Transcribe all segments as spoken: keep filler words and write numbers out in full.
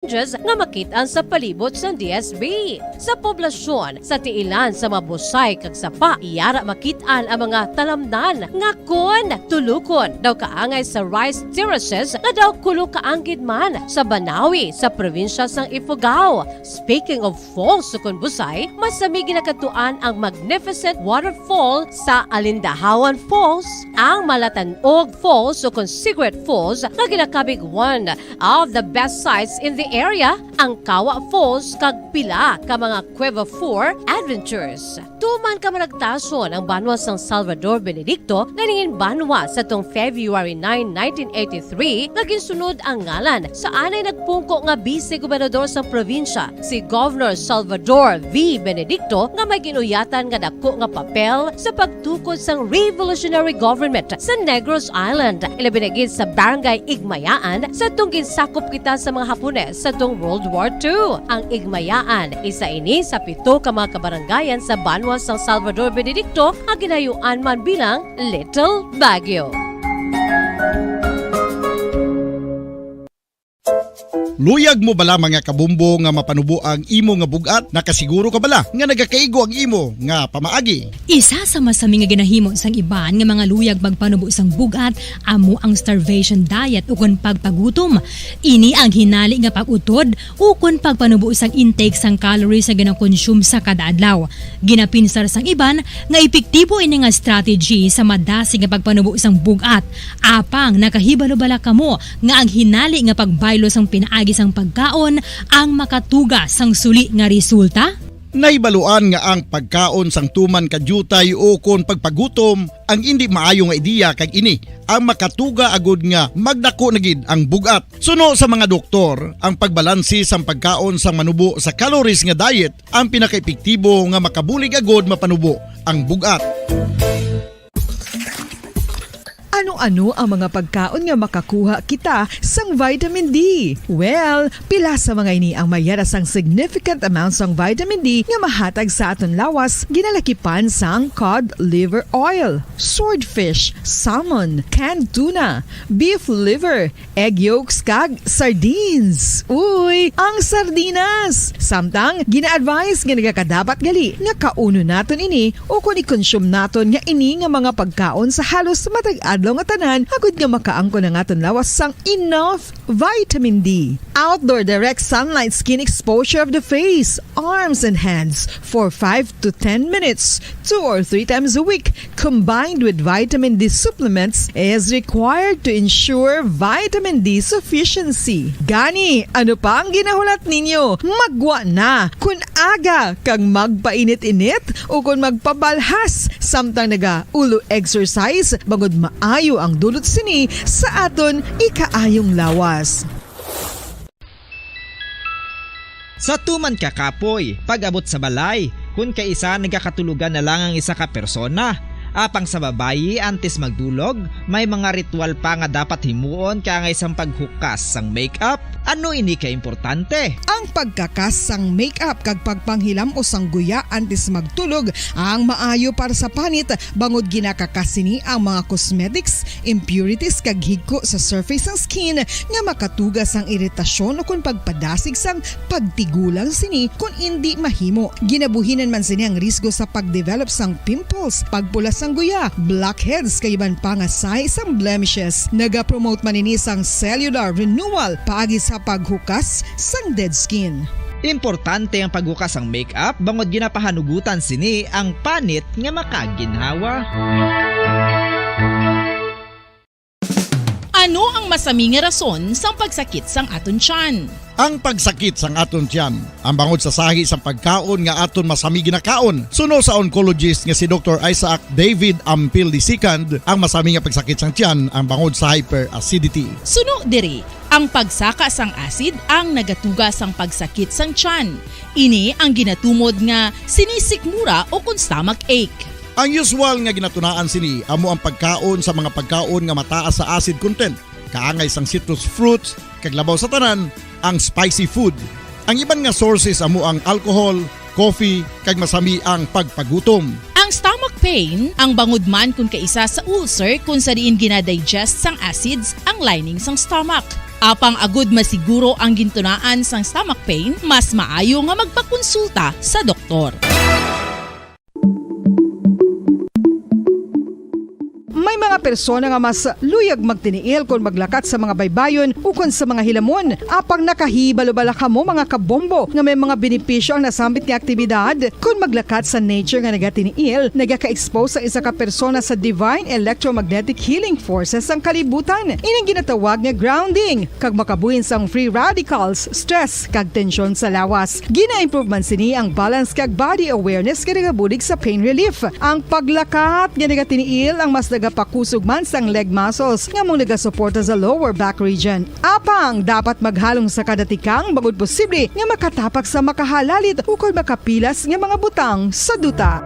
challenges nga makit-an sa palibot sang D S B. Sa poblasyon, sa tiilan sa mga busay kag sapa, yara makit-an ang mga talamnan nga kon tulukon daw kaangay sa rice terraces nga daw kulo kaanggid man sa Banawi sa probinsya sang Ifugao. Speaking of falls, sukon busay, masami ginakadtuan ang magnificent waterfall sa Alindahawan Falls, ang Malatanog Falls, sukon Cigarette Falls, nga ginakabig one of the best sights in the area, ang Kawa Falls, kag pila ka mga Cueva Four adventures. Tuman ka managtason ang banwa sang Salvador Benedicto nga nangin banwa sa tong February nine, nineteen eighty-three, nga ginsunod ang ngalan sa anay nagpungko nga bise gobernador sang probinsya, si Governor Salvador V. Benedicto, nga may ginuyatan nga dako nga papel sa pagtukod sang revolutionary government sa Negros Island, ilabi na gid sa Barangay Igmayaan, sa tong ginsakop kita sa mga Hapones sa tong World War Two. Ang Igmayaan, isa ini sa pito ka mga kabarangayan sa banwa sang Salvador Benedicto nga ginayuan man bilang Little Baguio. Luyag mo bala, mga kabombo, nga mapanubo ang imo nga bug-at? Nakasiguro ka bala nga nagakaigo ang imo nga pamaagi? Isa sa masami nga ginahimo sang iban nga mga luyag magpanubo sang bug-at amo ang starvation diet ukon pagpagutom. Ini ang hinali nga pag-utod ukon pagpanubo sang intake sang calories nga ginakonsume sa kada adlaw. Ginapinsar sang iban nga epektibo ini nga strategy sa madasig nga pagpanubo sang bug-at. Apang nakahibalo bala kamo nga ang hinali nga pagbaylo sang pinaagi sang pagkaon ang makatuga sang suli nga resulta? Nahibaluan nga ang pagkaon sang tuman ka diutay ukon pagpagutom ang indi maayo nga ideya, kag ini ang makatuga agud nga magdako na gid ang bug-at. Suno sa mga doktor, ang pagbalanse sang pagkaon sang manubo sa calories nga diet ang pinakaepektibo nga makabulig agud mapanubo ang bug-at. Ano-ano ang mga pagkaon nga makakuha kita sang vitamin D? Well, pila sa mga ini ang mayara sang significant amount sang vitamin D nga mahatag sa aton lawas, ginalakipan sang cod liver oil, swordfish, salmon, canned tuna, beef liver, egg yolks, kag sardines. Uy, ang sardinas! Samtang gina-advise nga nagakadapat gali nga kaunon naton ini ukon i-consume naton nga ini nga mga pagkaon sa halos matag adlaw nga tanan, agud nga makaangkon ang aton lawas sang enough vitamin D. Outdoor direct sunlight skin exposure of the face, arms, and hands for five to ten minutes, two or three times a week, combined with vitamin D supplements, is required to ensure vitamin D sufficiency. Gani, ano pa ang ginahulat ninyo? Maggwa na! Kon aga kag magpainit-init ukon magpabalhas samtang naga-ulo exercise, bangod maayo ang dulot sini sa aton ikaayong lawas. Sa tuman ka kapoy, pag-abot sa balay, kon kaisa nagakatulogan na lang ang isa ka persona. Apang sa babayi, antes magdulog, may mga ritual pa nga dapat himuon kaangay sang paghukas sang makeup. Ano ini ka importante? Ang pagkakas sang makeup kag pagpanghilam-os sang guya antes magtulog ang maayo para sa panit, bangod ginakakas sini ang mga cosmetics, impurities, kag higko sa surface sang skin nga makatuga sang iritasyon ukon pagpadasig sang pagtigulang sini kon indi mahimo. Ginabuhinan man sini ang risgo sa pagdevelop sang pimples, pagpula sang guya, blackheads, kag iban pa nga sahi sang blemishes. Nagapromote man ini sang cellular renewal paagi sa paghukas sang dead skin. Importante ang paghukas sang makeup bangod ginapahanugutan sini ang panit nga makaginhawa. Ano ang masami nga rason sang pagsakit sang aton tiyan? Ang pagsakit sang aton tiyan, ang bangod sa sahi sang pagkaon nga aton masami ginakaon. Suno sa oncologist nga si Doktor Isaac David Ampil the second, ang masami nga pagsakit sang tiyan ang bangod sa hyperacidity. Suno diri, ang pagsaka sang acid ang nagatuga sang pagsakit sang tiyan. Ini ang ginatumod nga sinisikmura ukon stomach ache. Ang usual nga ginatunaan sini amo ang pagkaon sa mga pagkaon nga mataas sa acid content, kaangay sang citrus fruits, kag labaw sa tanan, ang spicy food. Ang iban nga sources amo ang alcohol, coffee, kag masami ang pagpagutom. Ang stomach pain, ang bangod man kon kaisa sa ulcer kon sa diin gina-digest sang acids ang lining sang stomach. Apang agud masiguro ang gintunaan sang stomach pain, mas maayo nga magpakonsulta sa doktor. May mga persona nga mas luyag magtiniil kon maglakat sa mga baybayon ukon sa mga hilamon. Apang nakahibalo bala kamo, mga kabombo, nga may mga benepisyo ang nasambit nga aktibidad? Kon maglakat sa nature nga nagatiniil, nagaka-expose ang isa ka persona sa divine electromagnetic healing forces sang kalibutan. Ining ginatawag nga grounding, kag makabuhin sang free radicals, stress, kag tensyon sa lawas. Gina-improve man sini ang balance kag body awareness nga nagabulig sa pain relief. Ang paglakat nga nagatiniil ang mas nagapakusog man sang leg muscles nga amo nagasuporta sa lower back region. Apang dapat maghalong sa kada tikang bangod posible nga makatapak sa makahalalit ukon makapilas nga mga butang sa duta.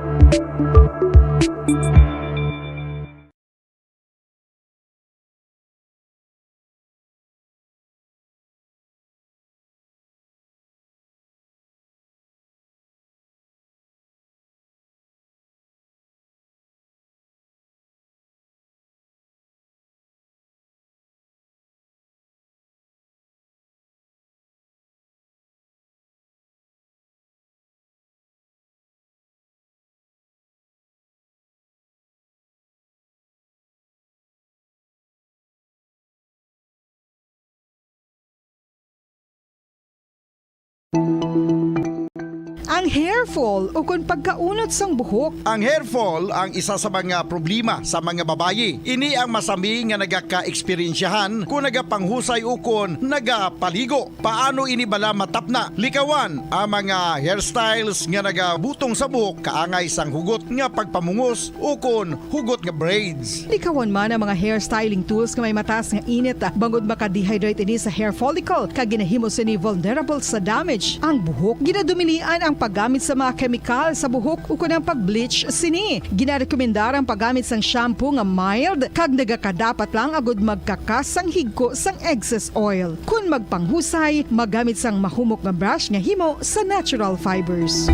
Ang hair fall ukon pagkaunot sang buhok. Ang hair fall ang isa sa mga problema sa mga babayi. Ini ang masami nga nagaka-eksperyensyahan kon nagapanghusay ukon nagapaligo. Paano ini bala matapna? Likawan ang mga hairstyles nga nagabutong sa buhok kaangay sang hugot nga pagpamungos ukon hugot nga braids. Likawan man ang mga hair styling tools nga may mataas nga init, bangod maka-dehydrate ini sa hair follicle kag ginahimo sini vulnerable sa damage ang buhok. Ginadumilian ang paggamit sa mga kemikal sa buhok ukon ang pag-bleach sini. Ginarekomendar ang paggamit sang shampoo nga mild kag nagakadapat lang agud magkakas sang higko sang excess oil. Kon magpanghusay, magamit sang mahumok nga brush nga himo sa natural fibers.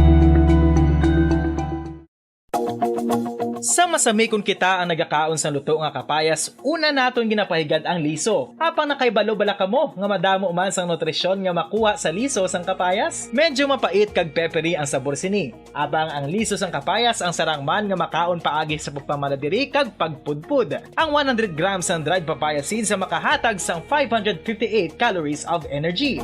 Sa masami kon kita ang nagakaon sang luto nga kapayas, una naton ginapahigad ang liso. Apang nakahibalo bala kamo nga madamo man sang nutrisyon nga makuha sa liso sang kapayas? Medyo mapait kag peppery ang sabor sini. Apang ang liso sang kapayas ang sarang man nga makaon paagi sa pagpamaladiri kag pagpudpod. Ang one hundred grams sang dried papaya seeds ang makahatag sang five hundred fifty-eight calories of energy.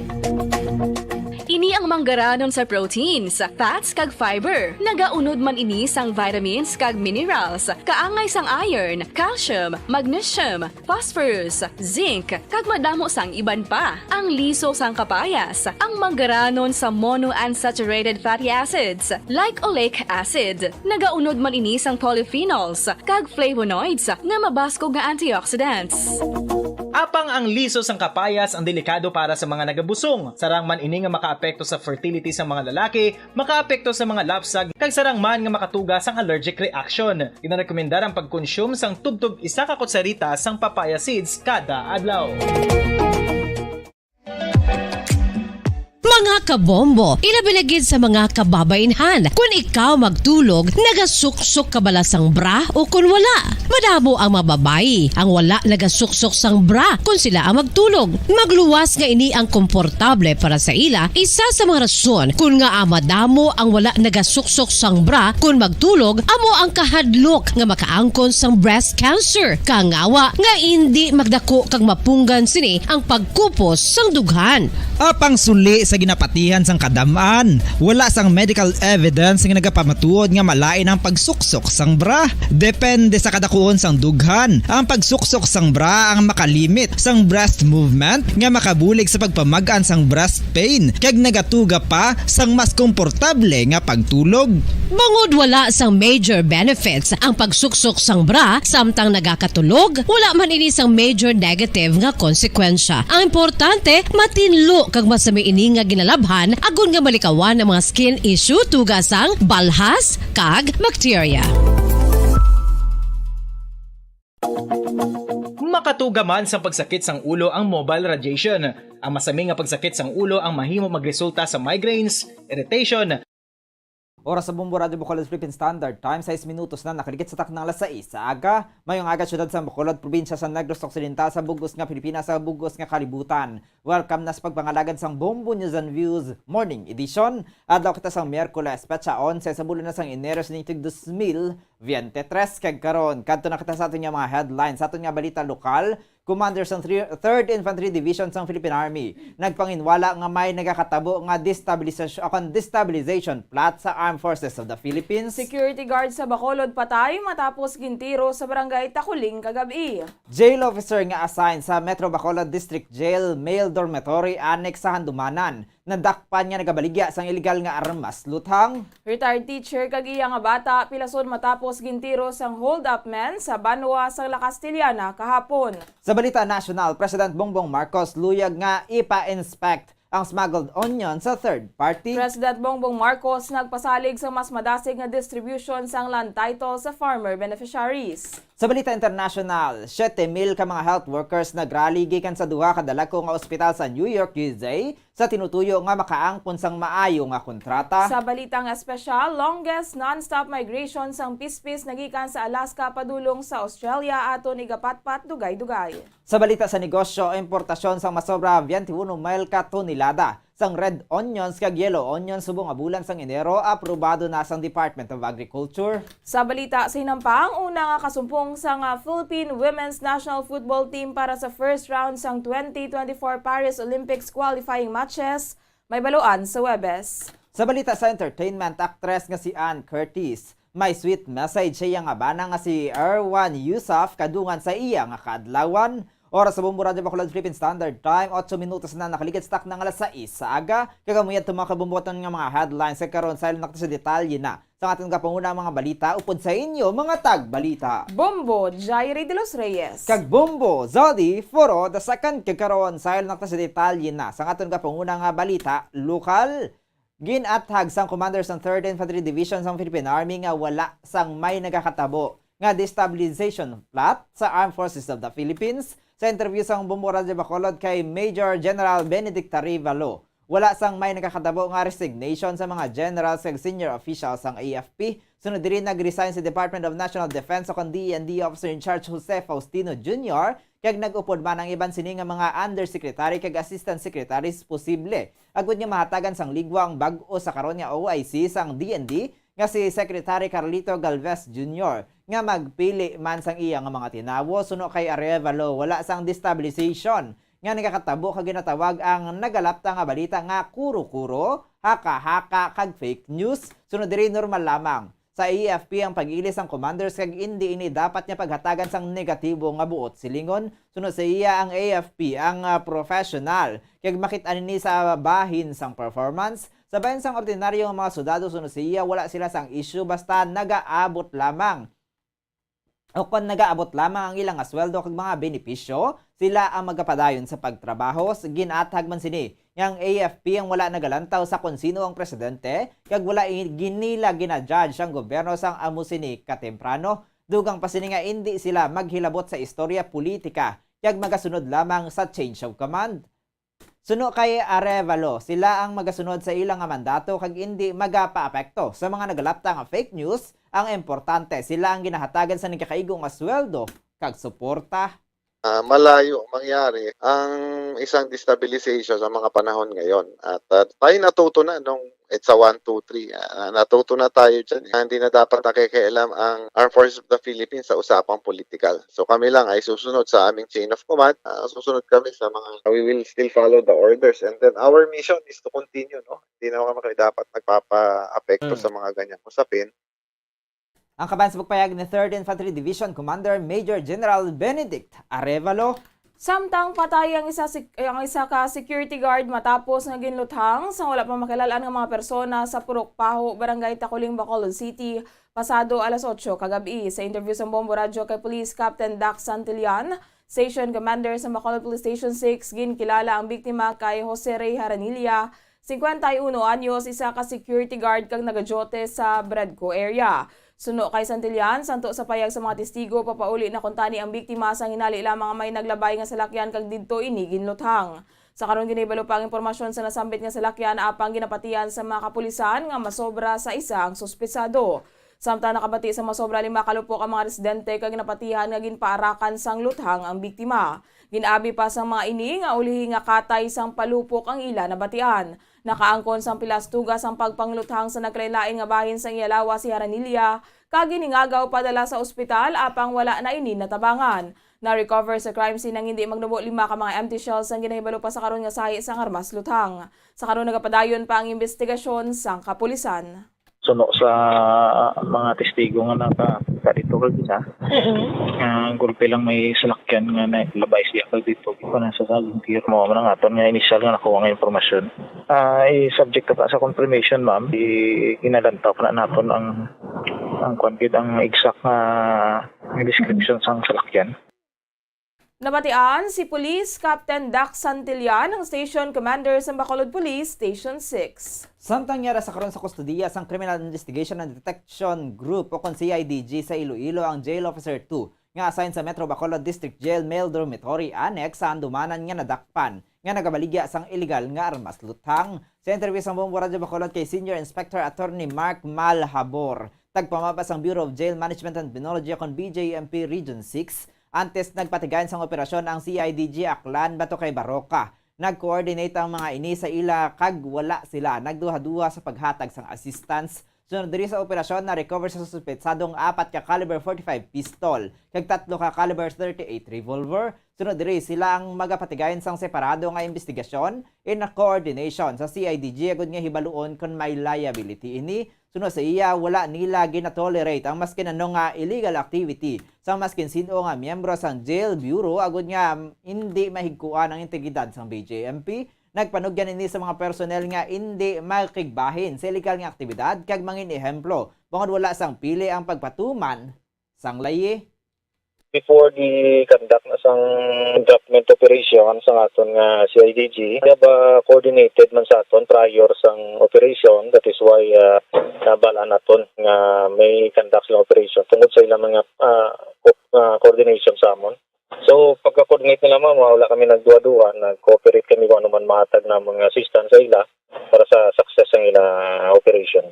Ini ang manggaranon sa proteins, fats, kag fiber. Nagaunod man ini sang vitamins kag minerals, kaangay sang iron, calcium, magnesium, phosphorus, zinc, kag madamo sang iban pa. Ang liso sang kapayas, ang manggaranon sa monounsaturated fatty acids, like oleic acid. Nagaunod man ini sang polyphenols kag flavonoids nga mabaskog nga antioxidants. Apang ang liso sang kapayas ang delikado para sa mga nagabusong. Sarang man ini nga makaapekto sa fertility sa mga lalaki, makaapekto sa mga lapsag, kag sarang man nga makatuga sang allergic reaction. Ginarekomendar ang pagkonsume sang tubtob isa ka kutsarita sang papaya seeds kada adlaw. Mga kabombo, ilabi na gid sa mga kababainhan, kun ikaw magtulog, nagasuksok ka bala sang bra o kun wala? Madamo ang mga babayi ang wala nagasuksok sang bra kon sila ang magtulog. Magluwas nga ini ang komportable para sa ila, isa sa mga rason kon ngaa madamo ang wala nagasuksok sang bra kon magtulog amo ang kahadlok nga makaangkon sang breast cancer. Kangawa nga indi magdako kag mapunggan sini ang pagkupos sang dughan. Apang suli sa ginapatihan sang kadam-an, wala sang medical evidence nga nagapamatuod nga malain ang pagsuksok sang bra. Depende sa kadakuon sang dughan. Ang pagsuksok sang bra ang makalimit sang breast movement nga makabulig sa pagpamag-an sang breast pain kag nagatuga pa sang mas komportable nga pagtulog. Bangod wala sang major benefits ang pagsuksok sang bra samtang nagakatulog, wala man ini sang major negative nga konsekwensya. Ang importante, matinlo kag masami ini nga ginalabhan agod nga malikawan ang mga skin issue tuga sang balhas kag bakterya. Makatuga man sang pagsakit sang ulo ang mobile radiation. Ang masami nga pagsakit sang ulo ang mahimo magresulta sa migraines, irritation, Oras sa Bombo Radyo Bacolod Philippine Standard Time, sais minutos na nakaligid sa taknang alas sais sa aga. Mayong aga, siyudad sa Bacolod, probinsya sa Negros Occidental, sa bug-os nga Pilipinas, sa bug-os nga kalibutan. Welcome na sa pagpangalagad sang Bombo News and Views Morning Edition. Adlaw kita sang Miyerkules, petsa onse sa bulan na sang Enero sa tig dos mil veintitrés. Kag karon, kadto na kita sa aton nga mga headlines, sa aton nga balita lokal. Commander sang three, Third Infantry Division sang Philippine Army nagpanginwala nga may nagakatabo nga destabilisasyon, o kon destabilization plot sa Armed Forces of the Philippines. Security guard sa Bacolod patay matapos gintiro sa barangay Takuling kagab-i. Jail officer nga assigned sa Metro Bacolod District Jail male dormitory annex sa Handumanan, nadakpan nga nagabaligya sang iligal nga armas luthang. Retired teacher kag iya nga bata pilason matapos gintiro sang hold-up men sa banwa sang La Castellana kahapon. Sa balita nasyonal, President Bongbong Marcos luyag nga ipa-inspect ang smuggled onion sa third party. President Bongbong Marcos nagpasalig sa mas madasig nga distribution sang land title sa farmer beneficiaries. Sa balita internasyonal, siyete mil ka mga health workers nagrally gikan sa duha ka dalagko nga ospital sa New York, U S A, sa tinutuyo nga makaangkon sang maayo nga kontrata. Sa balitang espesyal, longest non-stop migration sang pispis nagikan sa Alaska padulong sa Australia aton igapatpat dugay-dugay. Sa balita sa negosyo, importasyon sang masobra twenty-one mil ka tonelada sang red onions kag yellow onions subong nga bulan sang Enero aprobado na sang Department of Agriculture. Sa balita sa hinampang, una nga kasumpong sang, ah, Philippine Women's National Football Team para sa first round sang twenty twenty-four Paris Olympics qualifying matches, may baluan sa Huwebes. Sa balita sa entertainment, aktres nga si Anne Curtis, may sweet message sa iya nga bana nga si Erwan Yusuf kadungan sa iya nga kaadlawan. Oras sa Bombo Radyo Bacolod Philippine Standard Time, otso minutos na nakaligid sa taknang alas sais sa aga. Kag amo yadto, mga kabomboton, nga mga headlines. Kag karon, saylo na kita sa detalye na sa aton kapanguna mga balita upod sa inyo, mga tagbalita. Bombo Jairi de los Reyes. Kag Bombo Zodi Foro the second. Kag karon, saylo na kita sa detalye na sa aton kapanguna nga balita lokal. Gin-athag sang commander sang Third Infantry Division sang Philippine Army nga wala sang may nagakatabo nga destabilization plot sa Armed Forces of the Philippines. Sa interview sang Bombo Radyo Bacolod kay Major General Benedict Arevalo, wala sang may nagakatabo nga resignation sa mga generals kag senior officials sang A F P. Sunod diri, nag-resign sa Department of National Defense o kon D E N D Officer in Charge Jose Faustino Junior, kag nag-upod man ang iban sini nga mga undersecretary kag assistant secretaries posible, agud nga mahatagan sang ligwa ang bag-o sa karon nga O I C sang D N D nga si Secretary Carlito Galvez Junior, nga magpili man sang iya nga mga tinawo. Suno kay Arevalo, wala sang destabilization nga nagakatabo kag ginatawag ang nagalapta nga balita nga kuro-kuro, haka-haka, kag fake news. Sunod diri, normal lamang sa A F P ang pag-ilis sang commanders kag indi ini dapat nga paghatagan sang negatibo nga buot silingon. Suno sa iya, ang A F P ang, ah, professional, kag makit-an ini sa bahin sang performance. Sa bahin sang ordinaryo nga mga soldado, suno sa iya, wala sila sang issue basta nagaabot lamang o kon nagaabot lamang ang ila nga sweldo kag mga benepisyo, sila ang magapadayon sa pagtrabaho. S-, gin-athag man sini nga ang A F P ang wala nagalantaw sa kon sino ang presidente, kag wala i-, ginila gina-judge ang gobyerno sang amo sini katemprano. Dugang pa sini nga indi sila maghilabot sa istorya politika, kag magasunod lamang sa change of command. Suno kay Arevalo, sila ang magasunod sa ila nga mandato kag indi magapaapekto sa mga nagalapta nga fake news. Ang importante, sila ang ginahatagan sa nagakaigo nga sweldo kag suporta. Ah, malayo mangyari ang isang destabilization sa mga panahon ngayon. At, ah, tayo natuto na nung EDSA one, two, three. Ah, natuto na tayo dyan, eh. Hindi na dapat nakikialam ang Armed Forces of the Philippines sa usapang politikal. So, kami lang ay susunod sa aming chain of command. Ah, susunod kami sa mga, we will still follow the orders. And then our mission is to continue, no? Hindi naman kami dapat nagpapa-apekto Mm. sa mga ganyang usapin. Ang kabahin sa pagpayag ni Third Infantry Division Commander Major General Benedict Arevalo. Samtang patay ang isa sec-, ang isa ka security guard matapos nga ginluthang sa wala pa makilal-an nga mga persona sa Purok Paho, Barangay Taculing, Bacolod City, pasado alas otso kagab-i. Sa interview sa Bombo Radyo kay Police Captain Dax Santillan, Station Commander sa Bacolod Police Station six, ginkilala ang biktima kay Jose Rey Haranilla, singkwenta y uno anyos, isa ka security guard kag nagajote sa Bredco area. Suno kay Santillan, santo sa payag sa mga testigo, papauli na kuntani ang biktima sang hinali lamang nga may naglabay nga salakyan kag didto ini ginluthang. Sa karon, ginahibalo pa ang impormasyon sa nasambit nga salakyan, apang ginapatihan sa mga kapulisan nga masobra sa isa ang suspetsado. Samtang nakabati sa masobra lima ka lupok ang mga residente kag ginapatihan nga ginpaarakan sang luthang ang biktima. Gin-abi pa sang mga ini nga ulihi nga katay sang palupok ang ila nabatian. Nakaangkon sang pilas tugas ang pagpangluthang sa nagkalain-lain nga bahin sang iya lawas si Haranilla, kag giningagaw padala sa ospital, apang wala na ini natabangan. Na-recover sa crime scene ang hindi magnubo lima ka mga empty shells. Ang ginahibalo pa sa karon nga sahi sang armas luthang. Sa karon, nagapadayon pa ang investigasyon sang kapulisan. Suno sa mga testigo nga nakakita dito kag isa, nga gulpi lang may salakyan nga naglabay siya kag dito. Di pa na sa saging tiro mo man ang aton nga initial nga nakuha nga impormasyon. Ah, i-subject ta sa confirmation, ma'am. I-, ginalantaw pa na naton ang, ang kwan gid, ang exact nga, nga description sang salakyan. Nabatian si Police Captain Dax Santillan, ang Station Commander sa Bacolod Police Station six. Samtang yara sa karon sa kustodiya sang Criminal Investigation and Detection Group o kon C I D G sa Iloilo ang Jail Officer two nga assigned sa Metro Bacolod District Jail Male Dormitory Annex sa Andumanan nga nadakpan nga nagabaligya sang iligal nga armas luthang. Sa interview sang Bombo Radyo Bacolod kay Senior Inspector Attorney Mark Malhabor, tagpamaba sang Bureau of Jail Management and Penology kon B J M P Region six, antes nagpatigayon sang operasyon ang C I D G Aklan batok kay Baroka. Nag-coordinate ang mga ini sa ila kag wala sila nagduha-duha sa paghatag sang assistance. Sunod diri sa operasyon, na-recover sa suspetsadong apat ka caliber forty-five pistol kag tatlo ka caliber thirty-eight revolver. Sunod diri, sila ang magapatigayon sang separado nga investigasyon in coordination sa C I D G agud nga hibaluon kon may liability ini. Suno sa iya, wala nila ginatolerate ang maskin ano nga illegal activity sa maskin sin-o nga miyembro sang Jail Bureau agud nga hindi mahigkuan ang integridad sang B J M P. Nagpanugyan ini sa mga personnel nga indi makigbahin sa illegal nga aktibidad kag mangin ehemplo bangod wala sang pili ang pagpatuman sang layi. Before the conduct na sang entrapment operation sang aton nga C I D G, we have, ah, coordinated man sa aton prior sang operation. That is why, ah, nabal-an naton nga may conduct sila operation tungod sa ilang mga, ah, co-, ah, coordination sa amon. So, pagka-coordinate nila, ma'am, wala kami nagduha-duha, nag-cooperate kami kung ano man mahatag na mga assistance sa ila para sa success ang ila operation.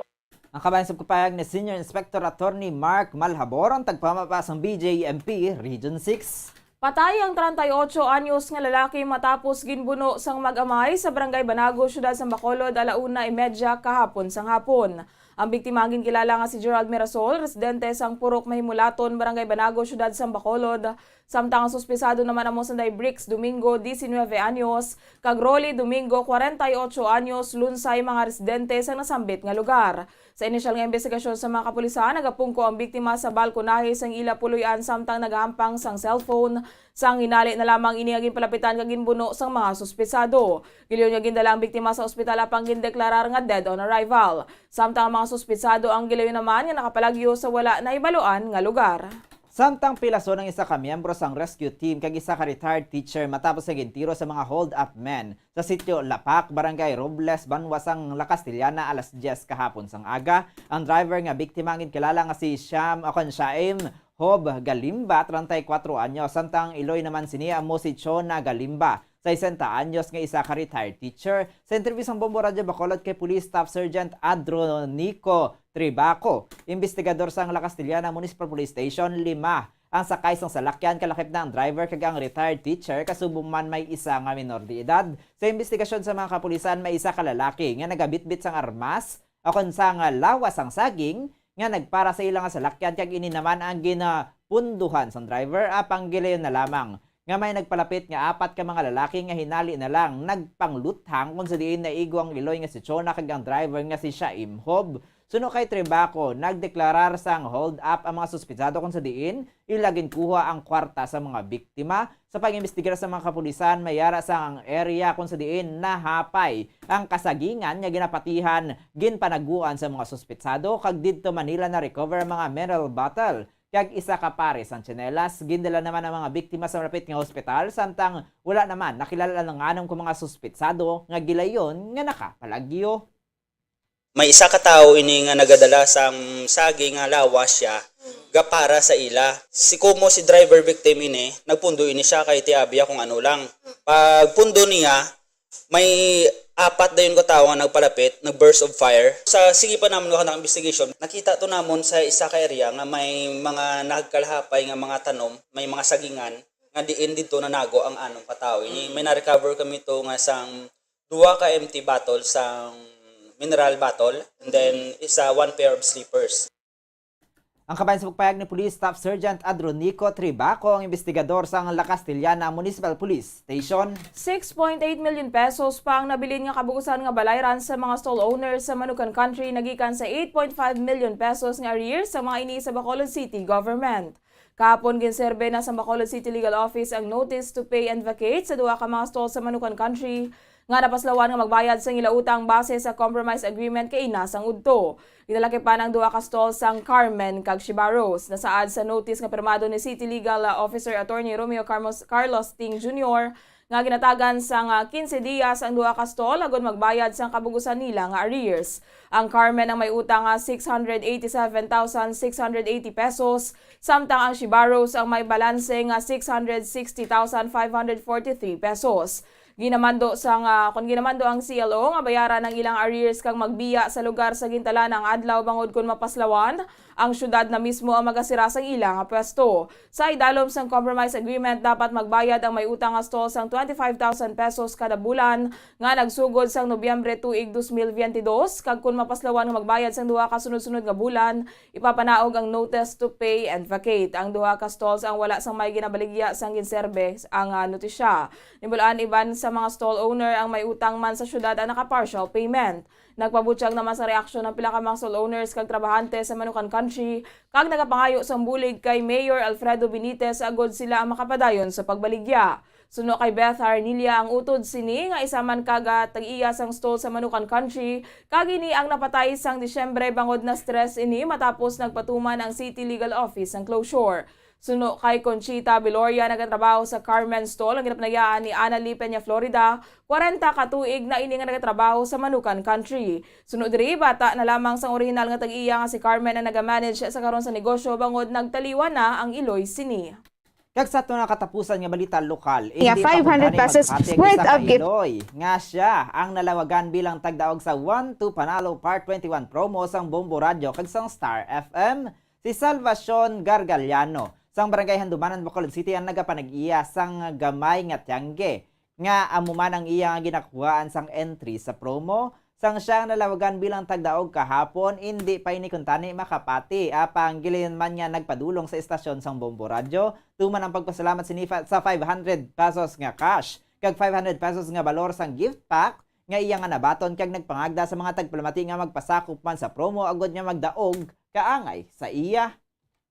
Ang kabayan sa pagpahayag ni Senior Inspector Attorney Mark Malhabor, ang tagpamaba sang B J M P Region six. Patay ang treinta y ocho anyos nga lalaki matapos ginbuno sang mag-amay sa Barangay Banago, Siyudad sang Bacolod, ala una y media kahapon sang hapon. Ang biktima ang ginkilala nga si Gerald Mirasol, residente sang Purok Mahimulaton, Barangay Banago, Siyudad sang Bacolod. Samtang ang suspetsado naman amo sanday Bricks Domingo, diecinueve anyos, kag Rolly Domingo, cuarenta y ocho anyos, lunsay mga residente sa nasambit nga lugar. Sa inisyal nga imbestigasyon sa mga kapulisan, nagapungko ang biktima sa balkonahe sang ila puloy-an samtang nagahampang sang cellphone. Sang hinali na lamang ini nga ginpalapitan kag ginbuno sang mga suspetsado. Gilayon nga gindala ang biktima sa ospital apang gindeklarar nga dead on arrival. Samtang ang mga suspetsado ang gilayon naman nga nakapalagyo sa wala nahibaluan nga lugar. Samtang pilason ang isa ka miyembro sang rescue team kag isa ka retired teacher matapos sa gintiro sa mga hold-up men sa sitio Lapak, Barangay Robles, banwa sang La Castellana, alas diyes kahapon sang aga. Ang driver nga biktima ang ginkilala nga si Sham, o kon Shaim Hob Galimba, treinta y cuatro anyos, samtang ang iloy naman sini amo si Chona Galimba, sesenta anyos, nga isa ka retired teacher. Sa interview sang Bombo Radyo Bacolod kay Police Staff Sergeant Adronico Tribaco, investigador sang La Castellana Municipal Police Station, lima ang sakay sang salakyan, kalakip na ang driver kag ang retired teacher, kasubong man may isa nga minor de edad. Sa investigasyon sa mga kapulisan, may isa ka lalaki nga nagabitbit sang armas o kon sang lawas sang saging nga nagpara sa ila nga salakyan, kag ini naman ang ginapunduhan sang driver, apang gilayon na lamang nga may nagpalapit nga apat ka mga lalaki nga hinali na lang nagpangluthang, kung sa diin naigo ang iloy nga si Chona kag ang driver nga si Shaim Hob. Suno kay Tribaco, nagdeklarar sang hold up ang mga suspetsado, kung sa diin ila ginkuha ang kwarta sa mga biktima. Sa pag-imbestigar sa mga kapulisan, may ara sang area kung sa diin nahapay ang kasagingan nga ginapatihan, ginpanaguan sa mga suspetsado, kag didto man nila na-recover ang mga mineral bottle kag isa ka pares sang tsinelas. Gindala naman ang mga biktima sa malapit nga hospital, samtang wala naman nakilala ang anum ka mga suspetsado nga gilayon nga nakapalagyo. May isa ka tawo ini nga nagadala sang saging nga lawas siya, gapara sa ila. Si, komo si driver victim ini, nagpundo ini siya kay tiabi akong ano lang. Pagpundo niya, May apat dayon ka tawo nga nagpalapit, nag-burst of fire. Sa sige pa namon nga kanang investigation, nakita to namon sa isa ka area nga may mga nagkalahapay nga mga tanom, may mga sagingan nga diin didto nanago ang anom ka tawo. Ini may na-recover kami to nga sang duha ka empty bottle sang mineral bottle, and then isa, one pair of slippers. Ang kabahin sa pagpayag ni Police Staff Sergeant Adronico Tribaco, ang investigador sang La Castellana Municipal Police Station. Six point eight million pesos pa ang nabilin nga kabugusan nga balayran sa mga stall owners sa Manukan Country nagikan sa eight point five million pesos nga arrears sa mga ini sa Bacolod City Government. Kahapon, ginserbe na sa Bacolod City Legal Office ang notice to pay and vacate sa duha ka mga stall sa Manukan Country nga napaslawan nga magbayad sang ila utang base sa compromise agreement kaina sang udto. Ginalakipan ang duha ka stall sang Carmen kag Shibaros. Nasaad sa notice nga pirmado ni City Legal, ah, Officer Attorney Romeo Carmos-, Carlos Ting Junior nga ginatagan sang, ah, quince dias ang duha ka stall agod magbayad sang kabugusan nila nga arrears. Ang Carmen ang may utang nga six hundred eighty-seven thousand six hundred eighty pesos, samtang ang Shibaros ang may balanse nga six hundred sixty thousand five hundred forty-three pesos. Ginamando sang, ah, kon ginamando ang C L O nga bayaran ang ilang arrears kag magbiya sa lugar sa gintalanang adlaw bangod kon mapaslawan, ang syudad na mismo ang magasira sang ila nga pwesto. Sa idalom sang compromise agreement, dapat magbayad ang may utang nga stall sang twenty-five thousand pesos kada bulan nga nagsugod sang Nobyembre tuig dos mil veinte dos, kag kon mapaslawan nga magbayad sang duha ka sunod-sunod nga bulan, ipapanaog ang notice to pay and vacate. Ang duha ka stalls ang wala sang may ginabaligya sang ginserbe ang, ah, notisya. Nimbal-an, iban sa mga stall owner ang may utang man sa syudad ang naka-partial payment. Nagpabutyag naman sa reaksyon ang pila ka mga stall owners kag trabahante sa Manukan Country kag nagapangayo sang bulig kay Mayor Alfredo Benitez agod sila ang makapadayon sa pagbaligya. Suno kay Beth Arnilia, ang utod sini nga isa man ka tag-iya sang stall sa Manukan Country, kag ini ang napatay sang Disyembre bangod na-stress ini matapos nagpatuman ang City Legal Office ang closure. Suno kay Conchita Biloria, nagatrabaho sa Carmen Stall ang ginapanayaan ni Annalie Peña Florida, kwarenta ka tuig na ini nga nagatrabaho sa Manukan Country. Suno diri, bata na lamang sang orihinal nga tag-iya nga si Carmen ang nagamanage sa karon sa negosyo bangod nagtaliwan na ang iloy sini. Kag sa aton nga katapusan nga balita lokal, Yeah, hindi pa five hundred kumpani pesos magpati ang worth isa ka of gift. Iloy nga siya ang nalawagan bilang tagdaog sa One to Panalo Part twenty-one promo sang Bombo Radyo kag sang Star F M, si Salvacion Gargaliano, sang Barangay Handumanan, Bacolod City, ang nagapanag-iya sang gamay nga tiyangge nga amo man ang iya nga ginakuhaan sang entry sa promo. Sang siya ang nalawagan bilang tagdaog kahapon, indi pa ini kuntani makapati, apang gilayon man niya nagpadulong sa estasyon sang Bombo Radyo tuman ang pagpasalamat sini fa-, sa five hundred pesos nga cash kag five hundred pesos nga balor sang gift pack nga iya nga nabaton, kag nagpangagda sa mga tagpalamati nga magpasakop man sa promo agod nga magdaog kaangay sa iya.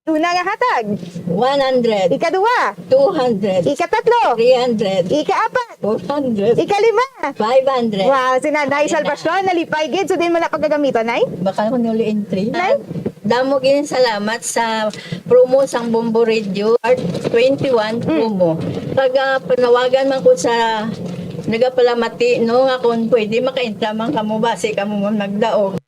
Una nga hatag. One hundred. Ikaduha. Two hundred. Ikatatlo. Three hundred. Ikaapat. Four hundred. Ikalima. Five hundred. Wow, si Nanay Salvacion, nalipay gid. So, din mo na pagkagamitan, Nay? Baka ko nuli entry. Nay? Damo gid salamat sa promo sang Bombo Radio, Art twenty-one Mm. promo. Pag, ah, panawagan man ko sa nagapalamati, no, nga kung pwede, makaintra man kamo, basi kamo man magdaog.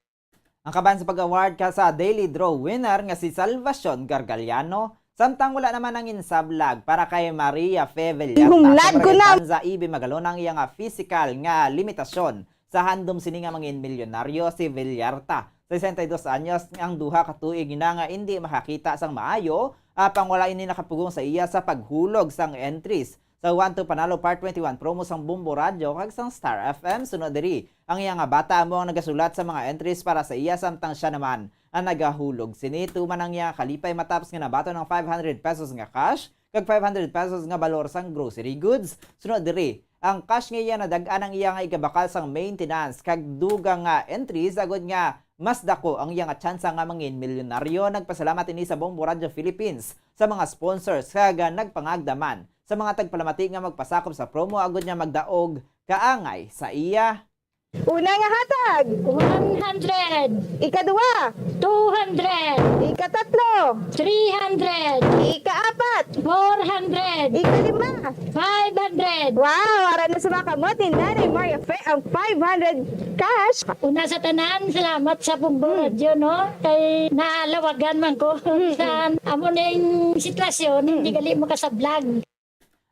Ang kaban sa pag-award ka sa Daily Draw winner nga si Salvacion Gargaliano, samtang wala naman ang insablag para kay Maria Fe Villarta. Ihumlad ko na. Sa Ibi Magalona ang iya nga physical nga limitasyon sa handom sini nga mangin milyonaryo si Villarta. Sesenta y dos anyos ang duha ka tuig na nga indi makakita sang maayo, apang wala ini nakapugong sa iya sa paghulog sang entries sa One to Panalo Part twenty-one promo sang Bombo Radyo kag sang Star F M. Sunod diri, ang iya nga bata amo ang nagasulat sa mga entries para sa iya, samtang siya naman ang nagahulog sini. Tuman ang iya kalipay matapos nga nabaton ang five hundred pesos nga cash kag five hundred pesos nga balor sang grocery goods. Sunod diri, ang cash nga iya nadag-an ang iya nga igabakal sang maintenance kag dugang nga entries, agod nga mas dako ang iya nga tsansa nga mangin milyonaryo. Nagpasalamat ini sa Bombo Radyo Philippines sa mga sponsors kag nagpangagda man sa mga tagpalamati nga magpasakop sa promo agud nga magdaog kaangay sa iya. Una nga hatag, one hundred. Ikaduha, two hundred. Ikatatlo, three hundred. Ikaapat, four hundred. Ikalima, five hundred. Wow! Ara na sa mga kamot ni Nanay Maria Fe ang five hundred cash. Una sa tanan, salamat sa Bombo Hmm. Radyo, no? Kay nalawagan man ko Hmm, sa amo ning sitwasyon, Hmm. hindi gali mo ka sa vlog.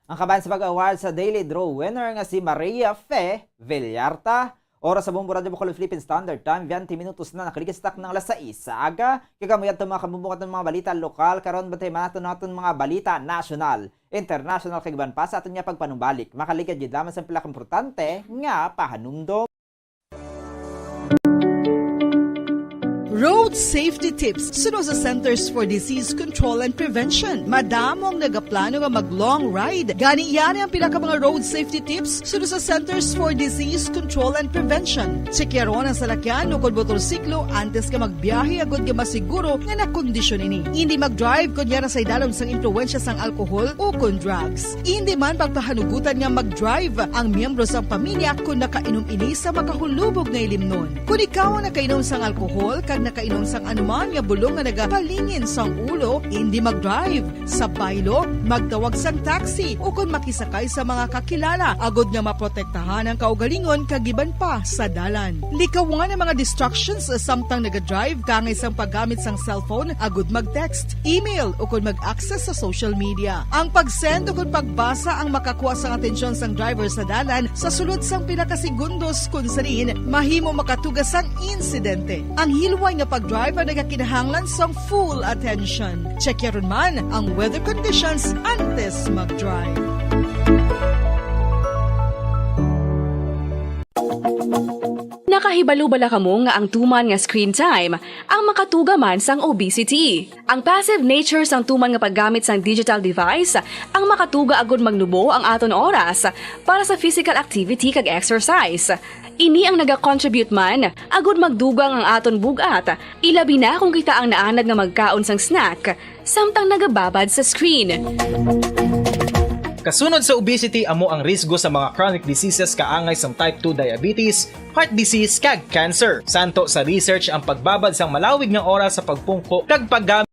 Ang kabahin sa pag-award sa Daily Draw winner nga si Maria Fe Villarta. Oras sa Bombo Radyo Bacolod Philippine Standard Time, twenty minutos na nakaligid sa takna nga alas sais sa aga. Kay kamo yadto, mga kabombo, katong mga balita lokal, karon bantay man naton, naton mga balita nasyonal, international, kag iban pa sa aton nga pagpanumbalik. Makaligad gid lamang sa pila ka importante nga pahanumdom. Road safety tips suno sa Centers for Disease Control and Prevention. Madamo ang nagaplano nga mag long ride. Gani, yari ang pila ka mga road safety tips suno sa Centers for Disease Control and Prevention. Tsekyaron ang salakyan ukon motorsiklo antes nga magbiyahe, agod nga masiguro nga nakondisyon ini. Indi mag-drive kon yara sa idalom sang impluwensya sang alkohol ukon drugs. Indi man pagpahanugutan nga mag-drive ang miyembro sang pamilya kon nakainom ini sa makahulubog nga ilimnon. Kon ikaw ang nakainom sang alkohol kag nakainom sang anuman nga bulong nga nagapalingin sang ulo, indi mag-drive. Sa baylo, magtawag sang taxi ukon makisakay sa mga kakilala, agod nga maprotektahan ang kaugalingon kag iban pa sa dalan. Likawan ang mga distractions samtang naga-drive, kaangay sang paggamit sang cellphone agud mag-text, email, ukon mag-access sa social media. Ang pag-send ukon pagbasa ang makakuha sang atensyon sang driver sa dalan sa sulod sang pila ka segundos, kun sa diin mahimo makatuga sang insidente. Ang hilway nga pag-drive ang nagakinahanglan sang full attention. Check yaron man ang weather conditions antes mag-drive. Nakahibalo bala kamo nga ang tuman nga screen time ang makatuga man sang obesity? Ang passive nature sang tuman nga paggamit sang digital device ang makatuga agud magnubo ang aton oras para sa physical activity kag exercise. Ini ang nagacontribute man agud magdugang ang aton bug-at, ilabi na kon kita ang naanad nga magkaon sang snack samtang nagababad sa screen. Kasunod sa obesity, amo ang risgo sa mga chronic diseases kaangay sang type two diabetes, heart disease, kag cancer. Santo sa research ang pagbabad sang malawig nga oras sa pagpungko kag paggamit.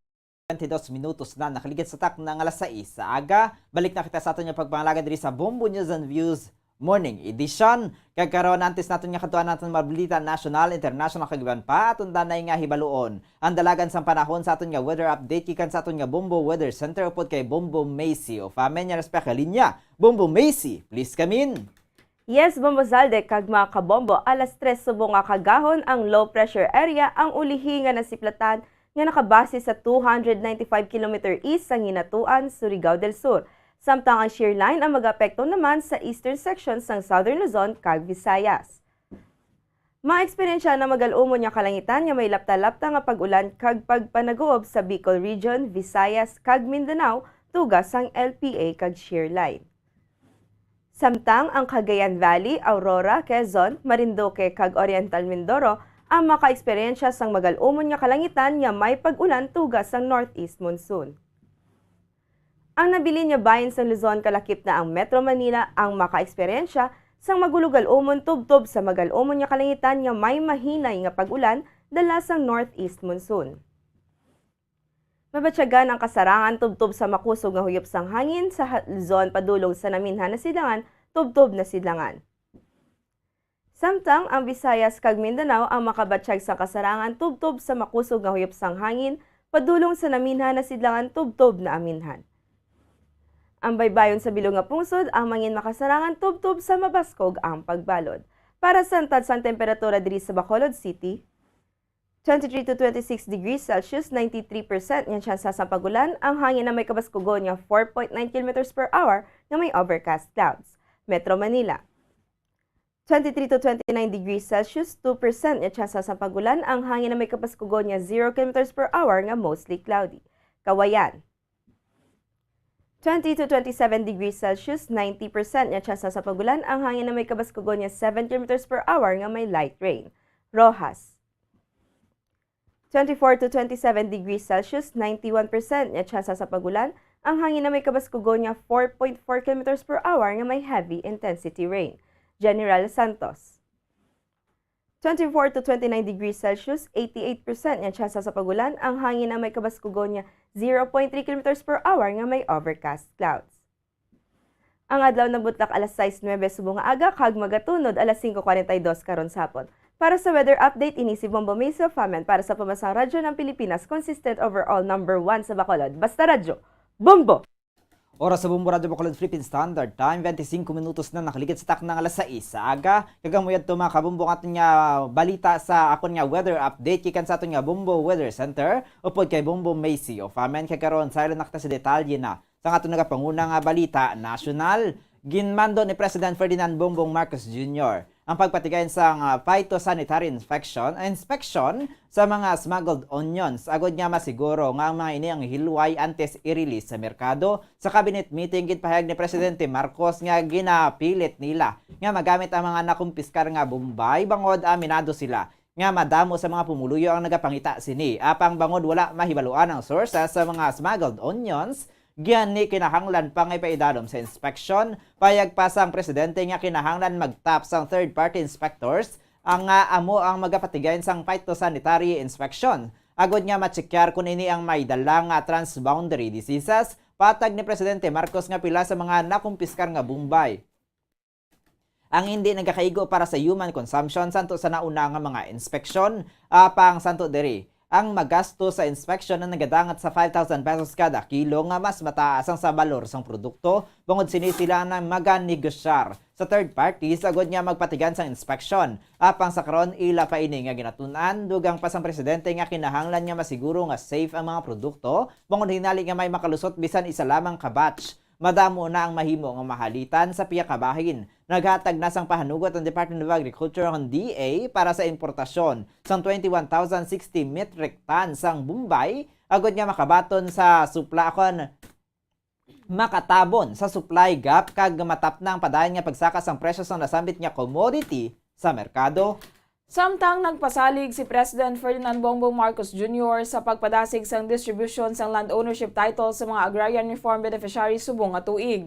Twenty-dos minutos na nakaligid sa takna nga alas sais sa aga. Balik na kita sa aton nga pagpangalagad diri sa Bombo News and Views Morning Edition. Kag karon, antes naton nga kadtuan naton mga balita nasyonal, international, kag iban pa, aton danay nga hibaluon ang dalagan sang panahon sa aton nga weather update gikan sa aton nga Bombo Weather Center upod kay Bombo Macy of Amen nga respect linya. Bombo Macy, please come in. Yes, Bombo Zalde kag mga kabombo, alas tres subong nga kagahon ang low pressure area ang ulihi nga nasiplatan nga nakabase sa two hundred ninety-five kilometer east sa Hinatuan, Surigao del Sur. Samtang ang shear line ang mag-apekto naman sa eastern section sang Southern Luzon kag Visayas. Maeksperiensya na magal-umon nga kalangitan nga may lapta-lapta nga pag-ulan kag pagpanaguob sa Bicol Region, Visayas, kag Mindanao, tuga sang L P A kag shear line. Samtang ang Cagayan Valley, Aurora, Quezon, Marinduque, kag Oriental Mindoro ang makaeksperyensya sang magal-umon nga kalangitan nga may pag-ulan tuga sang northeast monsoon. Ang nabilin nga bahin sang Luzon, kalakip na ang Metro Manila, ang makaeksperyensya sang magulogal-umon tubtob sa magal-umon nga kalangitan nga may mahinay nga pag-ulan dala sang northeast monsoon. Mabatyagan ang kasarangan tubtob sa makusog nga huyop sang hangin sa ha-, Luzon padulong sa Naminhan na Sidlangan tubtob na Sidlangan. Samtang ang Visayas kag Mindanao ang makabatyag sang kasarangan tubtob sa makusog nga huyop sang hangin padulong sa Naminhan na Sidlangan tubtob na Aminhan. Ang baybayon sa bilog nga pungsod ang mangin makasarangan tubtob sa mabaskog ang pagbalod. Para sa antad sang temperatura diri sa Bacolod City, twenty-three to twenty-six degrees Celsius, ninety-three percent nga tsansa sang pag-ulan, ang hangin na may kabaskugon nga four point nine kilometers per hour nga may overcast clouds. Metro Manila, twenty-three to twenty-nine degrees Celsius, two percent nga tsansa sang pag-ulan, ang hangin na may kabaskugon nga zero kilometers per hour nga mostly cloudy. Kawayan, twenty to twenty-seven degrees Celsius, ninety percent nga tsansa sa pag-ulan, ang hangin na may kabaskugon nga seven kilometers per hour nga may light rain. Roxas, twenty-four to twenty-seven degrees Celsius, ninety-one percent nga tsansa sa pag-ulan, ang hangin na may kabaskugon nga four point four kilometers per hour nga may heavy intensity rain. General Santos, twenty-four to twenty-nine degrees Celsius, eighty-eight percent nga tsansa sa pag-ulan, ang hangin na may kabaskugon nga zero point three kilometers per hour nga may overcast clouds. Ang adlaw nagbutlak alas sais nuebe subong nga aga kag magatunod alas singko kwarenta y dos karon sa hapon. Para sa weather update, ini si Bombo Mesa Famen para sa Pambansang Radyo ng Pilipinas, consistent overall number one sa Bacolod. Basta Radyo, Bombo! Oras sa Bombo Radyo Bacolod Philippine Standard Time, twenty-five minutos na nakaligid sa takna nga alas sais sa aga. Kag amo yadto, mga kabombo, ang aton nga balita sa akon nga weather update gikan sa aton nga Bombo Weather Center upod kay Bombo Macy of Amen. Kag karon, saylo na kita sa detalye na sa aton nagapanguna nga balita nasyonal. Ginmando ni President Ferdinand Bongbong Marcos Junior ang pagpatigayon sang, ah, phytosanitary inspection, inspection sa mga smuggled onions, agod nga masiguro nga ang mga ini ang hilway antes i-release sa merkado. Sa cabinet meeting, ginpahayag ni Presidente Marcos nga ginapilit nila nga magamit ang mga nakumpiskar nga bombay bangod aminado sila nga madamo sa mga pumuluyo ang nagapangita sini. Apang bangod wala mahibaluan ang sources sa mga smuggled onions, gani kinahanglan pa nga ipaidalom sa inspeksyon. Payag pa sang presidente nga kinahanglan mag-tap sang third-party inspectors ang nga amo ang magapatigayon sang phytosanitary inspection, agod nga ma-checkar kon ini ang may dala nga transboundary diseases. Patag ni Presidente Marcos nga pila sa mga nakumpiskar nga bombay ang hindi nagakaigo para sa human consumption santo sa nauna nga mga inspeksyon, apang santo diri ang magasto sa inspeksyon ang nagadangat sa five thousand pesos kada kilo, nga mas mataas ang sa balor sang produkto. Bangod sini, sila ang maganegosyar sa third parties agod nga magpatigayon sang inspeksyon. Apang sa karon, ila pa ini nga ginatun-an, dugang pa sang presidente nga kinahanglan nga masiguro nga safe ang mga produkto, bangod hinali nga may makalusot bisan isa lamang ka batch. Madamo na ang mahimo nga mahalitan sa pihak nga bahin. Naghatag na sang pahanugot ang Department of Agriculture, ang D A, para sa importasyon sang twenty-one thousand sixty metric tons sang bombay, agod nga makabaton sa supla-, kon makatabon sa supply gap kag matapna ang padayon nga pagsaka sang presyo sang nasambit nga commodity sa merkado. Samtang nagpasalig si President Ferdinand Bongbong Marcos Junior sa pagpadasig sang distribusyon sang land ownership title sa mga agrarian reform beneficiaries subong nga tuig.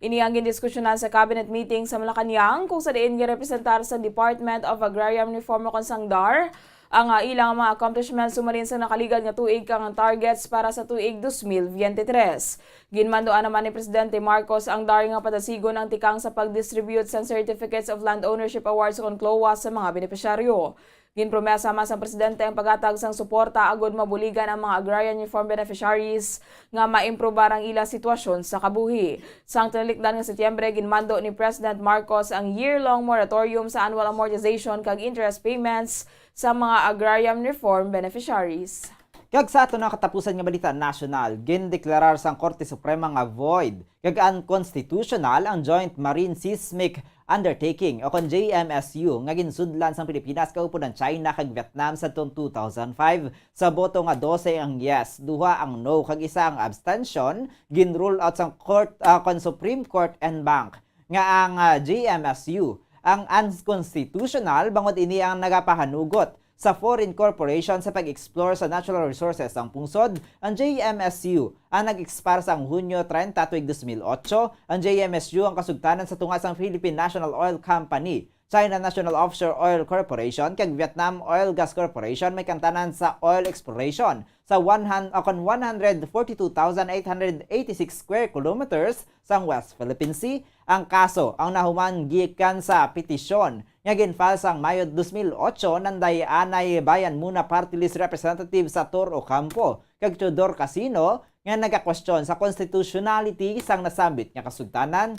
Ini ang gindiskusyonan sa cabinet meeting sa Malacañang, kung sa diin ginrepresentar sa Department of Agrarian Reform o kon sang DAR ang, ah, ilang mga accomplishments sumarin sa nakaligad nga tuig kag ang targets para sa tuig dos mil biyente tres. Ginmanduan naman ni Presidente Marcos ang DAR nga padasigon ang tikang sa pag-distribute sang Certificates of Land Ownership Awards o kon CLOA sa mga benepisyaryo. Ginpromesa man sang Presidente ang paghatag sang suporta agud mabuligan ang mga agrarian reform beneficiaries nga maimprobar ang ila sitwasyon sa kabuhi. Sang tinalikdan nga Setyembre, ginmando ni President Marcos ang year-long moratorium sa annual amortization kag interest payments sa mga agrarian reform beneficiaries. Kag sa aton nga katapusan nga balita nasyonal, gindeklarar sang Korte Suprema nga void kag unconstitutional ang Joint Marine Seismic Undertaking o kon J M S U nga ginsudlan sang Pilipinas kaupod ang China kag Vietnam sadtong two thousand five. Sa boto nga dose ang yes, duha ang no, kag isa ang abstention, gin-rule out sang court, ah, kon Supreme Court en banc nga ang, ah, J M S U ang unconstitutional bangod ini ang nagapahanugot sa foreign corporation sa pag-explore sa natural resources sang pungsod. Ang J M S U ang nag-expire sang Hunyo treinta tuig dos mil ocho. Ang J M S U ang kasugtanan sa tunga sang Philippine National Oil Company, China National Offshore Oil Corporation, kag Vietnam Oil Gas Corporation, may kantanan sa oil exploration sa one hundred, o kon one hundred forty-two thousand eight hundred eighty-six square kilometers sang West Philippine Sea. Ang kaso ang nahuman gikan sa petisyon nga gin-file sang Mayo dos mil ocho nanday anay Bayan Muna Party List Representative Sator Ocampo kag Teodor Casino nga nagakwestiyon sa constitutionality sang nasambit nga kasugtanan.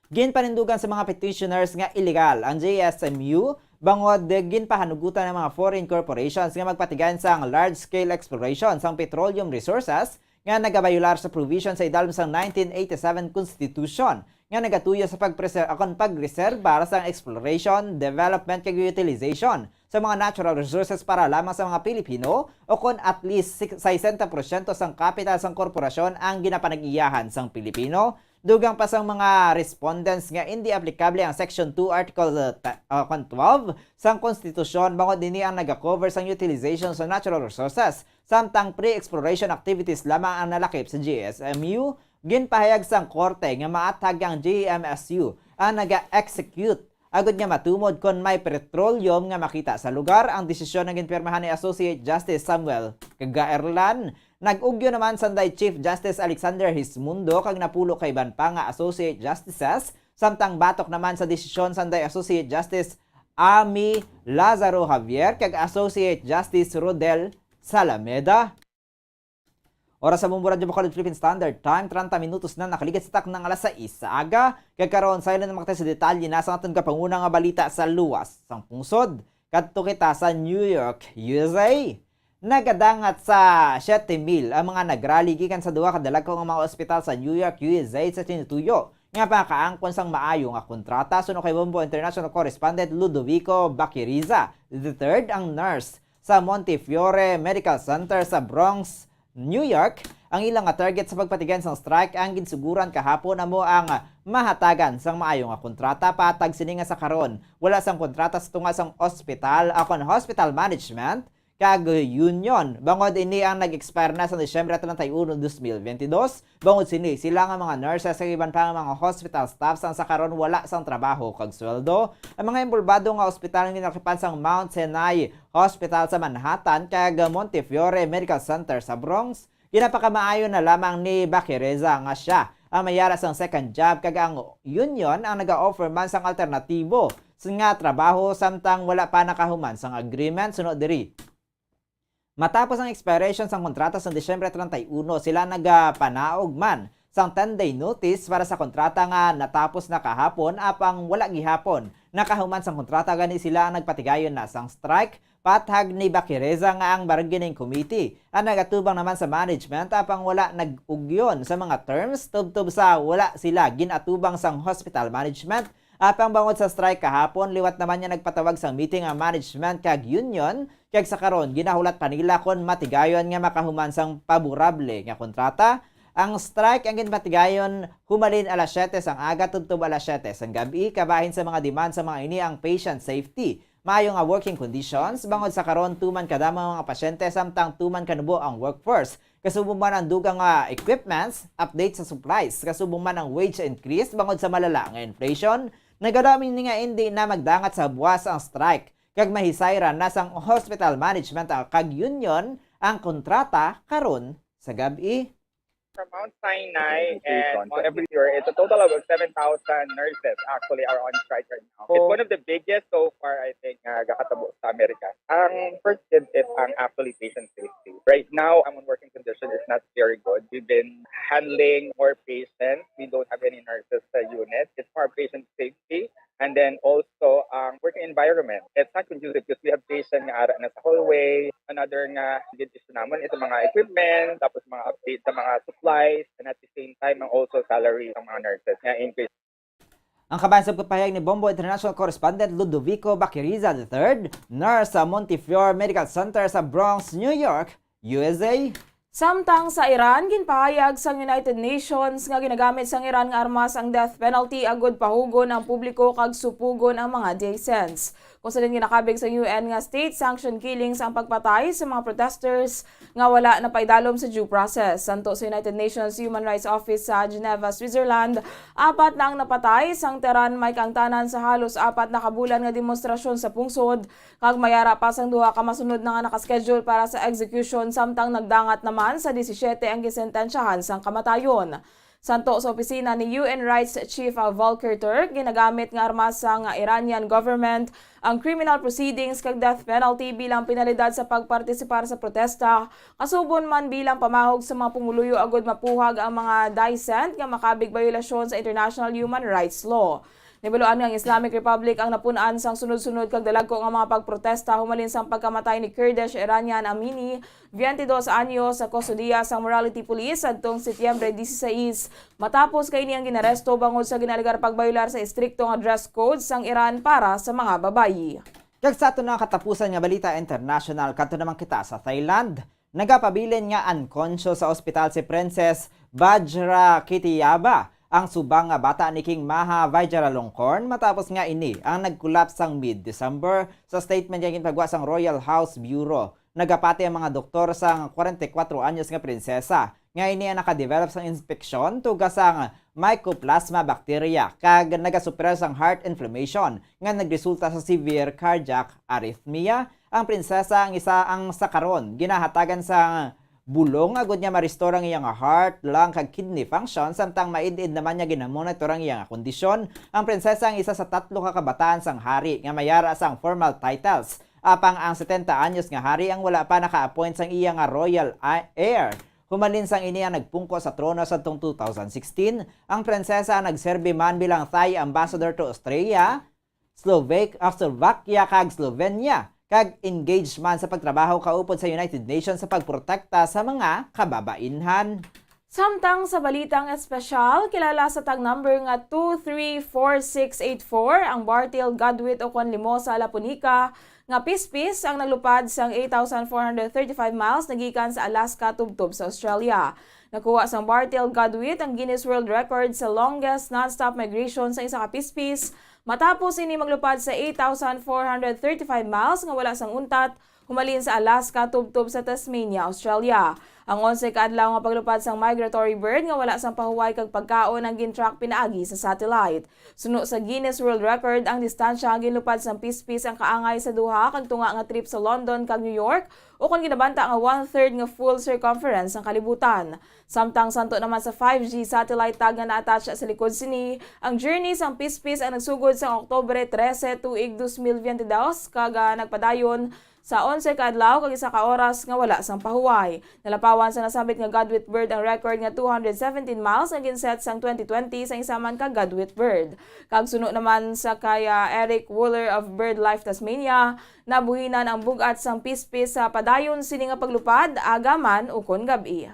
Ginpanindugan sa mga petitioners nga illegal ang J S M U bangod ginpahanugutan ang mga foreign corporations nga magpatigayon sang large-scale exploration sang petroleum resources nga nagabayular sa provision sa idalom sang nineteen eighty-seven Constitution nga nagatuyo sa pagpreser-, akon pagreserbar sang exploration, development, kag utilization sa mga natural resources para lamang sa mga Pilipino, o kon at least sik-, sesenta porsyento sang kapital sang korporasyon ang ginapanag-iyahan sang Pilipino. Dugang pa sang mga respondents nga indi aplikable ang Section two, Article, uh, ta-, uh, kon twelve sang Konstitusyon, bangod ini ang naga-cover sang utilization sa natural resources, samtang pre-exploration activities lamang ang nalakip sa J S M U. Ginpahayag sang korte nga maathag ang J M S U ang naga-execute agud nga matumod kon may petroleum nga makita sa lugar. Ang desisyon ang ginpirmahan ni Associate Justice Samuel Gaerlan. Nag-ugyo naman sanday Chief Justice Alexander Hismundo kag napulo ka iban pa nga Associate Justices, samtang batok naman sa desisyon sanday Associate Justice Amy Lazaro Javier kag Associate Justice Rodel Salameda. Oras sa Bombo Radyo Bacolod Philippine Standard Time, treinta minutos na nakaligid sa taknang alas sais sa aga. Kag karon, sa ilan makita sa detalye na sa aton kapanguna nga balita sa luwas sang pungsod. Kadto kita sa New York, U S A. Nagadangat sa siyete mil ang mga nagrally gikan sa duha ka dalagko nga mga ospital sa New York, U S A, sa tinutuyo nga pagkaangkon sang maayo nga kontrata. Suno kay Bombo International Correspondent Ludovico Bakiriza the third, ang nurse sa Montefiore Medical Center sa Bronx, New York, ang ila nga target sa pagpatigayon sang strike ang ginsuguran kahapon amo ang mahatagan sang maayo nga kontrata. Patag sini nga sa karon, wala sang kontrata sa tunga sang ospital, akon hospital management, kag union. Bangod ini ang nag-expire na sa Disyembre treinta y uno, dos mil veintidós, bangod sini, sila nga mga nurses kag iban pa nga mga hospital staffs ang sa karon wala sang trabaho kag sweldo. Ang mga involbado nga ospital nga ginakipan sang Mount Sinai Hospital sa Manhattan kag Montefiore Medical Center sa Bronx, ginapakamaayo na lamang ni Bakireza nga siya ang may ara sang second job, kag ang union ang naga-offer man sang alternatibo s-, nga trabaho samtang wala pa nakahuman sang agreement. Suno diri, matapos ang expiration sang kontrata sa Disyembre treinta y uno, sila nagapanaog man sang ten-day notice para sa kontrata nga natapos na kahapon, apang wala gihapon nakahuman sang kontrata, gani sila ang nagpatigayon na sang strike. Patag ni Bakireza nga ang bargaining committee ang nagatubang naman sa management, apang wala nag-ugyon sa mga terms tubtob sa wala sila ginatubang sang hospital management. Apang bangod sa strike kahapon, liwat naman nga nagpatawag sang meeting ang management kag union, kag sa karon ginahulat pa nila kon matigayon nga makahuman sang paborable nga kontrata. Ang strike ang ginpatigayon humalin alas siyete sang aga tubtob alas siyete sang gab-i. Kabahin sa mga demand sa mga ini ang patient safety, maayo nga working conditions, bangod sa karon tuman kadamo ang mga pasyente samtang tuman kanubo ang workforce, kasubong man ang dugang nga equipments, update sa supplies, kasubong man ang wage increase bangod sa malala nga inflation. Nagadami ni nga indi na magdangat sa buwas ang strike, kag mahisay ra na sang hospital management, ah, kag union ang kontrata karon sa gab-i. From Mount Sinai and Montefiore, it's a total of seven thousand nurses actually are on strike right now. It's one of the biggest so far, I think, nga gakatabo sa Amerika. Ang first hit is ang actually patient safety. Right now, ang working condition is not very good. We've been handling more patients. We don't have any nurses sa unit. It's more patient safety. And then also, ang working environment, it's not conducive because we have patient nga ara na sa hallway. Another nga gid issue namon is mga equipment, tapos mga update sa mga supplies, and at the same time, ang also salary ng mga nurses nga increase. Ang kabahin sa pagpahayag ni Bombo International Correspondent Ludovico Bakiriza the third, nurse sa Montefiore Medical Center sa Bronx, New York, U S A. Samtang sa Iran, ginpahayag sang United Nations nga ginagamit sang Iran nga armas ang death penalty agud pahugon ang publiko kag supugon ang mga dissidents. Kung sa din ginakabig sa U N nga state-sanctioned killings ang pagpatay sa mga protesters nga wala napaidalom sa due process. Santo sa United Nations Human Rights Office sa Geneva, Switzerland, apat na ang napatay sang Tehran may kaangtanan sa halos apat na ka bulan nga demonstrasyon sa pungsod, kag may ara pa sang duha ka masunod na nga naka-schedule para sa execution, samtang nagdangat naman sa disisiete ang gisentensyahan sang kamatayon. Santo sa opisina ni U N Rights Chief, ah, Volker Turk, ginagamit nga armas sang Iranian government ang criminal proceedings kag death penalty bilang penalidad sa pagpartisipar sa protesta, kasubon man bilang pamahog sa mga pumuluyo agud mapuhag ang mga dissent nga makabig bayolasyon sa international human rights law. Nahibaluan nga ang Islamic Republic ang napun-an sang sunod-sunod kag dalagko nga mga pagprotesta humalin sang pagkamatay ni Kurdish Iranian Amini, veintidós anyos, sa kustodiya sang morality police sadtong Setyembre dieciséis, matapos kay ini ang ginaresto bangod sa ginaalegar pagbayolar sa estrikto nga dress code sang Iran para sa mga babayi. Kag sa aton nga katapusan nga balita international, kadto naman kita sa Thailand. Nagapabilin nga unconscious sa ospital si Princess Vajrakitiyaba, ang subang nga bata ni King Maha Vajiralongkorn, matapos nga ini ang nag-collapse sang mid-December. Sa statement nga ginpagwa sang Royal House Bureau, nagapati ang mga doktor sang kwarenta y kuwatro anyos nga prinsesa nga ini ang nakadevelop sang infeksyon tungod sang Mycoplasma bacteria kag nagasuperar sang heart inflammation nga nagresulta sa severe cardiac arrhythmia. Ang prinsesa ang isa ang sa karon ginahatagan sa bulong agud nga ma-restore ang iya nga heart, lung, kag kidney function, samtang maid-id naman nga ginamonitor ang iya nga kondisyon. Ang prinsesa ang isa sa tatlo ka kabataan sang hari nga may ara sang formal titles, apang ang setenta anyos nga hari ang wala pa naka-appoint sang iya nga royal a-, heir. Humalin sang ini ang nagpungko sa trono sadtong two thousand sixteen, ang prinsesa ang nagserbi man bilang Thai ambassador to Australia, Slovak-, ah, Slovakia kag Slovenia, kag engaged man sa pagtrabaho kaupod sa United Nations sa pagprotekta sa mga kababainhan. Samtang sa balitang espesyal, kilala sa tag number nga two three four six eight four ang Bartail Godwit o kon Limosa Lapunica nga pispis ang naglupad sang eight thousand four hundred thirty-five miles nagikan sa Alaska tubtob sa Australia. Nakuha sang Bartail Godwit ang Guinness World Record sa longest non-stop migration sa isa ka pispis, matapos ini maglupad sa eight thousand four hundred thirty-five miles nga wala sang untat, humalin sa Alaska tubtob sa Tasmania, Australia. Ang onse ka adlaw nga paglupad sang migratory bird nga wala sang pahuway kag pagkaon ang gin-track pinaagi sa satellite. Suno sa Guinness World Record, ang distansya nga ginlupad sang pispis ang kaangay sa duha kag tunga nga trip sa London kag New York, ukon ginabanta nga one-third nga full circumference sang kalibutan. Samtang santo naman sa five G satellite tag nga na-attach sa likod sini, ang journey sang pispis ang nagsugod sang Oktubre trese, tuig dos mil veinte dos, kag, ah, nagpadayon sa onse ka adlaw kag isa ka oras nga wala sang pahuway. Nalapawan sa nasambit nga godwit bird ang record nga two hundred seventeen miles nga ginset sang twenty twenty sa isa man ka godwit bird. Kag suno naman sa kay, ah, Eric Wooler of BirdLife Tasmania, nabuhinan ang bug-at sang pispis sa padayon sini nga paglupad, aga man ukon gab-i.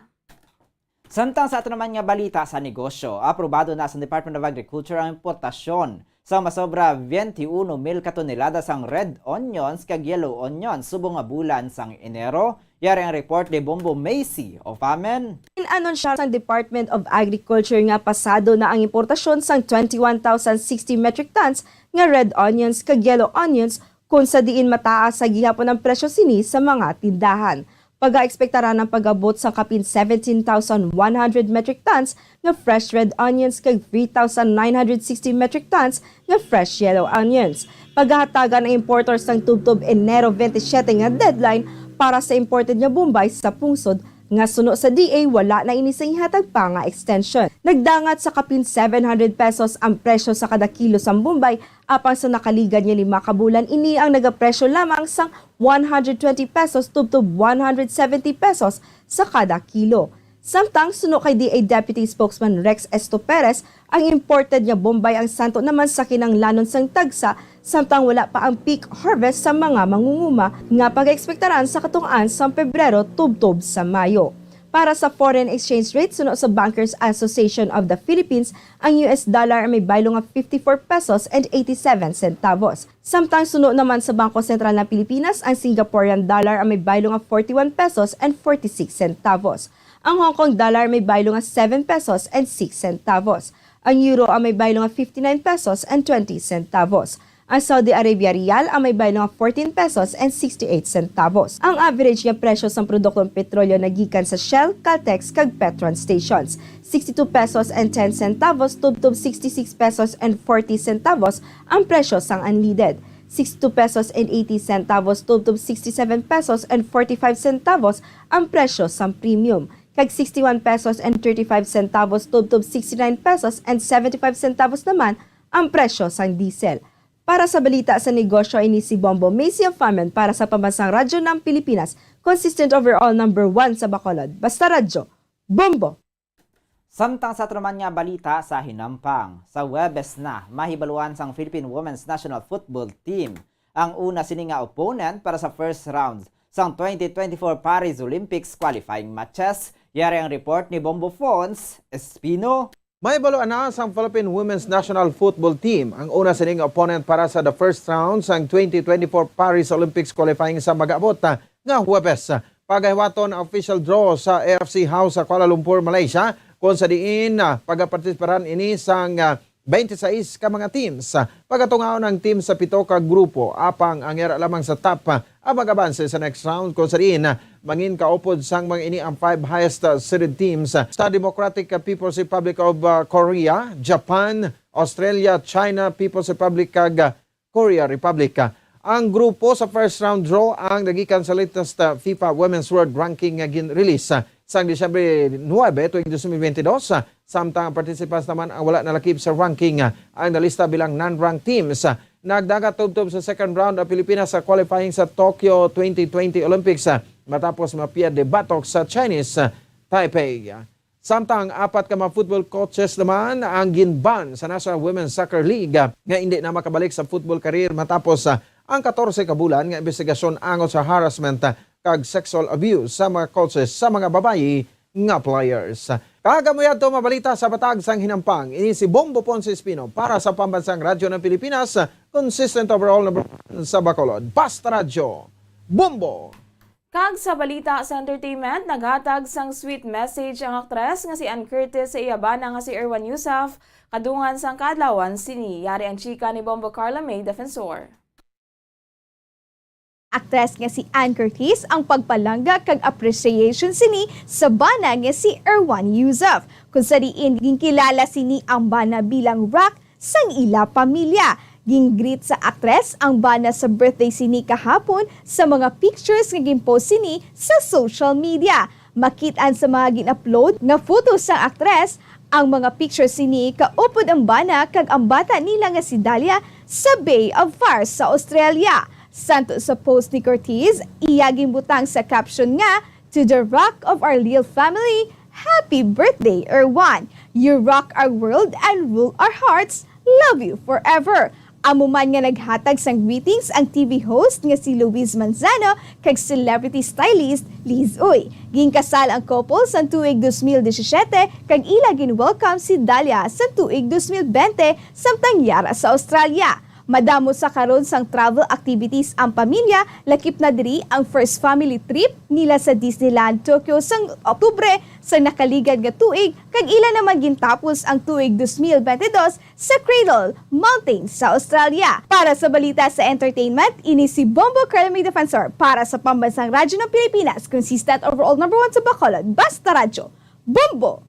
Samtang sa ato naman nga balita sa negosyo, aprobado na sa Department of Agriculture ang importasyon sa masobra twenty-one mil ka tonelada sang red onions kag yellow onions subong nga bulan sang Enero. Yari ang report ni Bombo Macy of Amen. Inanunsya sang Department of Agriculture nga pasado na ang importasyon sang twenty-one thousand sixty metric tons nga red onions kag yellow onions, kung sa diin mataas sa gihapon ang presyo sini sa mga tindahan. Pagaekspektaran ang pag-abot sa kapin seventeen thousand one hundred metric tons nga fresh red onions kag three thousand nine hundred sixty metric tons nga fresh yellow onions. Pagahatagan ang importers sang tubtob Enero twenty-seven nga deadline para sa imported nga bombay sa pungsod, nga suno sa D A wala na ini sang ihatag pa nga extension. Nagdangat sa kapin seven hundred pesos ang presyo sa kada kilo sang bombay, apang sa nakaligad nga lima ka bulan ini ang nagapresyo lamang sang one hundred twenty pesos tubtob one hundred seventy pesos sa kada kilo. Samtang suno kay D A Deputy Spokesman Rex Esto Perez, ang imported nga bombay ang santo naman sa kinahanglanon sang tagsa, samtang wala pa ang peak harvest sa mga mangunguma nga pagaekspektaran sa katunghaan sang Pebrero tubtob sa Mayo. Para sa foreign exchange rate, suno sa Bankers Association of the Philippines, ang U S dollar ang may baylo nga fifty-four pesos and eighty-seven centavos. Samtang suno naman sa Bangko Sentral ng Pilipinas, ang Singaporean dollar ang may baylo nga forty-one pesos and forty-six centavos. Ang Hong Kong dollar ang may baylo nga seven pesos and six centavos. Ang euro ang may baylo nga fifty-nine pesos and twenty centavos. Ang Saudi Arabia riyal ang may baylo nga fourteen pesos and sixty-eight centavos. Ang average nga presyo sang produktong petrolyo nagikan sa Shell, Caltex, kag Petron stations, sixty-two pesos and ten centavos tubtob sixty-six pesos and forty centavos ang presyo sang unleaded, sixty-two pesos and eighty centavos tubtob sixty-seven pesos and forty-five centavos ang presyo sang premium, kag sixty-one pesos and thirty-five centavos tubtob sixty-nine pesos and seventy-five centavos naman ang presyo sang diesel. Para sa balita sa negosyo, ini si Bombo Macy of Amen para sa Pambansang Radyo ng Pilipinas, consistent overall number one sa Bacolod. Basta Radyo, Bombo! Samtang sa ato naman nga balita sa hinampang, sa Huwebes na mahibaluan sang Philippine Women's National Football Team ang una sini nga opponent para sa first round sang twenty twenty-four Paris Olympics qualifying matches. Yari ang report ni Bombo Fons Espino. Mahibaluan na sang Philippine Women's National Football Team ang una sini nga opponent para sa the first round sang twenty twenty-four Paris Olympics qualifying sa mag-abot, ah, nga Huwebes. Pagahiwaton ang official draw sa A F C House sa Kuala Lumpur, Malaysia, kung sa diin, ah, pagapartisiparan ini sang, ah, twenty-six ka mga teams. Pagatungaon ang team sa pito ka grupo, apang ang yara lamang sa top, ah, ang mag-abanse sa next round, kung sa diin, ah, mangin kaupod sang mga ini ang five highest, ah, seeded teams, ah, sa Democratic, ah, People's Republic of, ah, Korea, Japan, Australia, China, People's Republic, kag, ah, Korea Republic. Ang grupo sa first round draw ang nagikan sa latest, ah, FIFA Women's World Ranking nga gin-release, ah, sang Disyembre nuebe tuig dos mil bente dos, ah, samtang ang participants naman ang wala nalakip sa ranking, ah, ang nalista bilang non-ranked teams. Ah, nagdagat tubtob sa second round ang Pilipinas sa qualifying sa Tokyo twenty twenty Olympics, ah, matapos mapierde batok sa Chinese, ah, Taipei. Samtang apat ka mga football coaches naman ang ginban sa National Women's Soccer League nga indi na makabalik sa football career matapos, ah, ang katorse ka bulan nga imbestigasyon angot sa harassment, ah, kag sexual abuse sa mga coaches sa mga babayi nga players. Kag amo yadto mabalita sa Batag sang Hinampang, ini si Bombo Ponce Espino para sa Pambansang Radyo ng Pilipinas, consistent overall number one sa Bacolod. Basta Radyo, Bombo! Kag sa balita sa entertainment, naghatag sang sweet message ang aktres nga si Ann Curtis sa iya bana nga si Erwan Heussaff kadungan sang kaadlawan sini. Yari ang chika ni Bombo Carla May Defensor. Aktres nga si Ann Curtis ang pagpalangga kag appreciation sini sa bana nga si Erwan Heussaff, kung sa diin ginkilala sini ang bana bilang rock sang ila pamilya. Gin-greet sa aktres ang bana sa birthday sini kahapon sa mga pictures nga gin-post sini sa social media. Makit-an sa mga gin-upload nga photos sang aktres ang mga pictures sini kaupod ang bana kag ang bata nila nga si Dahlia sa Bay of Fires sa Australia. Santo sa post ni Curtis, iya ginbutang sa caption nga, "To the rock of our Lil family, happy birthday, Erwan. You rock our world and rule our hearts. Love you forever." Amo man nga naghatag sang greetings ang T V host nga si Luis Manzano kag celebrity stylist Liz Uy. Ginkasal ang couple sang tuig dos mil disisiete kag ila gin-welcome si Dahlia sa tuig dos mil bente samtang yara sa Australia. Madamo sa karon sang travel activities ang pamilya, lakip na diri ang first family trip nila sa Disneyland Tokyo sang Oktubre sang nakaligad nga tuig, kag ila naman gintapos ang tuig dos mil bente dos sa Cradle Mountain sa Australia. Para sa balita sa entertainment, ini si Bombo Carla May Defensor para sa Pambansang Radyo ng Pilipinas, consistent overall number one sa Bacolod, Basta Radyo, Bombo!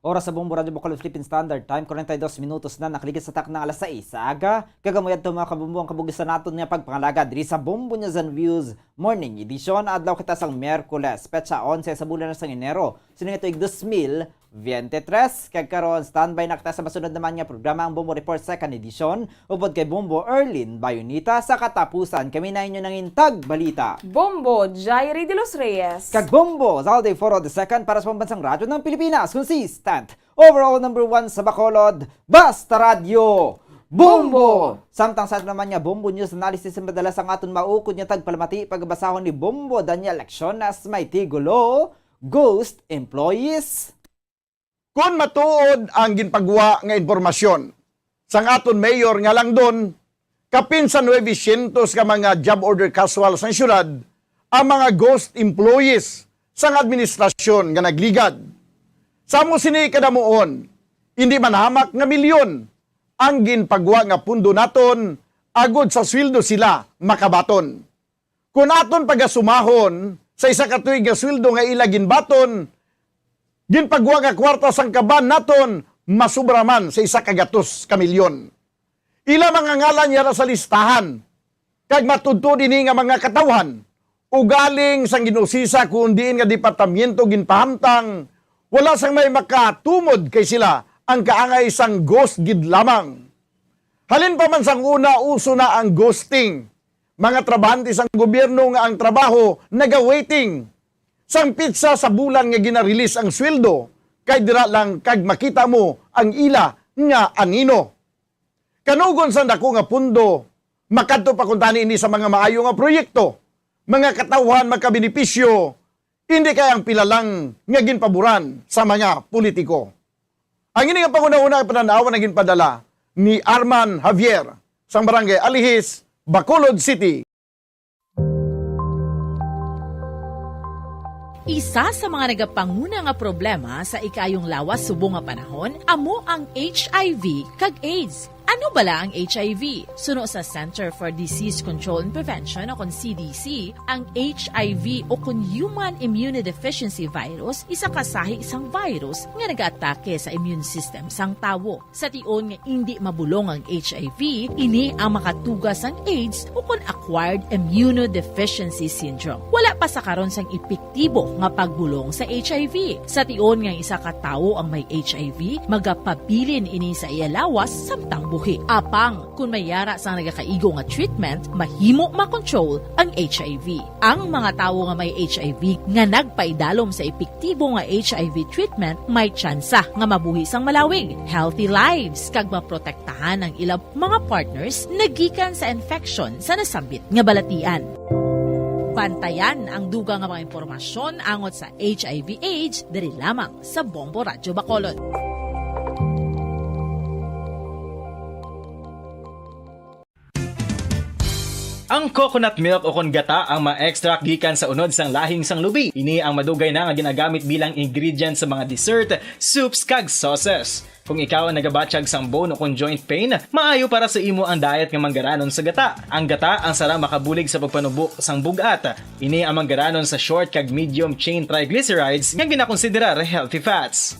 Oras sa Bombo Radyo Bacolod Philippine Standard Time, kwarenta y dos minutos na nakaligid sa takna nga alas sais sa aga. Kag amo yadto, mga kabombo, ang kabugisan naton nga pagpangalaga diri sa Bombo News and Views Morning Edition. Adlaw kita sang Miyerkules, petsa onse sa bulan na sang Enero, sini nga tuig dos mil veintitrés. Kag karon, standby na kita sa masunod naman nga programa, ang Bombo Report Second Edition, upod kay Bombo Erlin Bayonita. Sa katapusan, kami na inyo nangin tagbalita, Bombo Jairi de los Reyes kag Bombo Zalde Foro the Second para sa Pambansang Radyo ng Pilipinas, consistent overall number one sa Bacolod, Basta Radyo, Bombo! Bombo! Samtang sa aton naman nga Bombo News Analysis ang madala sang aton maukod nga tagpalamati, pagabasahon ni Bombo Daniel Lecciones, may tigulo, Ghost Employees. Kon matuod ang ginpagwa nga impormasyon sang aton mayor nga Langdon, kapin sa nuwebesyentos ka mga job order casual sang siyudad ang mga ghost employees sang administrasyon nga nagligad. Sa amo sini kadamuon, indi man hamak nga milyon ang ginpagwa nga pundo naton agod sa sweldo sila makabaton. Kon aton pagasumahon sa isa ka tuig nga sweldo nga ila ginbaton, ginpagwa nga kwarta sang kaban naton masubra man sa isa ka gatos ka milyon. Ila mga ngalan yara sa listahan, kag matudtod ini nga mga katawhan. Ugaling sang gin-usisa kon diin nga departamento ginpahamtang, wala sang may makatumod kay sila ang kaangay sang ghost gid lamang. Halin pa man sang una, uso na ang ghosting. Mga trabahante sang gobyerno nga ang trabaho naga-waiting sang petsa sa bulan nga gina-release ang sweldo, kay dira lang kag makita mo ang ila nga anino. Kanugon sang dako nga pundo, makadto pa kuntani ini sa mga maayo nga proyekto, mga katawhan makabenepisyo, indi kay ang pila lang nga ginpaboran sa mga politiko. Ang ini nga panghunahuna nga panan-aw nga ginpadala ni Arman Javier sang Barangay Alihis, Bacolod City. Isa sa mga nagapanguna nga problema sa ikaayong lawas subong nga panahon amo ang H I V kag AIDS. Ano bala ang H I V? Suno sa Center for Disease Control and Prevention o kon C D C, ang H I V o kon Human Immunodeficiency Virus isa ka sahi sang virus nga nagaatake sa immune system sang tawo. Sa tion nga indi mabulong ang H I V, ini ang makatuga sang AIDS o kon acquired immunodeficiency syndrome. Wala pa sa karon sang epektibo nga pagbulong sa H I V. Sa tion nga isa ka tawo ang may H I V, magapabilin ini sa iya lawas samtang buhi. Apang kon may yara sang nagakaigo nga treatment, mahimo makontrol ang H I V. Ang mga tawo nga may H I V nga nagpaidalom sa epektibo nga H I V treatment may tsansa nga mabuhi sang malawig, healthy lives, kag maprotektahan ang ila mga partners nagikan sa infection sa nasambit nga balatian. Bantayan ang dugang nga mga impormasyon angot sa H I V AIDS diri lamang sa Bombo Radyo Bacolod. Ang coconut milk o kon gata ang ma-extract gikan sa unod sang lahing sang lubi. Ini ang madugay na nga ginagamit bilang ingredient sa mga dessert, soups, kag sauces. Kung ikaw ang nagabatyag sang bone o kon joint pain, maayo para sa imo ang diet nga manggaranon sa gata. Ang gata ang sarang makabulig sa pagpanubo sang bug-at. Ini ang manggaranon sa short kag medium chain triglycerides nga ginakonsiderar healthy fats.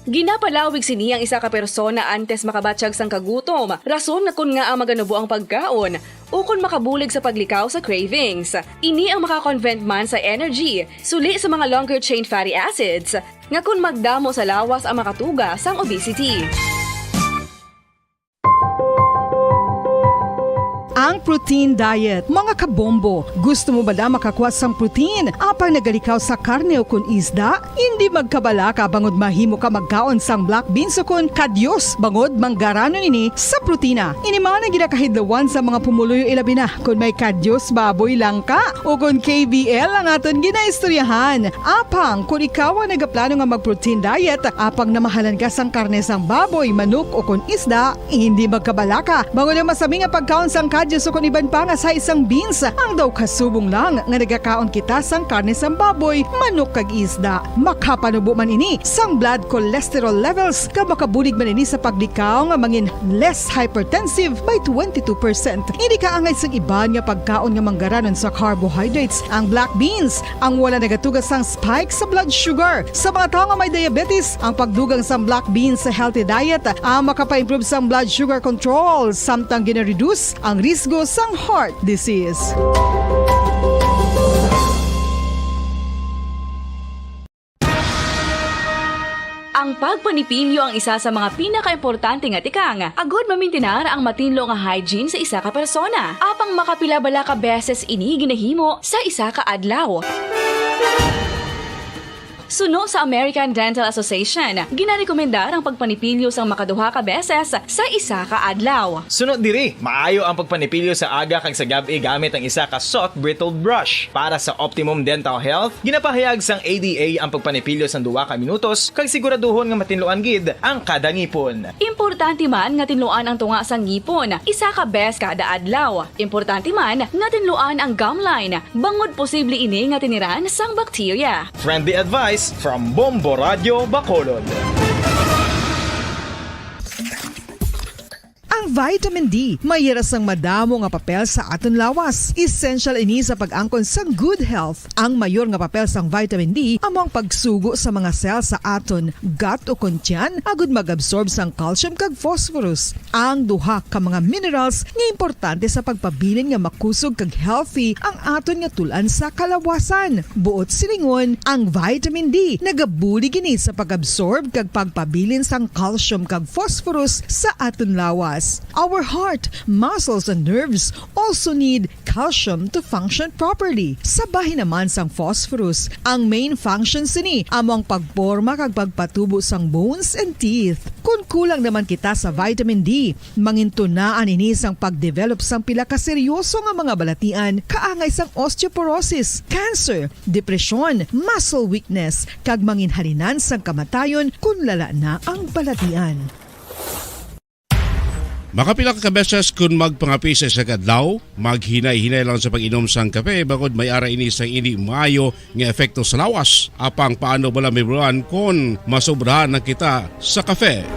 Ginapalawig sini ang isa ka persona antes makabatyag sang kagutom, rason na kon ngaa maganubo ang pagkaon, ukon makabulig sa paglikaw sa cravings. Ini ang makakonvert man sa energy, suli sa mga longer chain fatty acids, nga kon magdamo sa lawas ang makatuga sang obesity. Ang protein diet, mga kabombo. Gusto mo bala makakuha sang protein apang nagalikaw sa karne o kon isda? Indi magkabalaka bangod mahimo ka magkaon sang black beans o kon kadyos bangod manggaranon ini sa protina. Ini man ang ginakahidlawan sa mga pumuluyo, ilabi na kon may kadyos baboy lang ka o kon K B L ang aton ginaistoryahan. Apang kon ikaw ang nagaplano nga mag-protein diet, apang namahalan ka sang karne sang baboy, manok, o kon isda, hindi magkabalaka bangod ang masami nga pagkaon sang kadyos o kon iban pa nga sahi sang beans. Ang daw kasubong lang nga nagakaon kita sang karne sang baboy, manok, kag isda. Makapanubo man ini sang blood cholesterol levels, kag makabulig man ini sa paglikaw nga mangin less hypertensive by twenty-two percent. Hindi kaangay sang iban nga pagkaon nga manggaranon sa carbohydrates, ang black beans, ang wala nagatuga sang spike sa blood sugar. Sa mga tawo nga may diabetes, ang pagdugang sang black beans sa healthy diet ang makapa-improve sang blood sugar control, samtang gina-reduce ang risgo sang heart disease. Ang pagpanipilyo ang isa sa mga pinakaimportante nga tikang agud mamintinar ang matinlo nga hygiene sa isa ka persona. Apang makapila bala ka beses ini ginahimo sa isa ka adlaw? Suno sa American Dental Association, ginarekomendar ang pagpanipilyo sang makaduha ka beses sa isa ka adlaw. Suno diri, maayo ang pagpanipilyo sa aga kag sa gab-i gamit ang isa ka soft bristled brush. Para sa optimum dental health, ginapahayag sang A D A ang pagpanipilyo sang duha ka minutos kag siguraduhon nga matinluan gid ang kada ngipon. Importante man nga tinluan ang tunga sang ngipon isa ka bes kada adlaw. Importante man nga tinluan ang gum line, bangod posible ini nga tiniran sang bakterya. Friendly advice from Bombo Radyo Bacolod. Ang vitamin D may yara sang madamo nga papel sa aton lawas. Essential ini sa pag-angkon sang good health. Ang mayor nga papel sang vitamin D amo ang pagsugo sa mga cell sa aton gut o kon tiyan agud mag-absorb sang calcium kag phosphorus, ang duha ka mga minerals nga importante sa pagpabilin nga makusog kag healthy ang aton nga tul-an sa kalawasan. Buot silingon, ang vitamin D nagabulig ini sa pag-absorb kag pagpabilin sang calcium kag phosphorus sa aton lawas. Our heart, muscles, and nerves also need calcium to function properly. Sa bahin naman sang phosphorus, ang main function sini amo ang pagporma kag pagpatubo sang bones and teeth. Kon kulang naman kita sa vitamin D, mangintunaan ini sang pagdevelop sang pila ka seryoso nga mga balatian, kaangay sang osteoporosis, cancer, depresyon, muscle weakness, kag manginhalinan sang kamatayon kon lala na ang balatian. Makapila ka beses kon magpangape sa isa ka adlaw, maghinay-hinay lang sa pag-inom sang kape, bangod may ara ini sang indi maayo nga epekto sa lawas. Apang paano bala mahibaluan kon masobrahan na kita sa kape?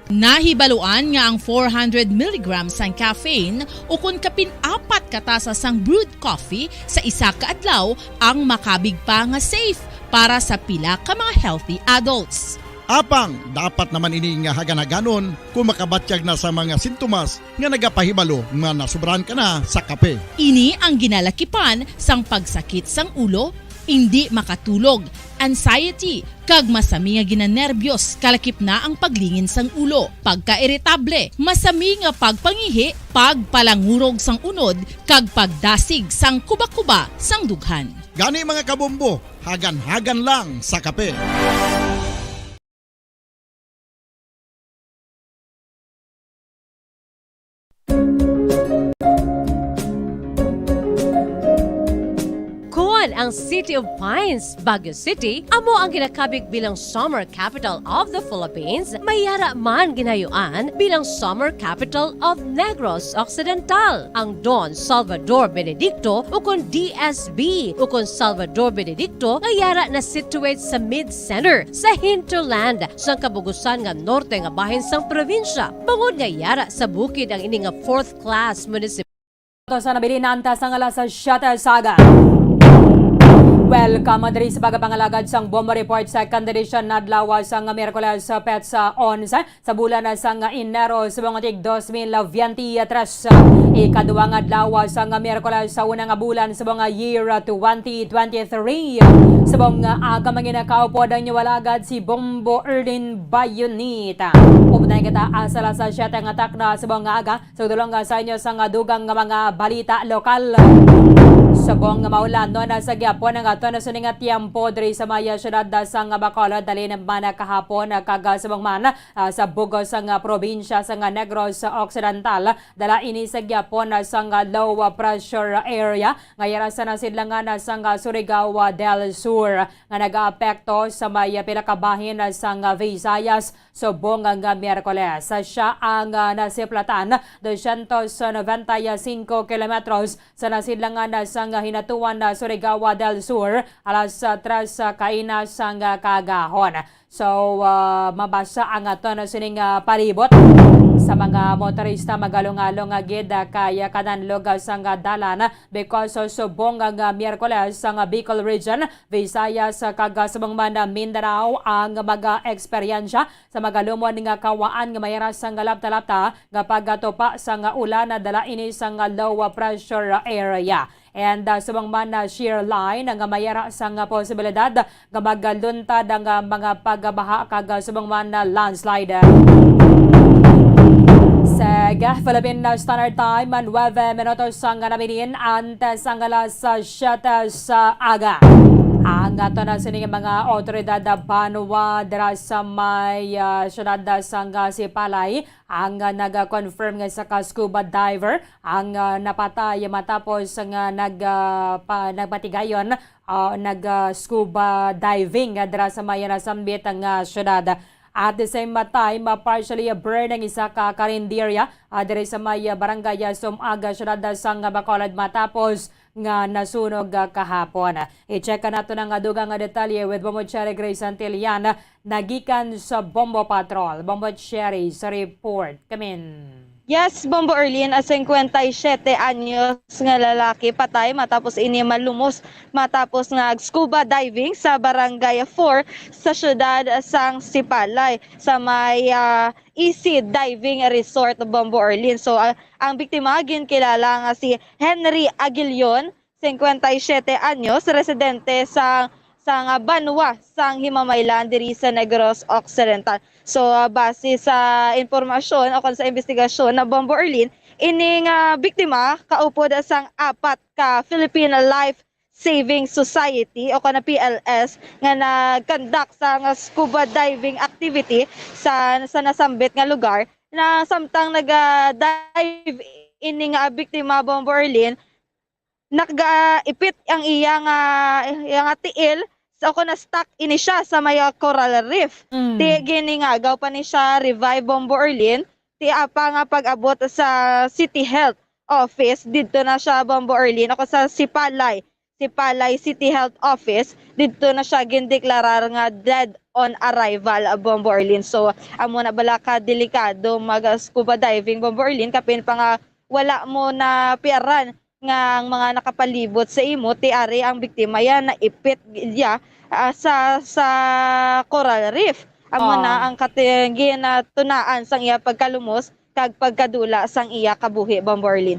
Nahibaluan nga ang four hundred milligrams sang caffeine o kon kapin apat ka tasa sang brewed coffee sa isa ka adlaw ang makabig pa nga safe para sa pila ka mga healthy adults. Apang dapat naman ini nga hagan-haganon kon makabatyag na sa mga sintomas nga nagapahibalo nga nasobrahan ka na sa kape. Ini ang ginalakipan sang pagsakit sang ulo, Indi makatulog, anxiety, kag masami nga ginanerbyos, kalakip na ang paglingin sang ulo, pagkairitable, masami nga pagpangihi, pagpalangurog sang unod, kag pagdasig sang kuba-kuba sang dughan. Gani, mga kabombo, hagan-hagan lang sa kape. Kon ang City of Pines, Baguio City, amo ang ginakabig bilang Summer Capital of the Philippines, may yara man ginayuan bilang Summer Capital of Negros Occidental. Ang Don Salvador Benedicto, ukon D S B, ukon Salvador Benedicto, nga yara na situate sa mid-center, sa hinterland, sang kabugusan nga norte nga bahin sang probinsya, bangod nga yara sa bukid ang ini nga fourth class municipality. Sa nabilin na antas ang alas siyete sa aga. Welcome diri sa pagpangalagad sang Bombo Report sa Second Edition, adlaw sang Miyerkules, petsa onse sa bulan sang Enero, subong tig dos mil veintitrés. Ikaduha nga adlaw sang Miyerkules sa una nga bulan subong nga year twenty twenty-three. Subong nga aga, mga kaupod, ang inyo alagad si Bombo Erlin Bayonita. Upod na kita sa alas siyete nga takna subong nga aga. Sa dulong nga sa inyo sang dugang nga mga balita lokal. Subong nga maulanon na sa gyapon ang aton sini nga tiyempo diri sa may siyudad sang Bacolod, dali na man kahapon, kag subong man, ah, sa bug-os sang probinsya sang Negros Occidental. Dala ini sa gyapon sang low pressure area nga yara sa nasidlangan sang Surigao del Sur, nga nagaapekto sa may pila ka bahin sang Visayas. Subong nga Miyerkules, siya ang, ah, nasiplatan dosyentos noventa y cinco kilometros sa nasidlangan sang Hinatuan, Surigao del Sur, alas tres kaina sang kaagahon. So, ah, mabasa ang aton sining, ah, palibot sa mga motorista, magalungalong nga gid, ah, kay, ah, kadanlog, ah, sang, ah, dalan because, ah, subong nga Miyerkules, ang, ah, Bicol Region, Visayas, ah, kag, ah, subong man, ah, Mindanao ang mag-eksperyensya sa magalumon nga kawaan nga may ras sang lapta-lapta nga pagatupa sang ulan, dala ini sang low pressure area. And, ah, subong man, ah, shear line nga may ara sang posibilidad nga magluntad ang, ah, mga pagbaha kag, ah, subong man, ah, landslide. Sa Philippine Standard Time, nuebe minutos ang nabilin antes ang alas siyete sa aga. Ang ato na sining mga otoridad, ah, banwa dira sa may, ah, siyudad, ah, sang, ah, Sipalay, ang, ah, nag-confirm nga isa ka scuba diver ang, ah, napatay matapos nga nag, ah, pa-, nagpatigayon, ah, nag, ah, scuba diving, ah, dira sa may nasambit nga, ah, syudad. At the same time, ah, partially, ah, burned ang isa ka karinderya, ah, diri sa may, ah, barangay, ah, Sumag, ah, syudad, ah, sang Bacolod matapos nga nasunog, ah, kahapon. I-check nato na nga dugang nga detalye with Bombo Cherry Grace Santillan, nagikan sa Bombo Patrol. Bombo Cherry sa report. Kamin. Yes, Bombo Erlin, a singkwenta y siyete anyos nga lalaki patay matapos ini malumos matapos nga scuba diving sa Barangay four sa siyudad sang Sipalay sa may, ah, Easy Diving Resort, Bombo Erlin. So, ah, ang biktima ginkilala nga si Henry Aguilion, singkwenta y siyete anyos, residente sa, sa nga banwa sang Himamaylan diri sa Negros Occidental. So, ah, base sa impormasyon o kon sa investigasyon na, Bombo Erlin, ini nga biktima kaupod sang apat ka Philippine Life Saving Society o kon P L S nga nag-conduct sa nga scuba diving activity sa, sa nasambit nga lugar, na samtang naga-dive ini nga biktima, Bombo Erlin, nagaipit ang iya nga, iya nga tiil, so, kon na-stuck ini siya sa may, ah, coral reef. Mm. Ti giningagaw pa ni siya revive, Bombo Erlin, ti apa nga pag-abot sa City Health Office, didto na siya, Bombo Erlin, o sa Sipalay, Sipalay City Health Office, didto na siya gindeklarar nga dead on arrival, ah, Bombo Erlin. So, amo na bala ka delikado mag, ah, scuba diving, Bombo Erlin, kapin pa nga wala mo napiaran nga ang mga nakapalibot sa imo, ti ari ang biktima ya naipit ya, ah, sa, sa coral reef. Amo na Ah. ang kati-, ginatunaan sang iya pagkalumos kag pagkadula sang iya kabuhi, Bombo Erlin.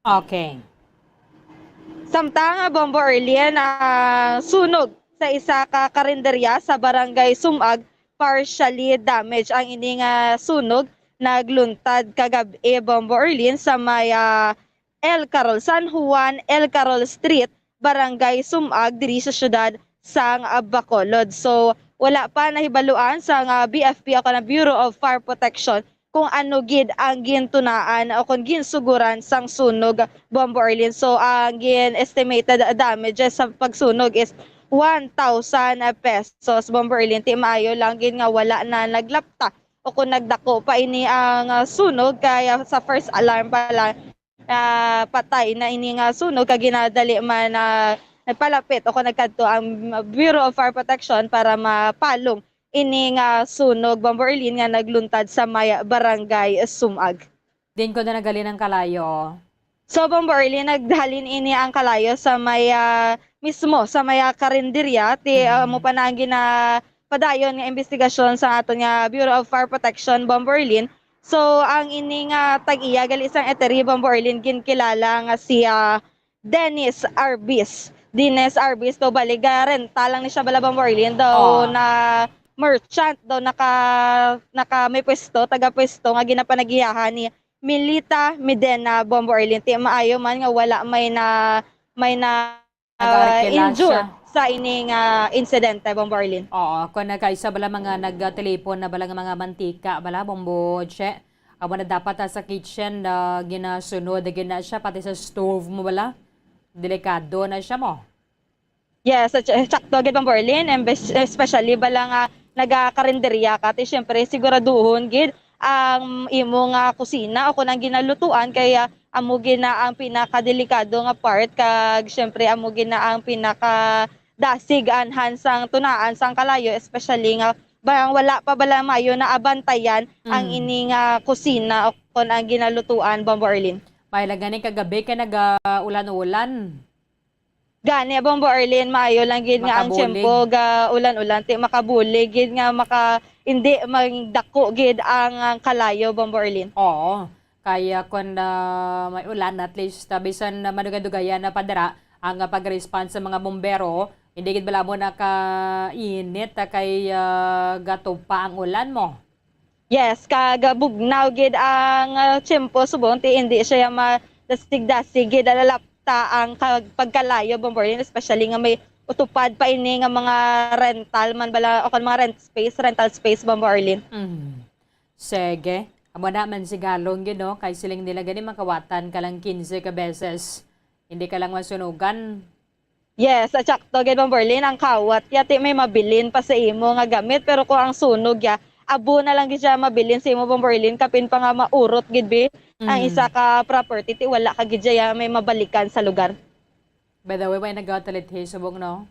Okay. Samtang, ah, Bombo Erlin, ah, sunog sa isa ka karinderya sa Barangay Sumag, partially damaged ang ini nga sunog. Nagluntad kagab-i, Bombo Erlin, sa may, ah, El Carol, San Juan El Carol Street, Barangay Sumag, diri sa siyudad sang, ah, Bacolod. So, wala pa nahibaluan sang, ah, B F P o kana Bureau of Fire Protection kung ano gid ang gintunaan o kung ginsuguran sang sunog, Bombo Erlin. So, ang gin-estimated damages sa pagsunog is one thousand pesos, Bombo Erlin. Ti maayo lang gid nga wala na naglapta o kung nagdako pa ini ang, ah, sunog, kay sa first alarm pa lang, ah, patay na ini nga sunog, kag ginadali man na nagpalapit o kung nagkadto ang Bureau of Fire Protection para mapalong ini nga sunog, Bombo Erlin, nga nagluntad sa may Barangay Sumag. Din ko na naghalin ang kalayo. So, Bombo Erlin, naghalin ini ang kalayo sa may, ah, mismo sa may, ah, karinderya. Ti, ah, Mm. mo pa na ang gina-, padayon nga investigasyon sa aton nga Bureau of Fire Protection, Bombo Erlin. So, ang ini nga tag-iya gali sang eatery, Bombo Erlin, ginkilala nga si, ah, Dennis Arbis. Dennis Arbis, to bali, ga-renta lang ni siya bala, Bombo Erlin, daw Oh. na merchant, daw naka, naka may pwesto, taga pwesto nga ginapanagiyahan ni Milita Medena, Bombo Erlin. Ti maayo man nga wala may na, may na, ah, Nag-arkila injure siya. sa ining, ah, insidente, Bombo Erlin. Oo, kung nagkaisa bala mga nagtelefon na bala nga mga mantika bala, Bombo Che, amo na dapat, ah, sa kitchen na ginasunod, gina siya, pati sa stove mo bala. Delikado na siya mo. Yes, at sy-, sakto gid, Bombo Erlin, embes-, especially bala nga nagakarinderya ka, ti syempre siguraduhon gid ang imo nga kusina o kung ang ginalutuan kay, ah, amo gid na ang pinakadelikado nga part, kag syempre amo gid na ang pinakadasig anhan sang tunaan sang kalayo, especially nga ba, wala pa bala maayo naabantayan ang Mm. ini nga kusina o kung ang ginalutuan, Bombo Erlin. May lang gani kagabi kay nag-, ah, ulan-ulan. Gani, Bombo Erlin, maayo lang gid nga ang Makabulig. tiyempo ga ulan-ulan, ti makabulig gid nga maka-, hindi magdako gid ang, ang kalayo, Bombo Erlin. Oo. Kaya kung, ah, may ulan, at least, ah, bisan na madugadugayan na padara ang, ah, pag-response sa mga bombero, hindi gid bala mo nakainit, ah, kay, ah, gatupa ang ulan mo. Yes, kag bugnaw gid ang, ah, tiyempo subong ti indi siya madasig-dasig gid, lalapta ang kag-, pagkalayo, Bombo Erlin, especially nga may utupad pa ini nga mga rental man bala o kon mga rent space, rental space, Bombo Erlin. Mm. Sige. Amo na man sigalon gid, no? Kay siling nila gani makawatan ka lang quince ka beses. Hindi ka lang masunugan. Yes, at sakto gid, Bombo Erlin, ang kawat ya ti may mabilin pa sa imo nga gamit, pero kung ang sunog ya, abo na lang gid siya mabilin sa imo, Bombo Erlin, kapin pa nga maurot gid bi ang Mm. isa ka property, ti wala ka gid siya may mabalikan sa lugar. By the way, may nagawat na lithi subong, no?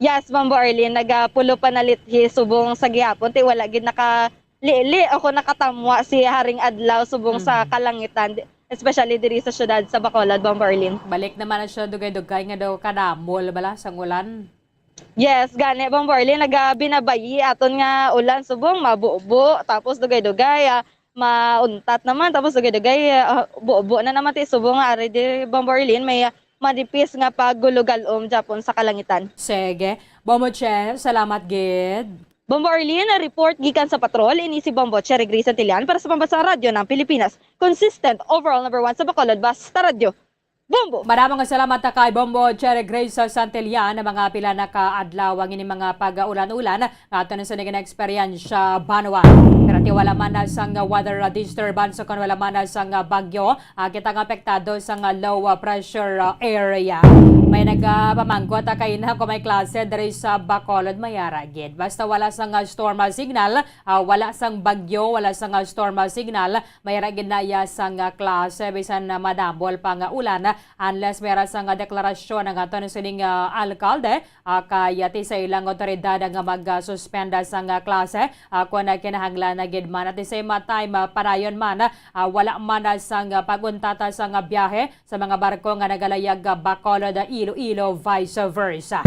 Yes, Bombo Erlin, nagapulo pa na lithi subong sa gihapon, ti wala gid naka lili o kung nakatamwa si Haring Adlaw subong sa Mm. kalangitan, di-, especially diri sa siyudad sa Bacolod, Bombo Erlin. Balik naman na siya dugay-dugay nga daw kadamol bala sang ulan. Yes, gani, Bombo Erlin, nagabinabayi aton nga ulan subong mabubo, tapos dugay-dugay, ah, mauntat naman, tapos dugay-dugay, ah, bubo na naman ti subong nga ari di, Bombo Erlin, may, ah, manipis nga paggulo-galom japon sa kalangitan. Sige. Bombo Che, salamat gid. Bombo Erlin, report gikan sa patrol, ini si Bombo Cherry Grace Santillan para sa Pambansang Radyo ng Pilipinas. Consistent, overall number one sa Bacolod, basta radyo. Bombo! Maraming salamat kay Bombo Cherry Grace Santillan. Mga pila na ka adlaw ang ini mga pag-ulan-ulan nga ato na sa naging eksperyensya banwa. Pero ti wala man na sang weather disturbance o kon wala man na sang bagyo, ah, kita nga apektado sang low, ah, pressure, ah, area. May nagapamangkot, ah, kay na kung may klase diri sa Bacolod, may ara gid. Basta wala sang, ah, storm, ah, signal, ah, wala sang bagyo, wala sang, ah, storm, ah, signal, may ara gid na iya sang, ah, klase, bisan na madambol pa nga ulan, ah, unless may ara sang, ah, deklarasyon ang aton sining, ah, alkalde, ah, kay, ah, ti sa ilang awtoridad nga mag, ah, suspenda sang, ah, klase, ah, kung, ah, kinahanglan na gid man. At the same, ah, time, ah, padayon man, ah, wala man, ah, sang, ah, pag-untata sang, ah, biyahe sa mga barko nga nagalayag, ah, Bacolod, ah, Iloilo, vice versa.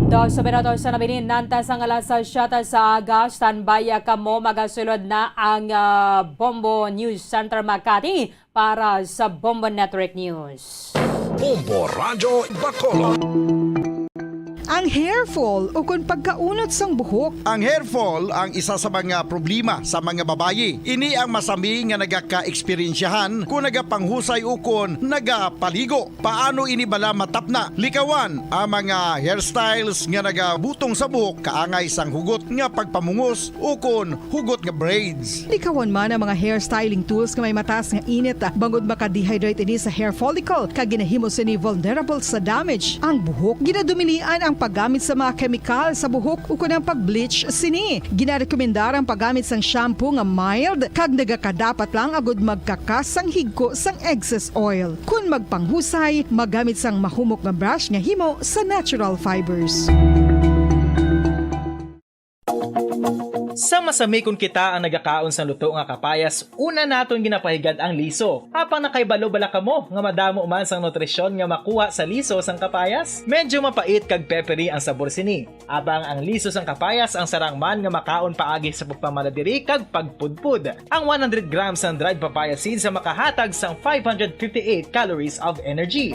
Dos minutos na nabilin, nantas ang alas siyete sa aga. Standby kamo, magasulod na ang, ah, Bombo News Center Makati para sa Bombo Network News. Bombo Radyo Bacolod. Ang hair fall ukon pagkaunot sang buhok. Ang hair fall ang isa sa mga problema sa mga babayi. Ini ang masami nga nagaka-eksperyensyahan kon nagapanghusay ukon nagapaligo. Paano ini bala matapna? Likawan ang mga hairstyles nga nagabutong sa buhok kaangay sang hugot nga pagpamungos ukon hugot nga braids. Likawan man ang mga hair styling tools nga may mataas nga init, bangod maka-dehydrate ini sa hair follicle kag ginahimo sini vulnerable sa damage ang buhok. Ginadumilian ang paggamit sa mga kemikal sa buhok ukon ang pag-bleach sini. Ginarekomendar ang paggamit sang shampoo nga mild kag nagakadapat lang agud magkakas sang higko sang excess oil. Kon magpanghusay, magamit sang mahumok nga brush nga himo sa natural fibers. Sa masami kon kita ang nagakaon sang luto nga kapayas, una naton ginapahigad ang liso. Apang nakahibalo bala kamo nga madamo man sang nutrisyon nga makuha sa liso sang kapayas? Medyo mapait kag peppery ang sabor sini. Apang ang liso sang kapayas ang sarang man nga makaon paagi sa pagpamaladiri kag pagpudpod. Ang one hundred grams sang dried papaya seeds ang makahatag sang five hundred fifty-eight calories of energy.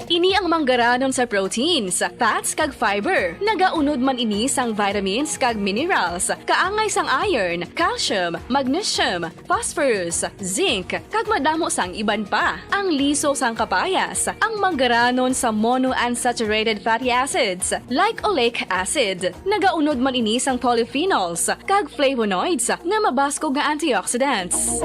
Ini ang manggaranon sa proteins, fats, kag fiber. Nagaunod man ini sang vitamins kag minerals, kaangay sang iron, calcium, magnesium, phosphorus, zinc, kag madamo sang iban pa. Ang liso sang kapayas, ang manggaranon sa monounsaturated fatty acids, like oleic acid. Nagaunod man ini sang polyphenols kag flavonoids nga mabaskog nga antioxidants.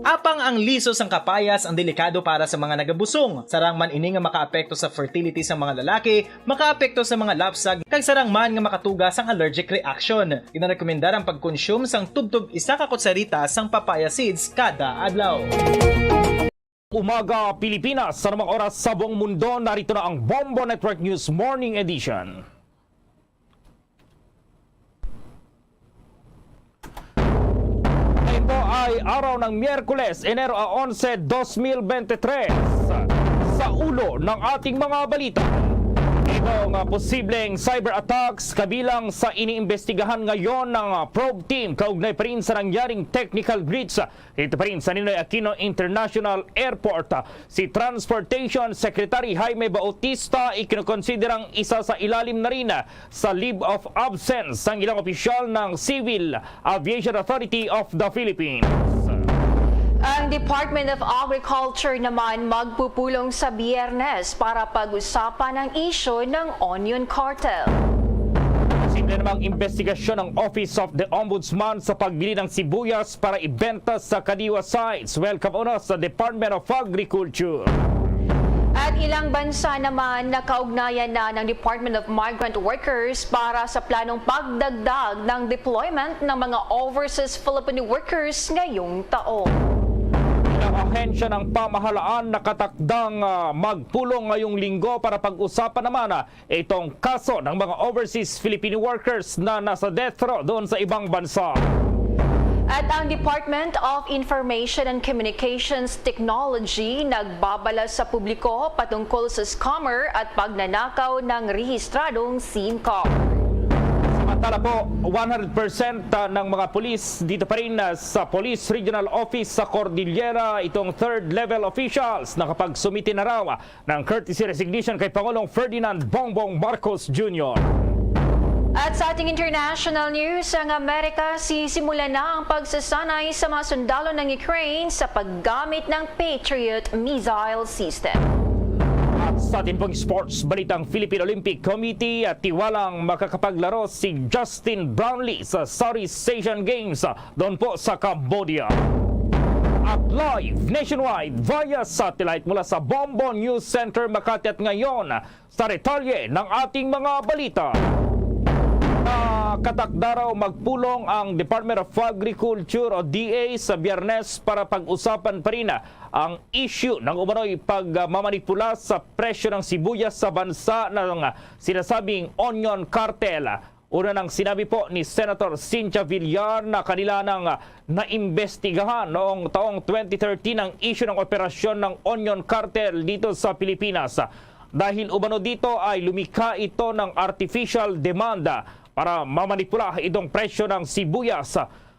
Apang ang liso sang kapayas ang delikado para sa mga nagabusong. Sarang man ini nga makaapekto sa fertility sang mga lalaki, makaapekto sa mga lapsag, kag sarang man nga makatuga sang allergic reaction. Ginarekomendar ang pagkonsume sang tubtob isa ka kutsarita sang papaya seeds kada adlaw. Umaga, Pilipinas, sa anumang oras sa buong mundo, narito na ang Bombo Network News Morning Edition. Ito ay araw ng Miyerkules, Enero a onse, dos mil bente tres. Sa ulo ng ating mga balita, itong, ah, posibleng cyber attacks kabilang sa iniimbestigahan ngayon ng, ah, probe team kaugnay pa rin sa nangyaring technical glitch dito pa rin sa Ninoy Aquino International Airport. Si Transportation Secretary Jaime Bautista ikinukonsiderang isa sa ilalim na rin sa leave of absence sang ilang opisyal ng Civil Aviation Authority of the Philippines. Ang Department of Agriculture naman magpupulong sa Biyernes para pag-usapan ang isyu ng onion cartel. Simple namang investigasyon ng Office of the Ombudsman sa pagbili ng sibuyas para ibenta sa Kadiwa sites. Welcome una sa Department of Agriculture. At ilang bansa naman nakaugnayan na ng Department of Migrant Workers para sa planong pagdagdag ng deployment ng mga overseas Filipino workers ngayong taon. Ilang ahensya ng pamahalaan nakatakdang, ah, magpulong ngayong linggo para pag-usapan naman, ah, itong kaso ng mga overseas Filipino workers na nasa death row doon sa ibang bansa. At ang Department of Information and Communications Technology nagbabala sa publiko patungkol sa scammer at pagnanakaw ng rehistradong SIM card. Samantala po, one hundred percent ng mga pulis dito pa rin, ah, sa Police Regional Office sa Cordillera, itong third level officials, nakapagsumite na raw ng courtesy resignation kay Pangulong Ferdinand Bongbong Marcos Junior. At sa ating international news, ang Amerika sisimulan na ang pagsasanay sa mga sundalo ng Ukraine sa paggamit ng Patriot missile system. At sa ating pong sports balitang, Philippine Olympic Committee at tiwalang makakapaglaro si Justin Brownlee sa Southeast Asian Games doon po sa Cambodia. At live nationwide via satellite mula sa Bombo News Center Makati, at ngayon sa detalye ng ating mga balita. Nakatakda raw magpulong ang Department of Agriculture o D A sa Biyernes para pag-usapan pa rin ang issue ng umano'y pagmamanipula sa presyo ng sibuyas sa bansa ng sinasabing onion cartel. Una nang sinabi po ni Senator Cynthia Villar na kanila nang naimbestigahan noong taong twenty thirteen ang isyu ng operasyon ng onion cartel dito sa Pilipinas. Dahil umano dito ay lumikha ito ng artificial demand para mamanipula itong presyo ng sibuyas.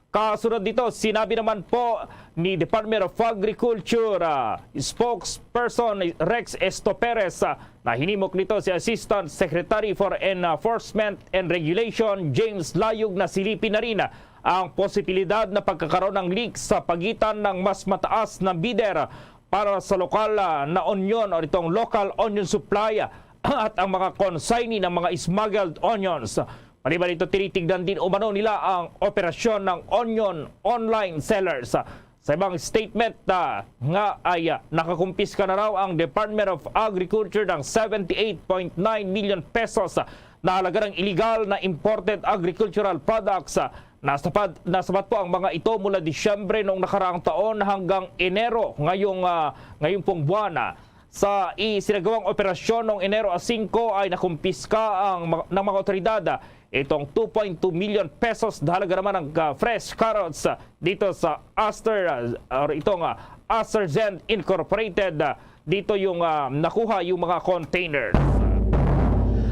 Kasunod nito, sinabi naman po ni Department of Agriculture, ah, spokesperson Rex Esto Perez, ah, na hinimok nito si Assistant Secretary for Enforcement and Regulation James Layog na silipin na rin ang posibilidad na pagkakaroon ng leak sa pagitan ng mas mataas na bidder para sa lokal, ah, na onion o itong local onion supply, ah, at ang mga consignee ng mga smuggled onions. Maliban dito, tinitignan din umano nila ang operasyon ng onion online sellers. Sa ibang statement, ah, nga ay, ah, nakakumpiska na raw ang Department of Agriculture ng seventy eight point nine million pesos na halaga ng illegal na imported agricultural products. Ah, nasapat, nasapat po ang mga ito mula Disyembre noong nakaraang taon hanggang Enero ngayong, ah, ngayong pong buwan. Ah, sa isinagawang operasyon noong Enero singko ay nakumpiska ang ma-, ng mga otoridad, ah, itong two point two million pesos na halaga naman ng, ah, fresh carrots, ah, dito sa Aster, ah, or itong, ah, Asterzen Incorporated, ah, dito yung, ah, nakuha yung mga containers.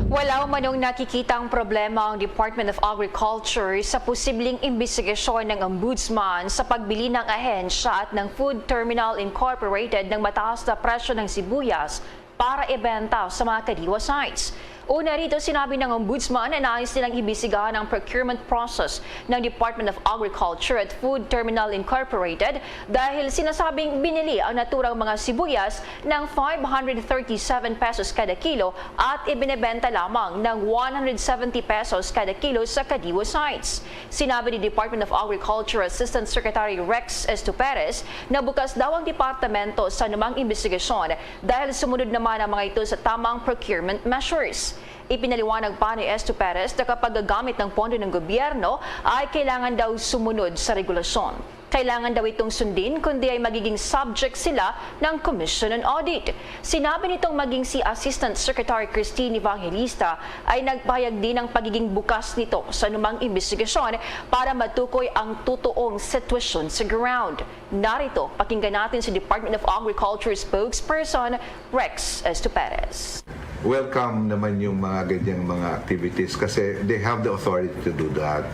Wala umanong nakikitang problema ang Department of Agriculture sa posibleng imbestigasyon ng Ombudsman sa pagbili ng ahensya at ng Food Terminal Incorporated ng mataas na presyo ng sibuyas para ibenta sa mga Kadiwa sites. Una rito, sinabi ng Ombudsman na nais nilang imbestigahan ang procurement process ng Department of Agriculture at Food Terminal Incorporated dahil sinasabing binili ang naturang mga sibuyas ng five hundred thirty-seven pesos kada kilo at ibinebenta lamang ng one hundred seventy pesos kada kilo sa Kadiwa sites. Sinabi ni Department of Agriculture Assistant Secretary Rex Estuperes na bukas daw ang departamento sa anumang imbestigasyon dahil sumunod naman ang mga ito sa tamang procurement measures. Ipinaliwanag pa ni Estuperes na kapag gagamit ng pondo ng gobyerno ay kailangan daw sumunod sa regulasyon. Kailangan daw itong sundin, kundi ay magiging subject sila ng Commission on Audit. Sinabi nitong maging si Assistant Secretary Christine Evangelista ay nagpahayag din ng pagiging bukas nito sa anumang imbestigasyon para matukoy ang totoong sitwasyon sa ground. Narito, pakinggan natin si Department of Agriculture spokesperson Rex Estuperes. Welcome naman yung mga ganyang mga activities kasi they have the authority to do that.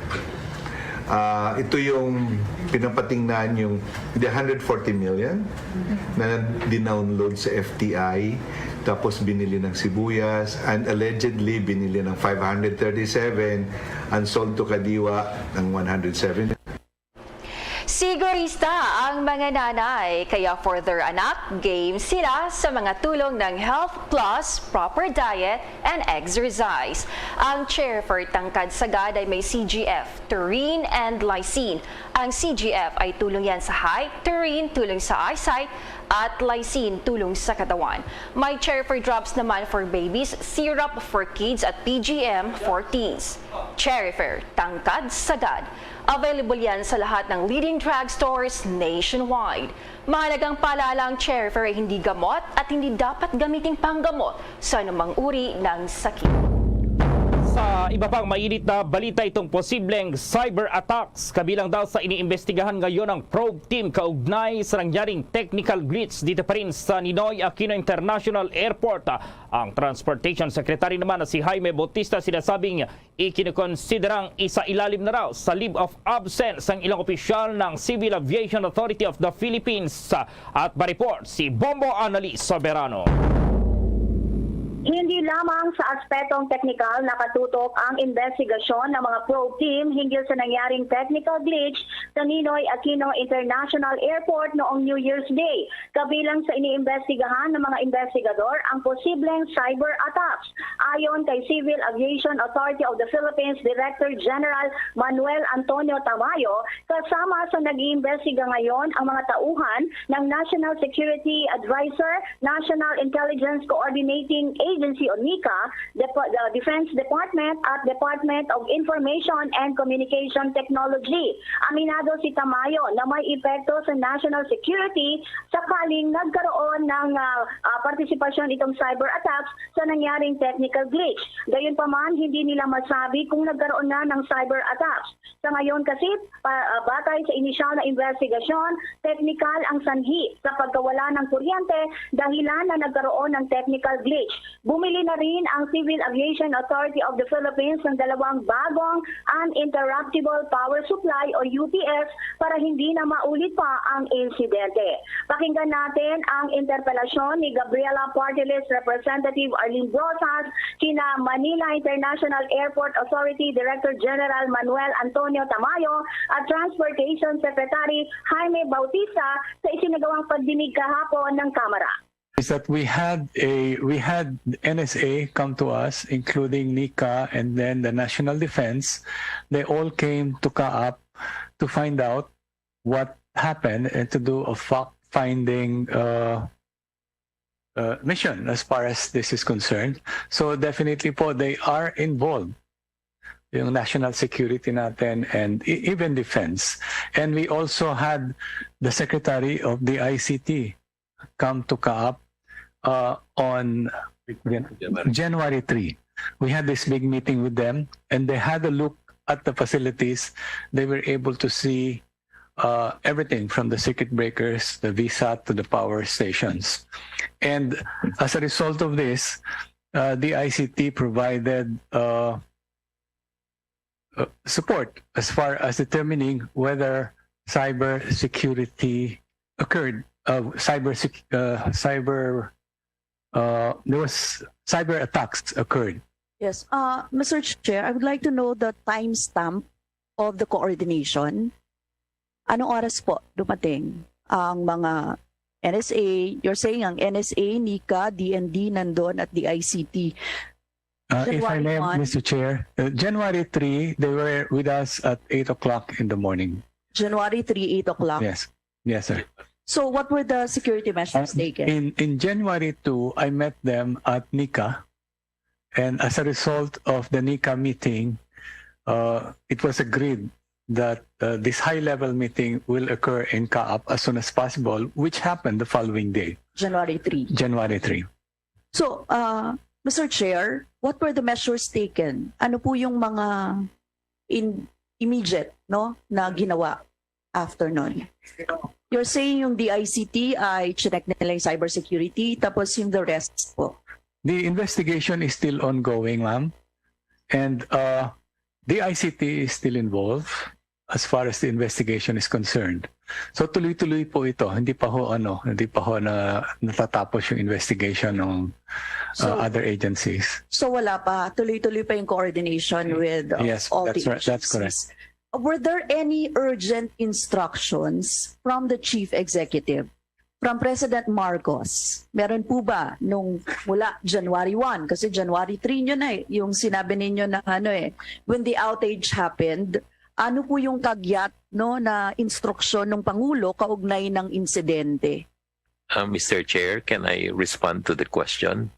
Ah, ito yung pinapatingnan yung the hundred forty million na dinownload sa F T I, tapos binili ng sibuyas, and allegedly binili ng five hundred thirty-seven, and sold to Kadiwa ng one hundred seven. Sigurista ang mga nanay, kaya for their anak, game sila sa mga tulong ng Health Plus, Proper Diet, and Exercise. Ang Cherifer Tangkad Sagad ay may C G F, taurine, and lysine. Ang C G F ay tulong yan sa height, taurine, tulong sa eyesight, at lysine, tulong sa katawan. May Cherifer Drops naman for babies, syrup for kids, at P G M for teens. Cherifer Tangkad Sagad. Available yan sa lahat ng leading drugstores nationwide. Mahalagang paalala, ang Cherifer ay hindi gamot at hindi dapat gamiting panggamot sa anumang uri ng sakit. Sa iba pang mainit na balita, itong posibleng cyber attacks kabilang daw sa iniimbestigahan ngayon ng probe team kaugnay sa nangyaring technical glitch dito pa rin sa Ninoy Aquino International Airport. Ang Transportation Secretary naman na si Jaime Bautista sinasabing ikinukonsiderang isailalim na raw sa leave of absence ang ilang opisyal ng Civil Aviation Authority of the Philippines. At ma-report si Bombo Annalise Soberano. Hindi lamang sa aspetong teknikal nakatutok ang imbestigasyon ng mga probe team hinggil sa nangyaring technical glitch sa Ninoy Aquino International Airport noong New Year's Day. Kabilang sa iniimbestigahan ng mga investigador ang posibleng cyber attacks. Ayon kay Civil Aviation Authority of the Philippines Director General Manuel Antonio Tamayo, kasama sa nag-iimbestiga ngayon ang mga tauhan ng National Security Advisor, National Intelligence Coordinating Agency o NICA, Depo-, the Defense Department at Department of Information and Communication Technology. Aminado si Tamayo na may epekto sa national security sakaling nagkaroon ng, ah, ah, partisipasyon itong cyber attacks sa nangyaring technical glitch. Gayunpaman, hindi nila masabi kung nagkaroon na ng cyber attacks. Sa ngayon kasi, pa-, ah, batay sa inisyal na investigasyon, teknikal ang sanhi sa pagkawala ng kuryente dahilan na nagkaroon ng technical glitch. Bumili na rin ang Civil Aviation Authority of the Philippines ng dalawang bagong uninterruptible power supply o U P S para hindi na maulit pa ang insidente. Pakinggan natin ang interpelasyon ni Gabriela Party List Representative Arlene Brosas kina Manila International Airport Authority Director General Manuel Antonio Tamayo at Transportation Secretary Jaime Bautista sa isinagawang pagdinig kahapon ng Kamara. Is that we had a we had N S A come to us, including NICA and then the National Defense. They all came to CAAP to find out what happened and to do a fact-finding uh, uh, mission as far as this is concerned. So definitely po, they are involved, yung national security natin and e- even defense. And we also had the Secretary of the I C T come to CAAP uh, on Jan- January three. We had this big meeting with them, and they had a look at the facilities. They were able to see uh, everything from the circuit breakers, the VSAT, to the power stations. And as a result of this, uh, the I C T provided uh, uh, support as far as determining whether cyber security occurred, uh, cyber sec- uh, cyber uh, there was cyber attacks occurred. Yes. Uh, Mister Chair, I would like to know the timestamp of the coordination. Anong oras po dumating ang mga N S A? You're saying ang N S A, NICA, D N D nandun at D I C T. Uh, if I January may, one. Mister Chair, uh, January three, they were with us at eight o'clock in the morning. January three, eight o'clock. Yes. Yes, sir. So what were the security measures Uh, taken? in in January two, I met them at NICA, and as a result of the NICA meeting, uh, it was agreed that uh, this high-level meeting will occur in CAAP as soon as possible, which happened the following day, January three. January three. So, uh, Mister Chair, what were the measures taken? Ano po yung mga in immediate, no, na ginawa after nun? You're saying yung D I C T ay chinek nila yung cybersecurity, tapos yung the rest po. The investigation is still ongoing, ma'am. And uh, the I C T is still involved as far as the investigation is concerned. So tuloy-tuloy po ito. Hindi pa ho ano, hindi pa ho na natatapos yung investigation ng uh, So- other agencies. So wala pa, tuloy-tuloy pa yung coordination with uh, Yes, all that's the right, that's agencies. Were there any urgent instructions from the chief executive, from President Marcos? Meron po ba nung mula January one, kasi January three nyo na eh, yung sinabi ninyo na ano eh, when the outage happened, ano po yung kagyat, no, na instruksyon ng Pangulo kaugnay ng insidente? Uh, Mister Chair, can I respond to the question?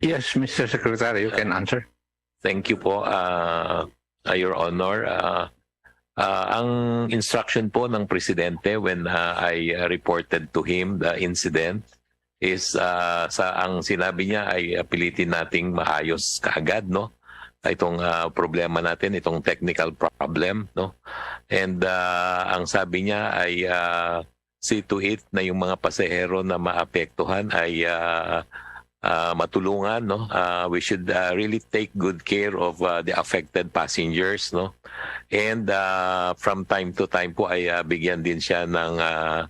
Yes, Mister Secretary, you can answer. Thank you po, uh, uh, Your Honor. Uh, uh, ang instruction po ng Presidente when uh, I uh, reported to him the incident is uh, sa ang sinabi niya ay uh, pilitin nating maayos kaagad, no? Itong uh, problema natin, itong technical problem, no? And uh, ang sabi niya ay uh, see to it na yung mga pasahero na maapektuhan ay uh, uh, matulungan, no? Uh, we should uh, really take good care of uh, the affected passengers, no? And uh, from time to time po ay uh, bigyan din siya ng uh,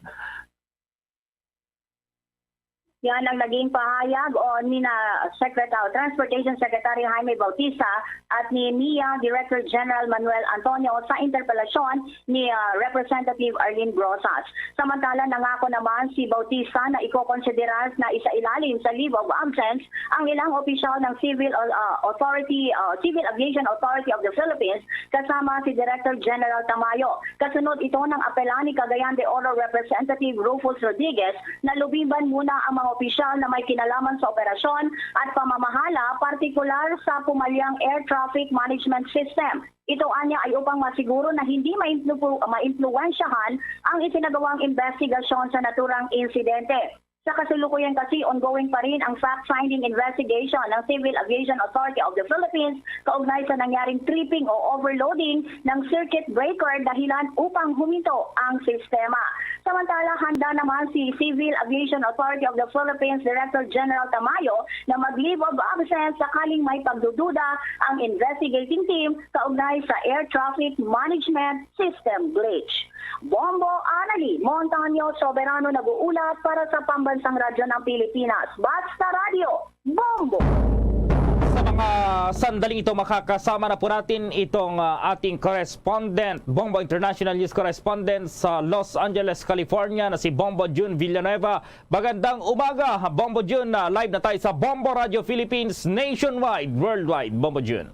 Yan ang naging pahayag o ni na Secretary, Transportation Secretary Jaime Bautista at ni NIA Director General Manuel Antonio sa interpelasyon ni ah, Representative Arlene Brosas. Samantala, nangako naman si Bautista na ikokonsiderar na isailalim sa leave of absence ang ilang opisyal ng Civil ah, Authority, ah, Civil Aviation Authority of the Philippines kasama si Director General Tamayo. Kasunod ito ng apela ni Cagayan de Oro Representative Rufus Rodriguez na lubimban muna ang mga opisyal na may kinalaman sa operasyon at pamamahala, partikular sa pumalyang air traffic management system. Ito anya ay upang masiguro na hindi mainflu-, maimpluwensyahan ang isinagawang investigasyon sa naturang insidente. Sa kasalukuyan kasi, ongoing pa rin ang fact-finding investigation ng Civil Aviation Authority of the Philippines kaugnay sa nangyaring tripping o overloading ng circuit breaker dahilan upang huminto ang sistema. Samantala, handa naman si Civil Aviation Authority of the Philippines Director General Tamayo na mag-leave of absence sakaling may pagdududa ang investigating team kaugnay sa air traffic management system glitch. Bombo Anali Montaño Soberano nag-uulat para sa Pambansang Radyo ng Pilipinas, Basta Radyo, Bombo! Sa mga sandaling ito, makakasama na po natin itong ah, ating correspondent, Bombo International News Correspondent sa Los Angeles, California, na si Bombo June Villanueva. Magandang umaga, Bombo June. Ah, live na tayo sa Bombo Radio Philippines nationwide, worldwide. Bombo June.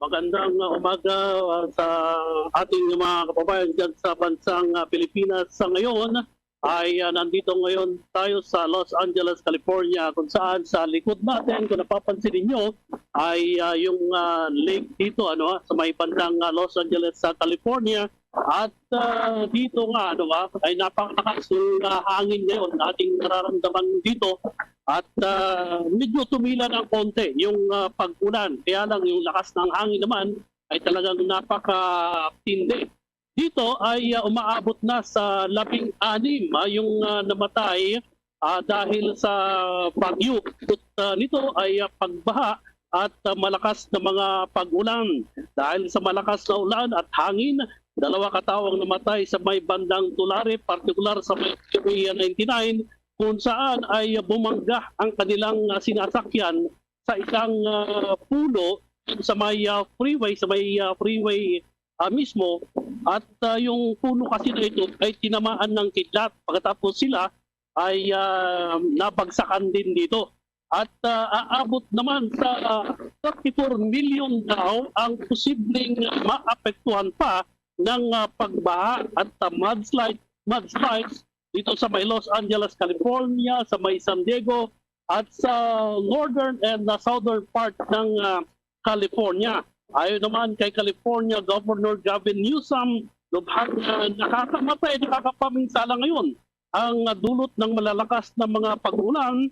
Magandang uh, umaga uh, sa ating mga kababayan dyan sa bansang uh, Pilipinas. Sa ngayon ay uh, nandito ngayon tayo sa Los Angeles, California, kung saan sa likod natin, kung napapansin ninyo, ay uh, yung uh, lake dito ano, sa may bandang uh, Los Angeles sa California. At uh, dito nga ano ba, ay napakalakas yung uh, hangin ngayon na ating nararamdaman dito. At uh, medyo tumila ng konti yung uh, pag-ulan. Kaya lang yung lakas ng hangin naman ay talagang napakatindi. Dito ay uh, umaabot na sa labing anim uh, yung uh, namatay uh, dahil sa bagyo. At uh, nito ay uh, pagbaha at uh, malakas na mga pag-ulan. Dahil sa malakas na ulan at hangin, dalawa katawang namatay sa may bandang Tulare, partikular sa may Highway ninety-nine, kung saan ay bumangga ang kanilang uh, sinasakyan sa isang uh, puno sa may uh, freeway, sa may uh, freeway uh, mismo. At uh, yung puno kasi na ito ay tinamaan ng kidlat. Pagkatapos sila ay uh, nabagsakan din dito. At uh, aabot naman sa uh, thirty-four million daw ang posibleng maapektuhan pa ng uh, pagbaha at uh, mudslide, mudslides dito sa may Los Angeles, California, sa may San Diego, at sa northern and uh, southern part ng uh, California. Ayon naman kay California Governor Gavin Newsom, lubhang uh, nakakamatay, nakakapaminsala ngayon ang uh, dulot ng malalakas na mga pag-ulan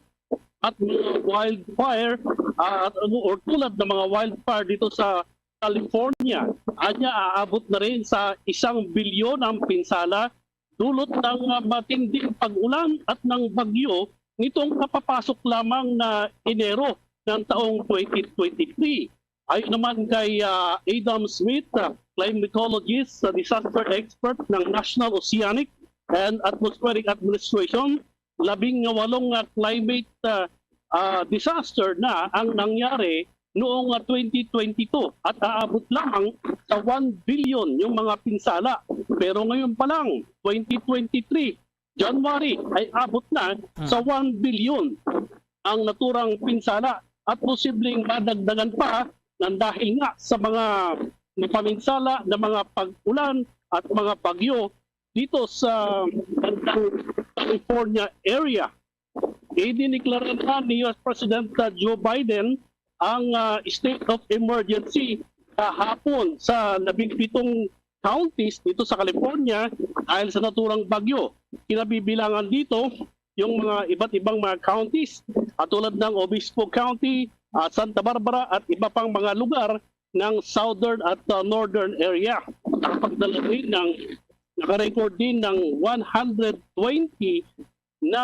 at mga wildfire uh, or tulad ng mga wildfire dito sa California. Anya aabot na rin sa isang bilyon ang pinsala dulot ng uh, matinding pag-ulan at ng bagyo nitong kapapasok lamang na Enero ng taong twenty twenty-three. Ayon naman kay uh, Adam Smith, uh, climatologist sa disaster expert ng National Oceanic and Atmospheric Administration, labing walong uh, climate uh, uh, disaster na ang nangyari noong uh, twenty twenty-two at aabot lamang sa one billion yung mga pinsala. Pero ngayon pa lang, twenty twenty-three, January, ay abot na sa one billion ang naturang pinsala at posibleng madagdagan pa nang dahil nga sa mga napaminsala na mga pag-ulan at mga bagyo dito sa bandang California area. Idiniklara na ni U S President uh, Joe Biden ang uh, state of emergency kahapon sa labing pitong counties dito sa California dahil sa naturang bagyo. Kinabibilangan dito yung mga iba't ibang mga counties at tulad ng Obispo County, uh, Santa Barbara at iba pang mga lugar ng southern at uh, northern area. Nakapagdala din ng nakarecord din ng one hundred twenty na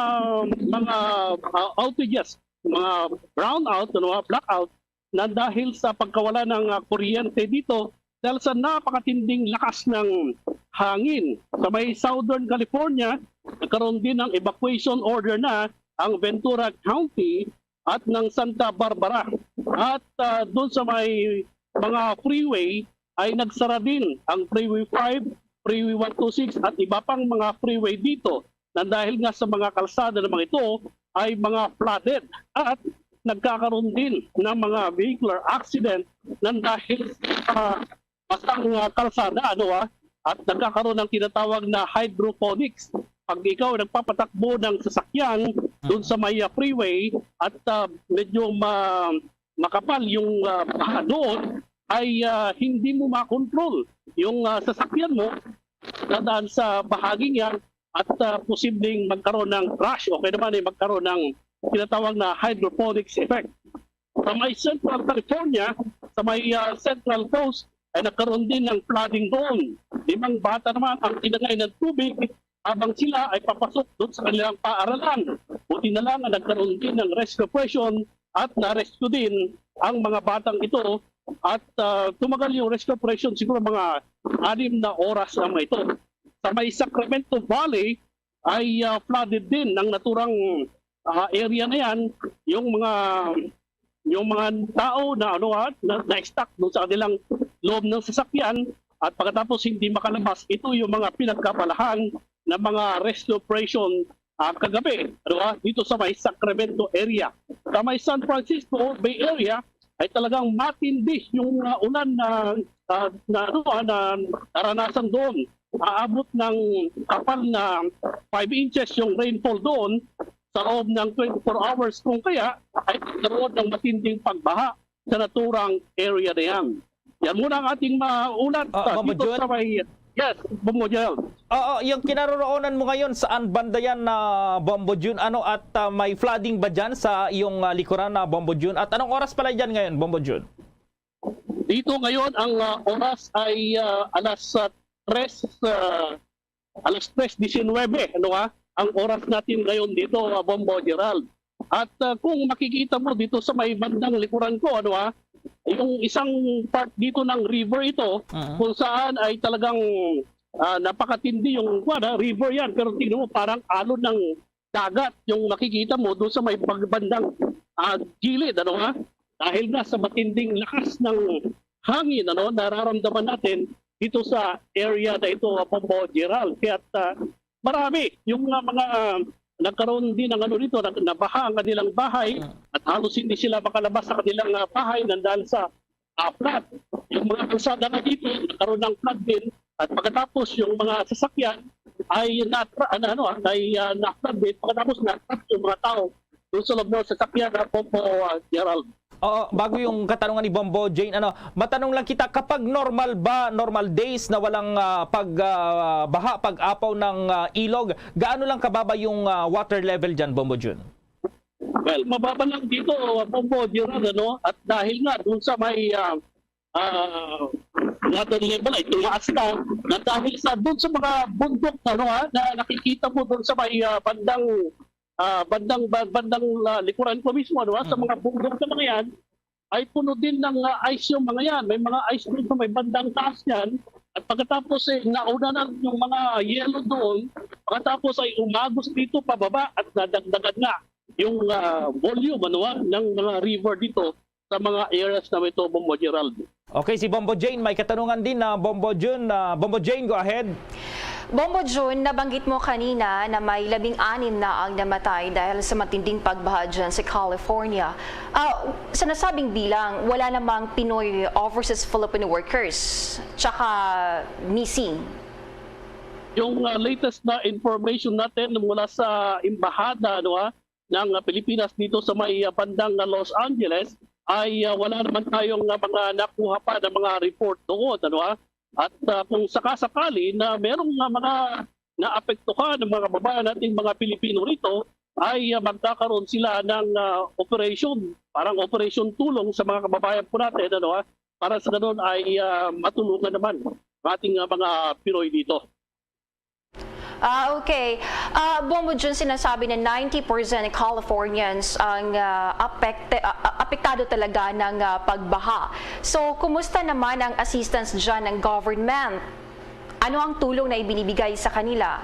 mga uh, outages, mga brownout, ano, blackout na dahil sa pagkawala ng uh, kuryente dito dahil sa napakatinding lakas ng hangin. Sa may Southern California, nagkaroon din ng evacuation order na ang Ventura County at ng Santa Barbara. At uh, doon sa may mga freeway ay nagsara din ang Freeway five, Freeway one two six at iba pang mga freeway dito na dahil nga sa mga kalsada na mga ito ay mga flooded at nagkakaroon din ng mga vehicular accident nang dahil sa basang uh, kalsada ano ah, at nagkakaroon ng tinatawag na hydroponics pag ikaw nagpapatakbo ng sasakyan doon sa may, ah, freeway at, ah, medyo ma-, makapal yung, ah, baha doon, ay, ah, hindi mo makontrol yung, ah, sasakyan mo dadaan sa bahaging yan at, ah, posibleng magkaroon ng crash o kaya naman ay magkaroon ng tinatawag na hydroponics effect. Sa may Central California, sa may, ah, Central Coast, ay nagkaroon din ng flooding doon. Limang bata naman ang tinangay ng tubig habang sila ay papasok doon sa kanilang paaralan. Buti na lang ang nagkaroon din ng rescue operation at na-rescue din ang mga batang ito at, ah, tumagal yung rescue operation siguro mga anim na oras ang ito. Sa may Sacramento Valley ay, ah, flooded din ang naturang, ah, area na yan. Yung mga, yung mga tao na, ano, ah, na, na-stuck doon sa kanilang loob ng sasakyan at pagkatapos hindi makalabas, ito yung mga pinagkabalahan ng mga rescue operation, ah, kagabi, ano, ah, dito sa may Sacramento area. Sa may San Francisco Bay Area ay talagang matindi yung, ah, ulan na, ah, na, ano, ah, na naranasan doon. Aabot ng kapal na five inches yung rainfall doon sa loob ng twenty-four hours. Kung kaya, ay nagkaroon ng matinding pagbaha sa naturang area na yan. Yan muna ang ating maulat, Ah, ah, Bombo dito Jun? Sa may, yes, Bombo Jun. Oo, yung kinaroroonan mo ngayon, saan banda yan na Bombo Jun? Ano, at, ah, may flooding ba dyan sa iyong, ah, likuran na Bombo Jun? At anong oras pala dyan ngayon, Bombo Jun? Dito ngayon, ang, ah, oras ay, ah, alas, ah, tres, ah, alas tres diecinuebe, ano, ah, ang oras natin ngayon dito, ah, Bombo Gerald. At, ah, kung makikita mo dito sa may bandang likuran ko, ano, ah, yung isang part dito ng river ito, Mhm. kung saan ay talagang, ah, napakatindi yung, kuwan, ah, river yan, pero tingnan mo, parang alon ng dagat yung makikita mo doon sa may bag-, bandang, ah, gilid, ano, ha? Dahil nga sa matinding lakas ng hangin, ano, nararamdaman natin dito sa area na ito, ah, Bombo Gerald. Kaya, ah, marami yung, ah, mga, ah, nagkaroon din ng, ano, dito, nag-, nabaha ang kanilang bahay Mm. at halos hindi sila makalabas sa kanilang, ah, bahay nang dahil sa, ah, flood. Yung mga kalsada nga dito, nagkaroon ng flood din. At pagkatapos, yung mga sasakyan ay na, ano, ano, ah, ay, ah, na-flood din. Pagkatapos, na-trap yung mga tao doon sa loob ng sasakyan, ah, Bombo, ah, Gerald. Oo, bago yung katanungan ni Bombo Jane, ano, matanong lang kita, kapag normal ba, normal days na walang, ah, pag, ah, baha, pag-apaw ng, ah, ilog, gaano lang kababa yung, ah, water level dyan, Bombo June? Well, mababa lang dito, Bombo June, ano, at dahil nga doon sa may, ah, ah, water level ay tumaas na, na dahil sa doon sa mga bundok, ano, ha, na nakikita mo doon sa may, ah, bandang, ah, bandang, ba-, bandang, ah, likuran ko mismo, ano, ha, sa Mm. mga bundok na mga yan, ay puno din ng, ah, ice yung mga yan. May mga ice doon sa may bandang taas yan. At pagkatapos, eh, nauna na yung mga yelo doon, pagkatapos ay umagos dito pababa at nadagdagan nga yung, ah, volume, ano, ah, ng mga river dito sa mga areas na ito, Bombo Gerald. Okay, si Bombo Jane, may katanungan din na Bombo June. Ah, Bombo Jane, go ahead. Bombo June, nabanggit mo kanina na may labing anim na ang namatay dahil sa matinding pagbaha dyan sa California. Ah, sa nasabing bilang, wala namang Pinoy overseas Filipino workers tsaka missing. Yung, ah, latest na information natin mula sa embahada, ano, ah, ng, ah, Pilipinas dito sa may, ah, bandang, ah, Los Angeles ay, ah, wala naman tayong, ah, mga nakuha pa na mga report doon, ano, ah. At, ah, kung sakasakali na merong, ah, mga naapektuhan ng mga kababayan nating mga Pilipino rito, ay, ah, magkakaroon sila ng, ah, operation, parang operation tulong sa mga kababayan po natin, ano, ah, para sa ganun ay, ah, matulungan naman ang ating, ah, mga Pinoy dito. Ah, okay. Ah, Bombo Jun, sinasabi na ninety percent Californians ang, ah, apekte-, ah, ah, apektado talaga ng, ah, pagbaha. So, kumusta naman ang assistance dyan ng government? Ano ang tulong na ibinibigay sa kanila?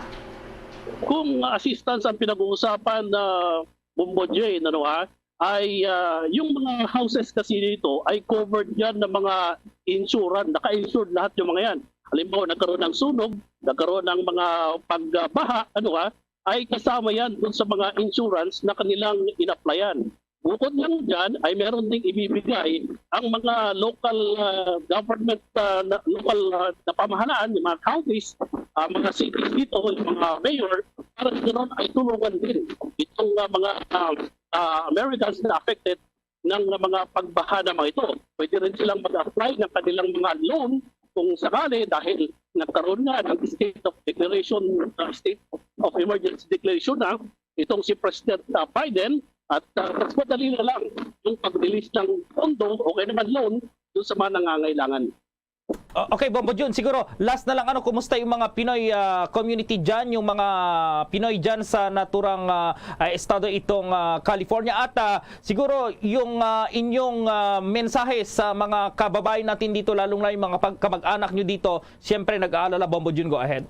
Kung assistance ang pinag-uusapan, ah, Bombo Jane, ano, ha, ay, ah, yung mga houses kasi dito ay covered yan ng mga insurance, naka-insured lahat yung mga yan. Halimbawa, nagkaroon ng sunog, nagkaroon ng mga pagbaha, ano, ha, ay kasama yan dun sa mga insurance na kanilang in-applyan. Bukod lang dyan, ay meron ding ibibigay ang mga local, ah, government, ah, na, local, ah, na pamahalaan, yung mga counties, ah, mga cities dito, yung mga mayor, para ganoon ay tulungan din itong, ah, mga, ah, ah, Americans na affected ng mga pagbaha na mga ito. Pwede rin silang mag-apply ng kanilang mga loan kung sakali, dahil nagkaroon nga ng state of declaration, ah, state of emergency declaration na itong si President, ah, Biden, at, ah, mas madali na lang yung pag-release ng pondo o kaya naman loan doon sa mga nangangailangan. O-, okay, Bombo Jun, siguro last na lang, ano, kumusta yung mga Pinoy, ah, community dyan, yung mga Pinoy dyan sa naturang, ah, ah, estado itong, ah, California? At, ah, siguro yung, ah, inyong, ah, mensahe sa mga kababayan natin dito, lalong na yung mga pag-, kamag-anak nyo dito, siyempre nag-aalala, Bombo Jun, go ahead.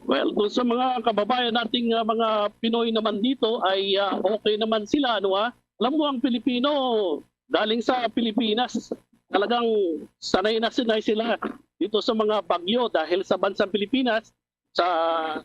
Well, doon sa mga kababayan nating, ah, mga Pinoy naman dito ay, ah, okay naman sila, ano, ah. Alam mo, ang Pilipino, galing sa Pilipinas, talagang sanay na sanay sila dito sa mga bagyo, dahil sa bansang Pilipinas, sa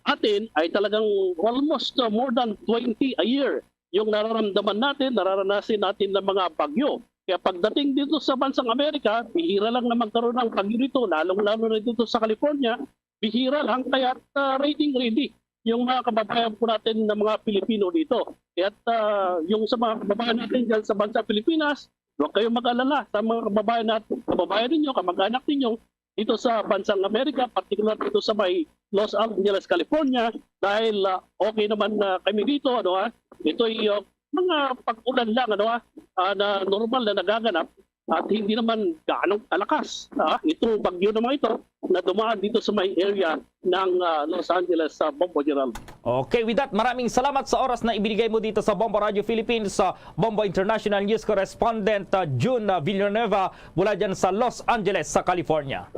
atin ay talagang almost, uh, more than twenty a year yung nararamdaman natin, nararanasin natin ng mga bagyo. Kaya pagdating dito sa bansang Amerika, bihira lang na magkaroon ng bagyo dito, lalong-lalo na dito sa California, bihira lang, kaya, uh, ready, ready yung mga kababayan po natin na mga Pilipino dito. Kaya, uh, yung sa mga kababayan natin dyan sa bansa Pilipinas, huwag kayong mag-alala sa mga kababayan natin, kababayan ninyo, kamag-anak ninyo dito sa bansang Amerika, particular dito sa may Los Angeles, California, dahil, ah, okay naman na kami dito, ano, ha? Ito'y, ah, mga pag-ulan lang, ano, ha? Ah, na normal na nagaganap at hindi naman gaano kalakas, ah, itong bagyo naman ito na dumaan dito sa may area ng, ah, Los Angeles, sa Bombo, Gerald. Okay, with that, maraming salamat sa oras na ibinigay mo dito sa Bombo Radio Philippines, sa Bombo International News Correspondent, ah, June, ah, Villanueva, mula dyan sa Los Angeles, sa California.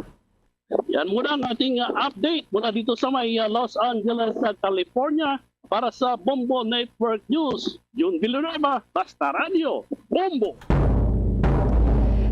Yan muna ang ating, ah, update mula dito sa may, ah, Los Angeles, sa California. Para sa Bombo Network News, June Villanueva, Basta Radyo, Bombo!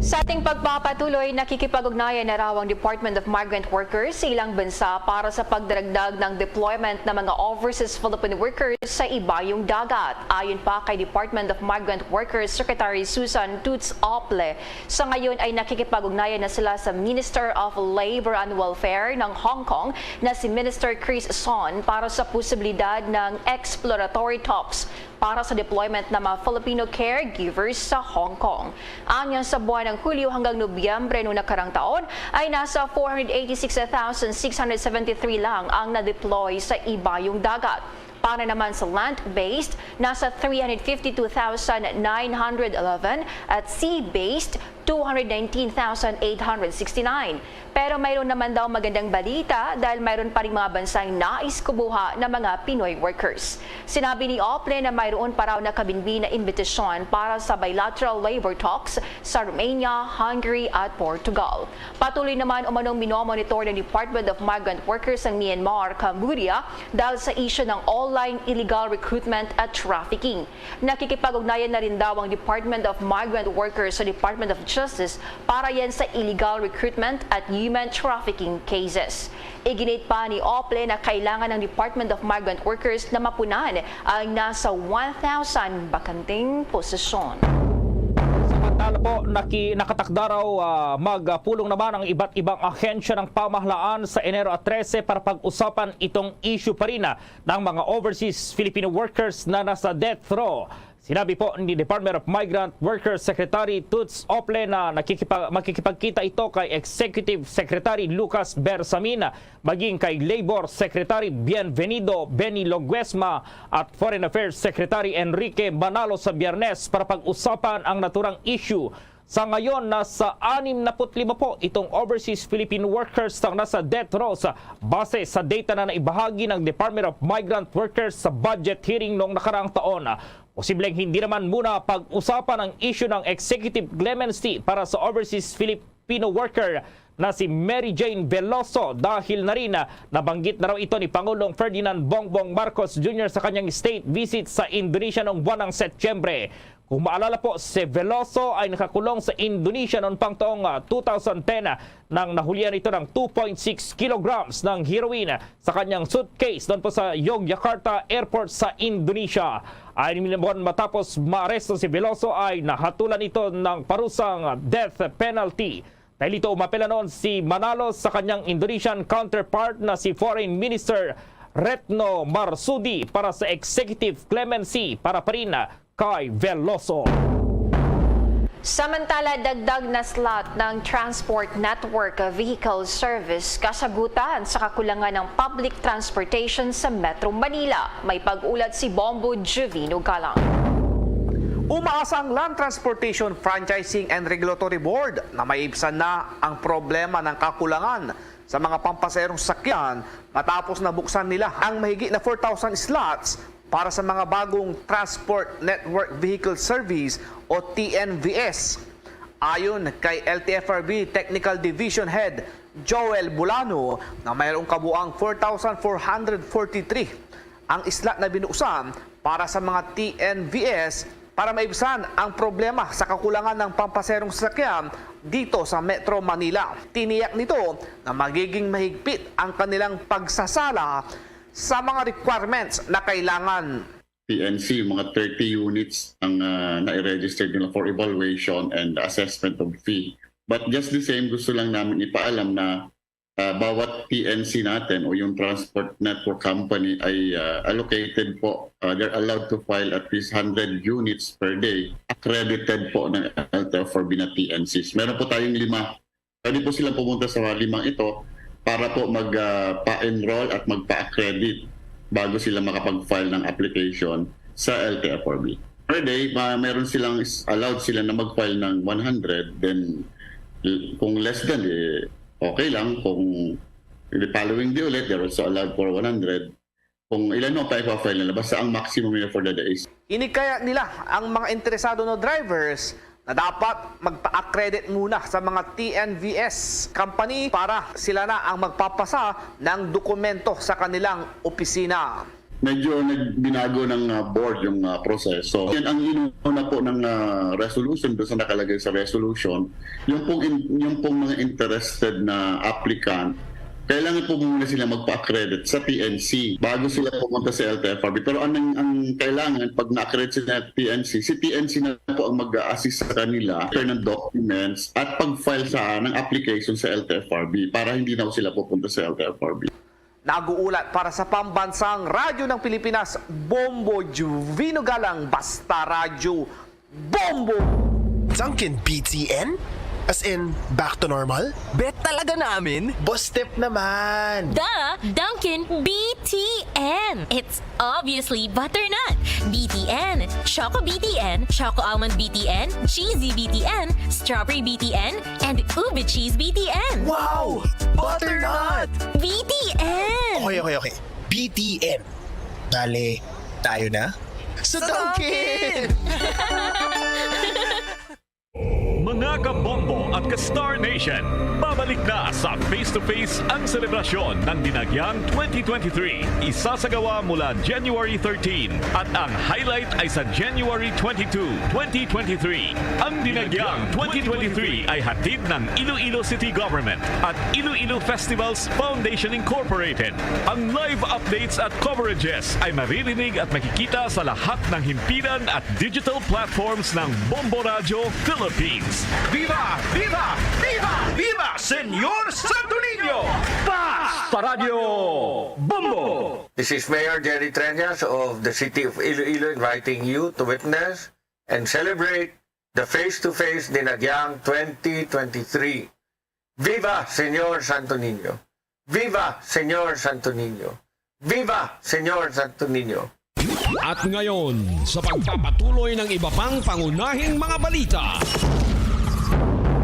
Sa ating pagpapatuloy, nakikipag-ugnayan na raw ang Department of Migrant Workers sa ilang bansa para sa pagdaragdag ng deployment ng mga overseas Filipino workers sa ibayong dagat. Ayon pa kay Department of Migrant Workers Secretary Susan Toots Ople, sa ngayon ay nakikipag-ugnayan na sila sa Minister of Labor and Welfare ng Hong Kong na si Minister Chris Son para sa posibilidad ng exploratory talks para sa deployment ng mga Filipino caregivers sa Hong Kong. Anyang sa buwan ng Hulyo hanggang Nobyembre noong nakarang taon ay nasa four hundred eighty-six thousand six hundred seventy-three lang ang na-deploy sa ibayong dagat. Para naman sa land-based, nasa three hundred fifty-two thousand nine hundred eleven at sea-based, two hundred nineteen thousand eight hundred sixty-nine. Pero mayroon naman daw magandang balita dahil mayroon pa ring mga bansang nais kumuha ng mga Pinoy workers. Sinabi ni Ople na mayroon pa raw nakabinbi na imbitasyon para sa bilateral labor talks sa Romania, Hungary at Portugal. Patuloy naman umanong minomonitor ng Department of Migrant Workers ang Myanmar, Cambodia dahil sa isyu ng online illegal recruitment at trafficking. Nakikipag-ugnayan na rin daw ang Department of Migrant Workers sa Department of Justice para yan sa illegal recruitment at human trafficking cases. Iginit pa ni Ople na kailangan ng Department of Migrant Workers na mapunan ang nasa one thousand bakanteng posisyon. Samantala po, naki, nakatakda raw, ah, magpulong naman ang iba't ibang ahensya ng pamahalaan sa Enero trese para pag-usapan itong issue pa rin, ah, ng mga overseas Filipino workers na nasa death row. Sinabi po ni Department of Migrant Workers Secretary Toots Ople na nakikipa-, makikipagkita ito kay Executive Secretary Lucas Bersamin, maging kay Labor Secretary Bienvenido Benny Loguesma at Foreign Affairs Secretary Enrique Manalo sa Biyernes para pag-usapan ang naturang issue. Sa ngayon, nasa anim na put lima po itong overseas Filipino workers ang nasa death row, base sa data na naibahagi ng Department of Migrant Workers sa budget hearing noong nakaraang taon. Posibleng hindi naman muna pag-usapan ang issue ng executive clemency para sa overseas Filipino worker na si Mary Jane Veloso dahil na rin nabanggit na raw ito ni Pangulong Ferdinand Bongbong Marcos Junior sa kanyang state visit sa Indonesia noong buwan ng Setyembre. Kung maalala po, si Veloso ay nakakulong sa Indonesia noon pang taong, ah, two thousand ten, ah, nang nahulihan ito ng two point six kilograms ng heroin sa kanyang suitcase doon po sa Yogyakarta Airport sa Indonesia. Anim na buwan matapos maaresto si Veloso ay nahatulan ito ng parusang death penalty. Dahil dito, umapela noon si Manalo sa kanyang Indonesian counterpart na si Foreign Minister Retno Marsudi para sa executive clemency para pa rin kay Veloso. Samantala, dagdag na slot ng Transport Network Vehicle Service kasagutan sa kakulangan ng public transportation sa Metro Manila. May pag-ulat si Bombo Juvino Galang. Umaasa ang Land Transportation Franchising and Regulatory Board na maibsan na ang problema ng kakulangan sa mga pampasaherong sakyan matapos na buksan nila ang mahigit na four thousand slots para sa mga bagong Transport Network Vehicle Service o T N V S. Ayon kay L T F R B Technical Division Head Joel Bulano, na mayroong kabuang four thousand four hundred forty-three ang slot na binuksan para sa mga T N V S para maibsan ang problema sa kakulangan ng pampasaherong sasakyan dito sa Metro Manila. Tiniyak nito na magiging mahigpit ang kanilang pagsasala sa mga requirements na kailangan. T N C, mga thirty units ang, ah, na-registered nila for evaluation and assessment of fee. But just the same, gusto lang namin ipaalam na, ah, bawat T N C natin o yung transport network company ay, ah, allocated po, ah, they're allowed to file at least hundred units per day, accredited po ng L T F R B na T N Cs. Meron po tayong lima. Pwede po silang pumunta sa limang ito para po mag, ah, pa-enroll at magpa-accredit bago sila makapag-file ng application sa L T F R B. Per day, ma- meron silang is- allowed sila na mag-file ng one hundred, then l- kung less than, eh, okay lang. Kung the following day ulit, they're also allowed for one hundred. Kung ilan mo pa ipa-file nila, basta ang maximum nila for the day is. Inig kaya nila ang mga interesado na drivers na dapat magpa-accredit muna sa mga T N V S company para sila na ang magpapasa ng dokumento sa kanilang opisina. Medyo nagbinago ng, ah, board yung, ah, proseso. Yan ang inuna po ng, ah, resolution, doon sa nakalagay sa resolution, yung pong, in- yung pong mga interested na applicant, kailangan po muna sila magpa-accredit sa T N C bago sila pumunta sa L T F R B. Pero ang, ang kailangan, pag na-accredit sila sa T N C, si T N C na po ang mag-assist sa kanila, prepare ng documents, at pag-file sa ng application sa L T F R B para hindi na sila pupunta sa L T F R B. Nag-uulat para sa Pambansang Radyo ng Pilipinas, Bombo Juvino Galang, Basta Radyo, Bombo! Dunkin B T N? As in, back to normal? Bet talaga namin? Boss Step naman! The Dunkin B T N. It's obviously butternut B T N, Choco B T N, Choco Almond B T N, Cheesy B T N, Strawberry B T N, and Ube Cheese B T N. Wow! Butternut! B T N! Okay, okay, okay. B T N. Bale, tayo na? Sa Dunkin! Mga kabombo at ka-Star Nation, babalik na sa Face to Face ang selebrasyon ng Dinagyang twenty twenty-three. Isasagawa mula January thirteen at ang highlight ay sa January twenty-two, twenty twenty-three. Ang Dinagyang twenty twenty-three ay hatid ng Iloilo City Government at Iloilo Festivals Foundation Incorporated. Ang live updates at coverages ay maririnig at makikita sa lahat ng himpilan at digital platforms ng Bombo Radyo Philippines. Viva! Viva! Viva! Viva Señor Santo Niño! Basta Radyo Bombo! This is Mayor Jerry Treñas of the City of Iloilo inviting you to witness and celebrate the face-to-face Dinagyang twenty twenty-three. Viva Señor Santo Niño! Viva Señor Santo Niño! Viva Señor Santo Niño! At ngayon, sa pagpapatuloy ng iba pang pangunahing mga balita.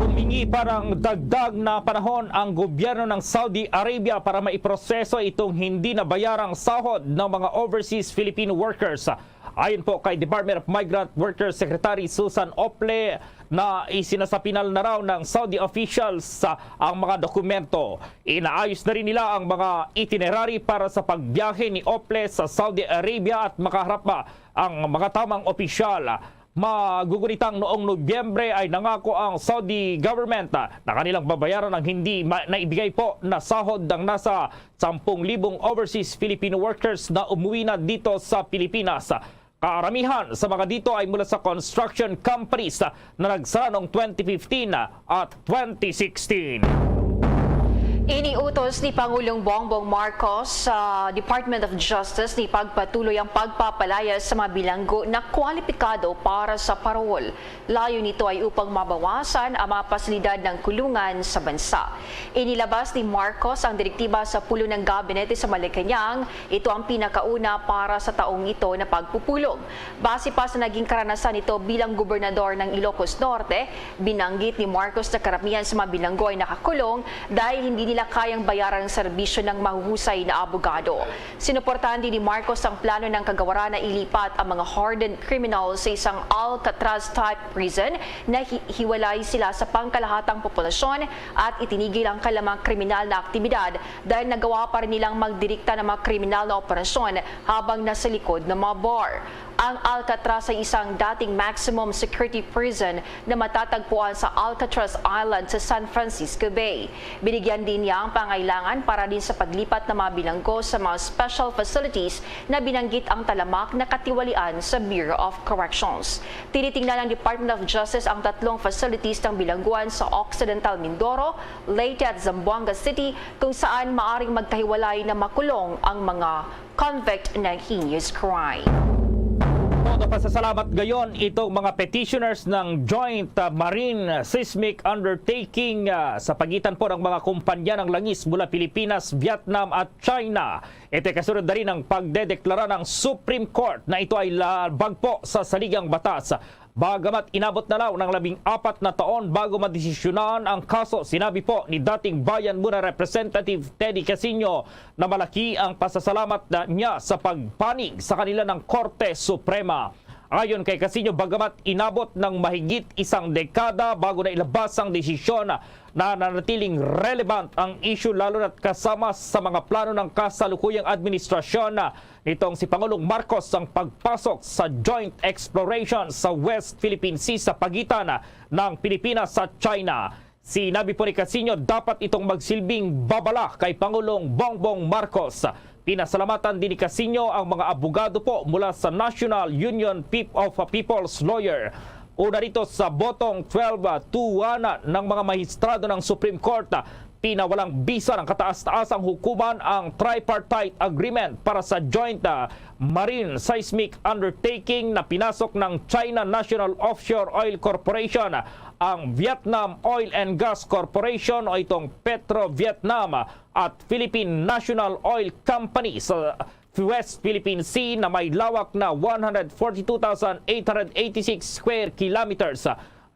Humingi pa ng dagdag na panahon ang gobyerno ng Saudi Arabia para maiproseso itong hindi nabayarang sahod ng mga overseas Filipino workers. Ayon po kay Department of Migrant Workers Secretary Susan Ople, na isinasapinal na raw ng Saudi officials ang mga dokumento. Inaayos na rin nila ang mga itinerary para sa pagbiyahe ni Ople sa Saudi Arabia at makaharap pa ang mga tamang opisyal. Magugunitang noong Nobyembre ay nangako ang Saudi government na kanilang babayaran ang hindi ma- naibigay po na sahod ng nasa sampung libong overseas Filipino workers na umuwi na dito sa Pilipinas. Karamihan sa mga dito ay mula sa construction companies na nagsara noong twenty fifteen at twenty sixteen. Iniutos ni Pangulong Bongbong Marcos sa Department of Justice ni pagpatuloy ang pagpapalayas sa mga bilanggo na kwalipikado para sa parol. Layo nito ay upang mabawasan ang mga pasilidad ng kulungan sa bansa. Inilabas ni Marcos ang direktiba sa pulo ng gabinete sa Malacañang. Ito ang pinakauna para sa taong ito na pagpupulong. Base pa sa naging karanasan nito bilang gobernador ng Ilocos Norte, binanggit ni Marcos na karamihan sa mga bilanggo ay nakakulong dahil hindi nila kayang bayaran ang serbisyo ng mahuhusay na abogado. Sinuportahan din ni Marcos ang plano ng kagawaran na ilipat ang mga hardened criminals sa isang Alcatraz-type prison na hi- hiwalay sila sa pangkalahatang populasyon at itinigil ang kanilang mga kriminal na aktibidad dahil nagawa pa rin nilang magdirikta ng mga kriminal na operasyon habang nasa likod ng mga bar. Ang Alcatraz ay isang dating maximum security prison na matatagpuan sa Alcatraz Island sa San Francisco Bay. Binigyan din niya ang pangailangan para din sa paglipat ng mga bilanggo sa mga special facilities na binanggit ang talamak na katiwalian sa Bureau of Corrections. Tinitingnan ng Department of Justice ang tatlong facilities ng bilangguan sa Occidental Mindoro, Leyte at Zamboanga City kung saan maaring magkahiwalay na makulong ang mga convict ng heinous crime. Todo pasasalamat gayon itong mga petitioners ng Joint uh, Marine Seismic Undertaking uh, sa pagitan po ng mga kumpanya ng langis mula Pilipinas, Vietnam at China. Ito ay kasunod na rin ng pagdedeklara ng Supreme Court na ito ay labag po sa saligang batas. Bagamat inabot na law ng labing apat na taon bago madesisyonan ang kaso, sinabi po ni dating Bayan Muna Representative Teddy Casino na malaki ang pasasalamat na niya sa pagpanig sa kanila ng Korte Suprema. Ayon kay Casino, bagamat inabot ng mahigit isang dekada bago na ilabas ang desisyon, nananatiling relevant ang issue, lalo na't kasama sa mga plano ng kasalukuyang administrasyon nitong si Pangulong Marcos ang pagpasok sa joint exploration sa West Philippine Sea sa pagitan ng Pilipinas at China. Sinabi po ni Casino, dapat itong magsilbing babala kay Pangulong Bongbong Marcos. Pinasalamatan din ni Casino ang mga abogado po mula sa National Union Peop- of People's Lawyer. Una rito sa botong twelve two one ng mga mahistrado ng Supreme Court, pinawalang bisa ng kataas-taasang hukuman ang tripartite agreement para sa joint ah, marine seismic undertaking na pinasok ng China National Offshore Oil Corporation, ang Vietnam Oil and Gas Corporation o itong Petro Vietnam at Philippine National Oil Company sa West Philippine Sea na may lawak na one hundred forty-two thousand eight hundred eighty-six square kilometers.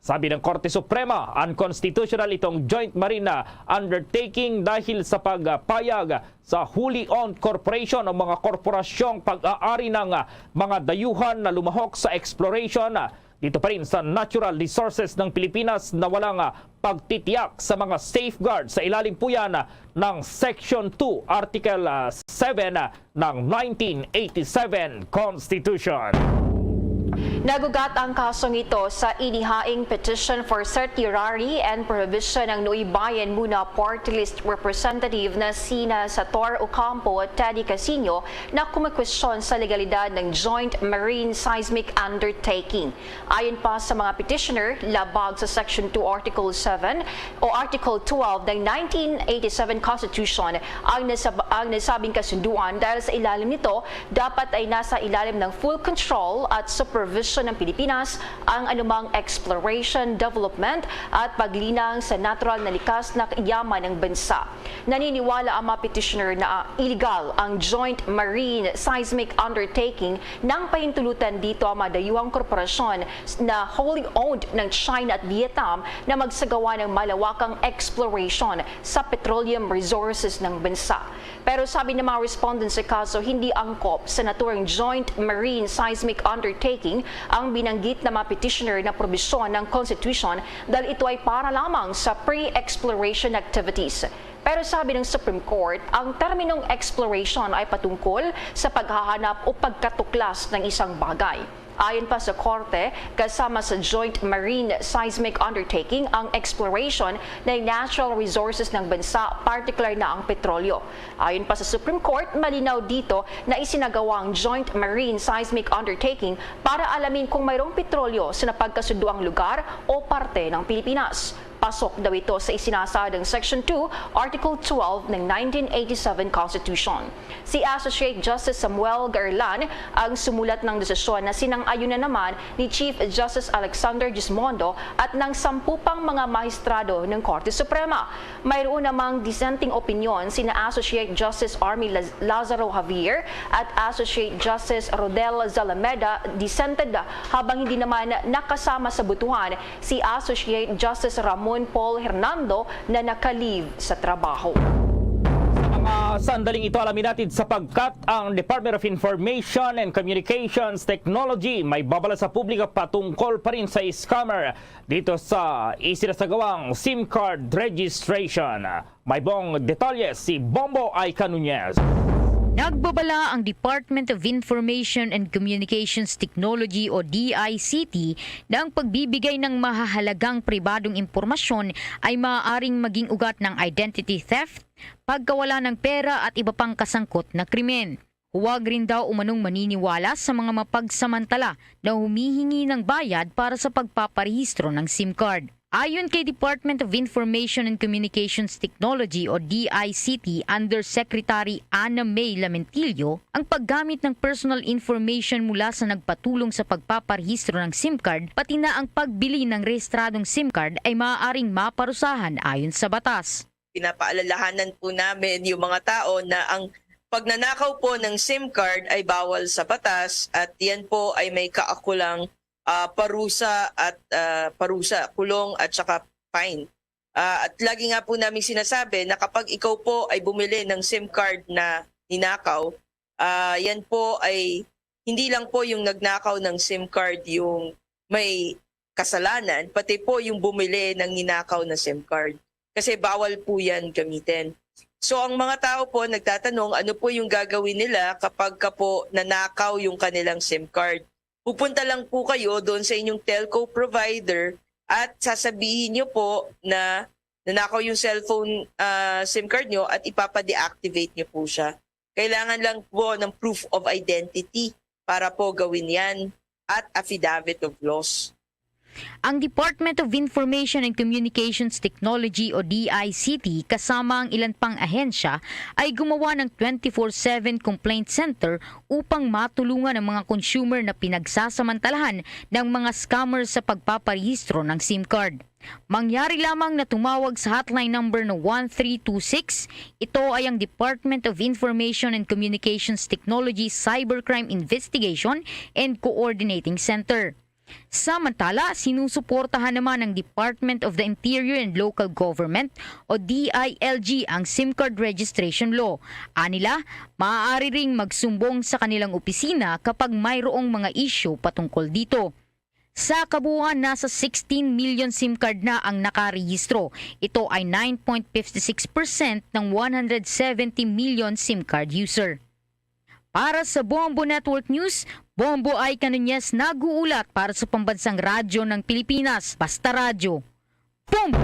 Sabi ng Korte Suprema, unconstitutional itong joint marine undertaking dahil sa pagpayag sa wholly owned corporation o mga korporasyong pag-aari ng mga dayuhan na lumahok sa exploration dito pa rin sa natural resources ng Pilipinas na walang pagtitiyak sa mga safeguard sa ilalim po yan ng Section two, Article seven ng nineteen eighty-seven Constitution. Nagugat ang kasong ito sa inihaing petition for certiorari and prohibition ng Nuibayan Muna Party List Representative na sina Sator Ocampo at Teddy Casino na kumikwestiyon sa legalidad ng Joint Marine Seismic Undertaking. Ayon pa sa mga petitioner, labag sa Section two, Article seven o Article twelve ng nineteen eighty-seven Constitution ang, nasab- ang nasabing kasunduan dahil sa ilalim nito, dapat ay nasa ilalim ng full control at supervision ng Pilipinas ang anumang exploration, development at paglinang sa natural na likas na yaman ng bansa. Naniniwala ang mga petitioner na illegal ang Joint Marine Seismic Undertaking nang pahintulutan dito ang mga dayuhang korporasyon na wholly owned ng China at Vietnam na magsagawa ng malawakang exploration sa petroleum resources ng bansa. Pero sabi ng mga respondents sa kaso, hindi angkop sa naturang Joint Marine Seismic Undertaking ang binanggit ng mga petitioner na probisyon ng Constitution dahil ito ay para lamang sa pre-exploration activities. Pero sabi ng Supreme Court, ang terminong exploration ay patungkol sa paghahanap o pagkatuklas ng isang bagay. Ayon pa sa korte, kasama sa Joint Marine Seismic Undertaking ang exploration ng natural resources ng bansa, partikular na ang petrolyo. Ayon pa sa Supreme Court, malinaw dito na isinagawa ang Joint Marine Seismic Undertaking para alamin kung mayroong petrolyo sa napagkasunduang lugar o parte ng Pilipinas. Pasok daw ito sa isinasaad ng Section two, Article twelve ng nineteen eighty-seven Constitution. Si Associate Justice Samuel Garlan ang sumulat ng desisyon na sinang-ayunan naman ni Chief Justice Alexander Gismondo at ng sampu pang mga mahistrado ng Korte Suprema. Mayroon namang dissenting opinion sina Associate Justice Army Laz-, Lazaro Javier at Associate Justice Rodel Zalameda, dissented, habang hindi naman nakasama sa butuhan si Associate Justice Ramon Paul Hernando na naka-leave sa trabaho. Sa mga sandaling ito, alamin natin sapagkat ang Department of Information and Communications Technology may babala sa publiko patungkol pa rin sa scammer dito sa isinasagawang SIM card registration. May buong detalye si Bombo Aika Nunez. Nagbabala ang Department of Information and Communications Technology o D I C T na ang pagbibigay ng mahahalagang pribadong impormasyon ay maaaring maging ugat ng identity theft, pagkawala ng pera at iba pang kasangkot na krimen. Huwag rin daw umanong maniniwala sa mga mapagsamantala na humihingi ng bayad para sa pagpaparehistro ng SIM card. Ayon kay Department of Information and Communications Technology o D I C T Undersecretary Ana May Lamentillo, ang paggamit ng personal information mula sa nagpatulong sa pagpaparehistro ng SIM card, pati na ang pagbili ng rehistradong SIM card ay maaaring maparusahan ayon sa batas. Pinapaalalahanan po namin yung mga tao na ang pagnanakaw po ng SIM card ay bawal sa batas at yan po ay may kaakulang, ah, parusa at, ah, parusa, kulong at saka fine. Ah, at lagi nga po namin sinasabi na kapag ikaw po ay bumili ng SIM card na ninakaw, ah, yan po ay hindi lang po yung nagnakaw ng SIM card yung may kasalanan, pati po yung bumili ng ninakaw na SIM card. Kasi bawal po yan gamitin. So, ang mga tao po nagtatanong, ano po yung gagawin nila kapag ka po nanakaw yung kanilang SIM card? Pupunta lang po kayo doon sa inyong telco provider at sasabihin nyo po na nanakaw yung cellphone, ah, SIM card nyo at ipapa-deactivate nyo po siya. Kailangan lang po ng proof of identity para po gawin yan at affidavit of loss. Ang Department of Information and Communications Technology o D I C T kasama ang ilan pang ahensya ay gumawa ng twenty-four seven complaint center upang matulungan ang mga consumer na pinagsasamantalahan ng mga scammer sa pagpaparehistro ng SIM card. Mangyari lamang na tumawag sa hotline number na one three two six. Ito ay ang Department of Information and Communications Technology Cybercrime Investigation and Coordinating Center. Samantala, sinusuportahan naman ng Department of the Interior and Local Government o D I L G ang SIM card registration law. Anila, maaari ring magsumbong sa kanilang opisina kapag mayroong mga isyu patungkol dito. Sa kabuuan, nasa sixteen million SIM card na ang nakarehistro. Ito ay nine point fifty six percent ng one hundred seventy million SIM card user. Para sa Bombo Network News, Bombo Aika Nunez nag-uulat para sa Pambansang Radyo ng Pilipinas, Basta Radyo. Bombo!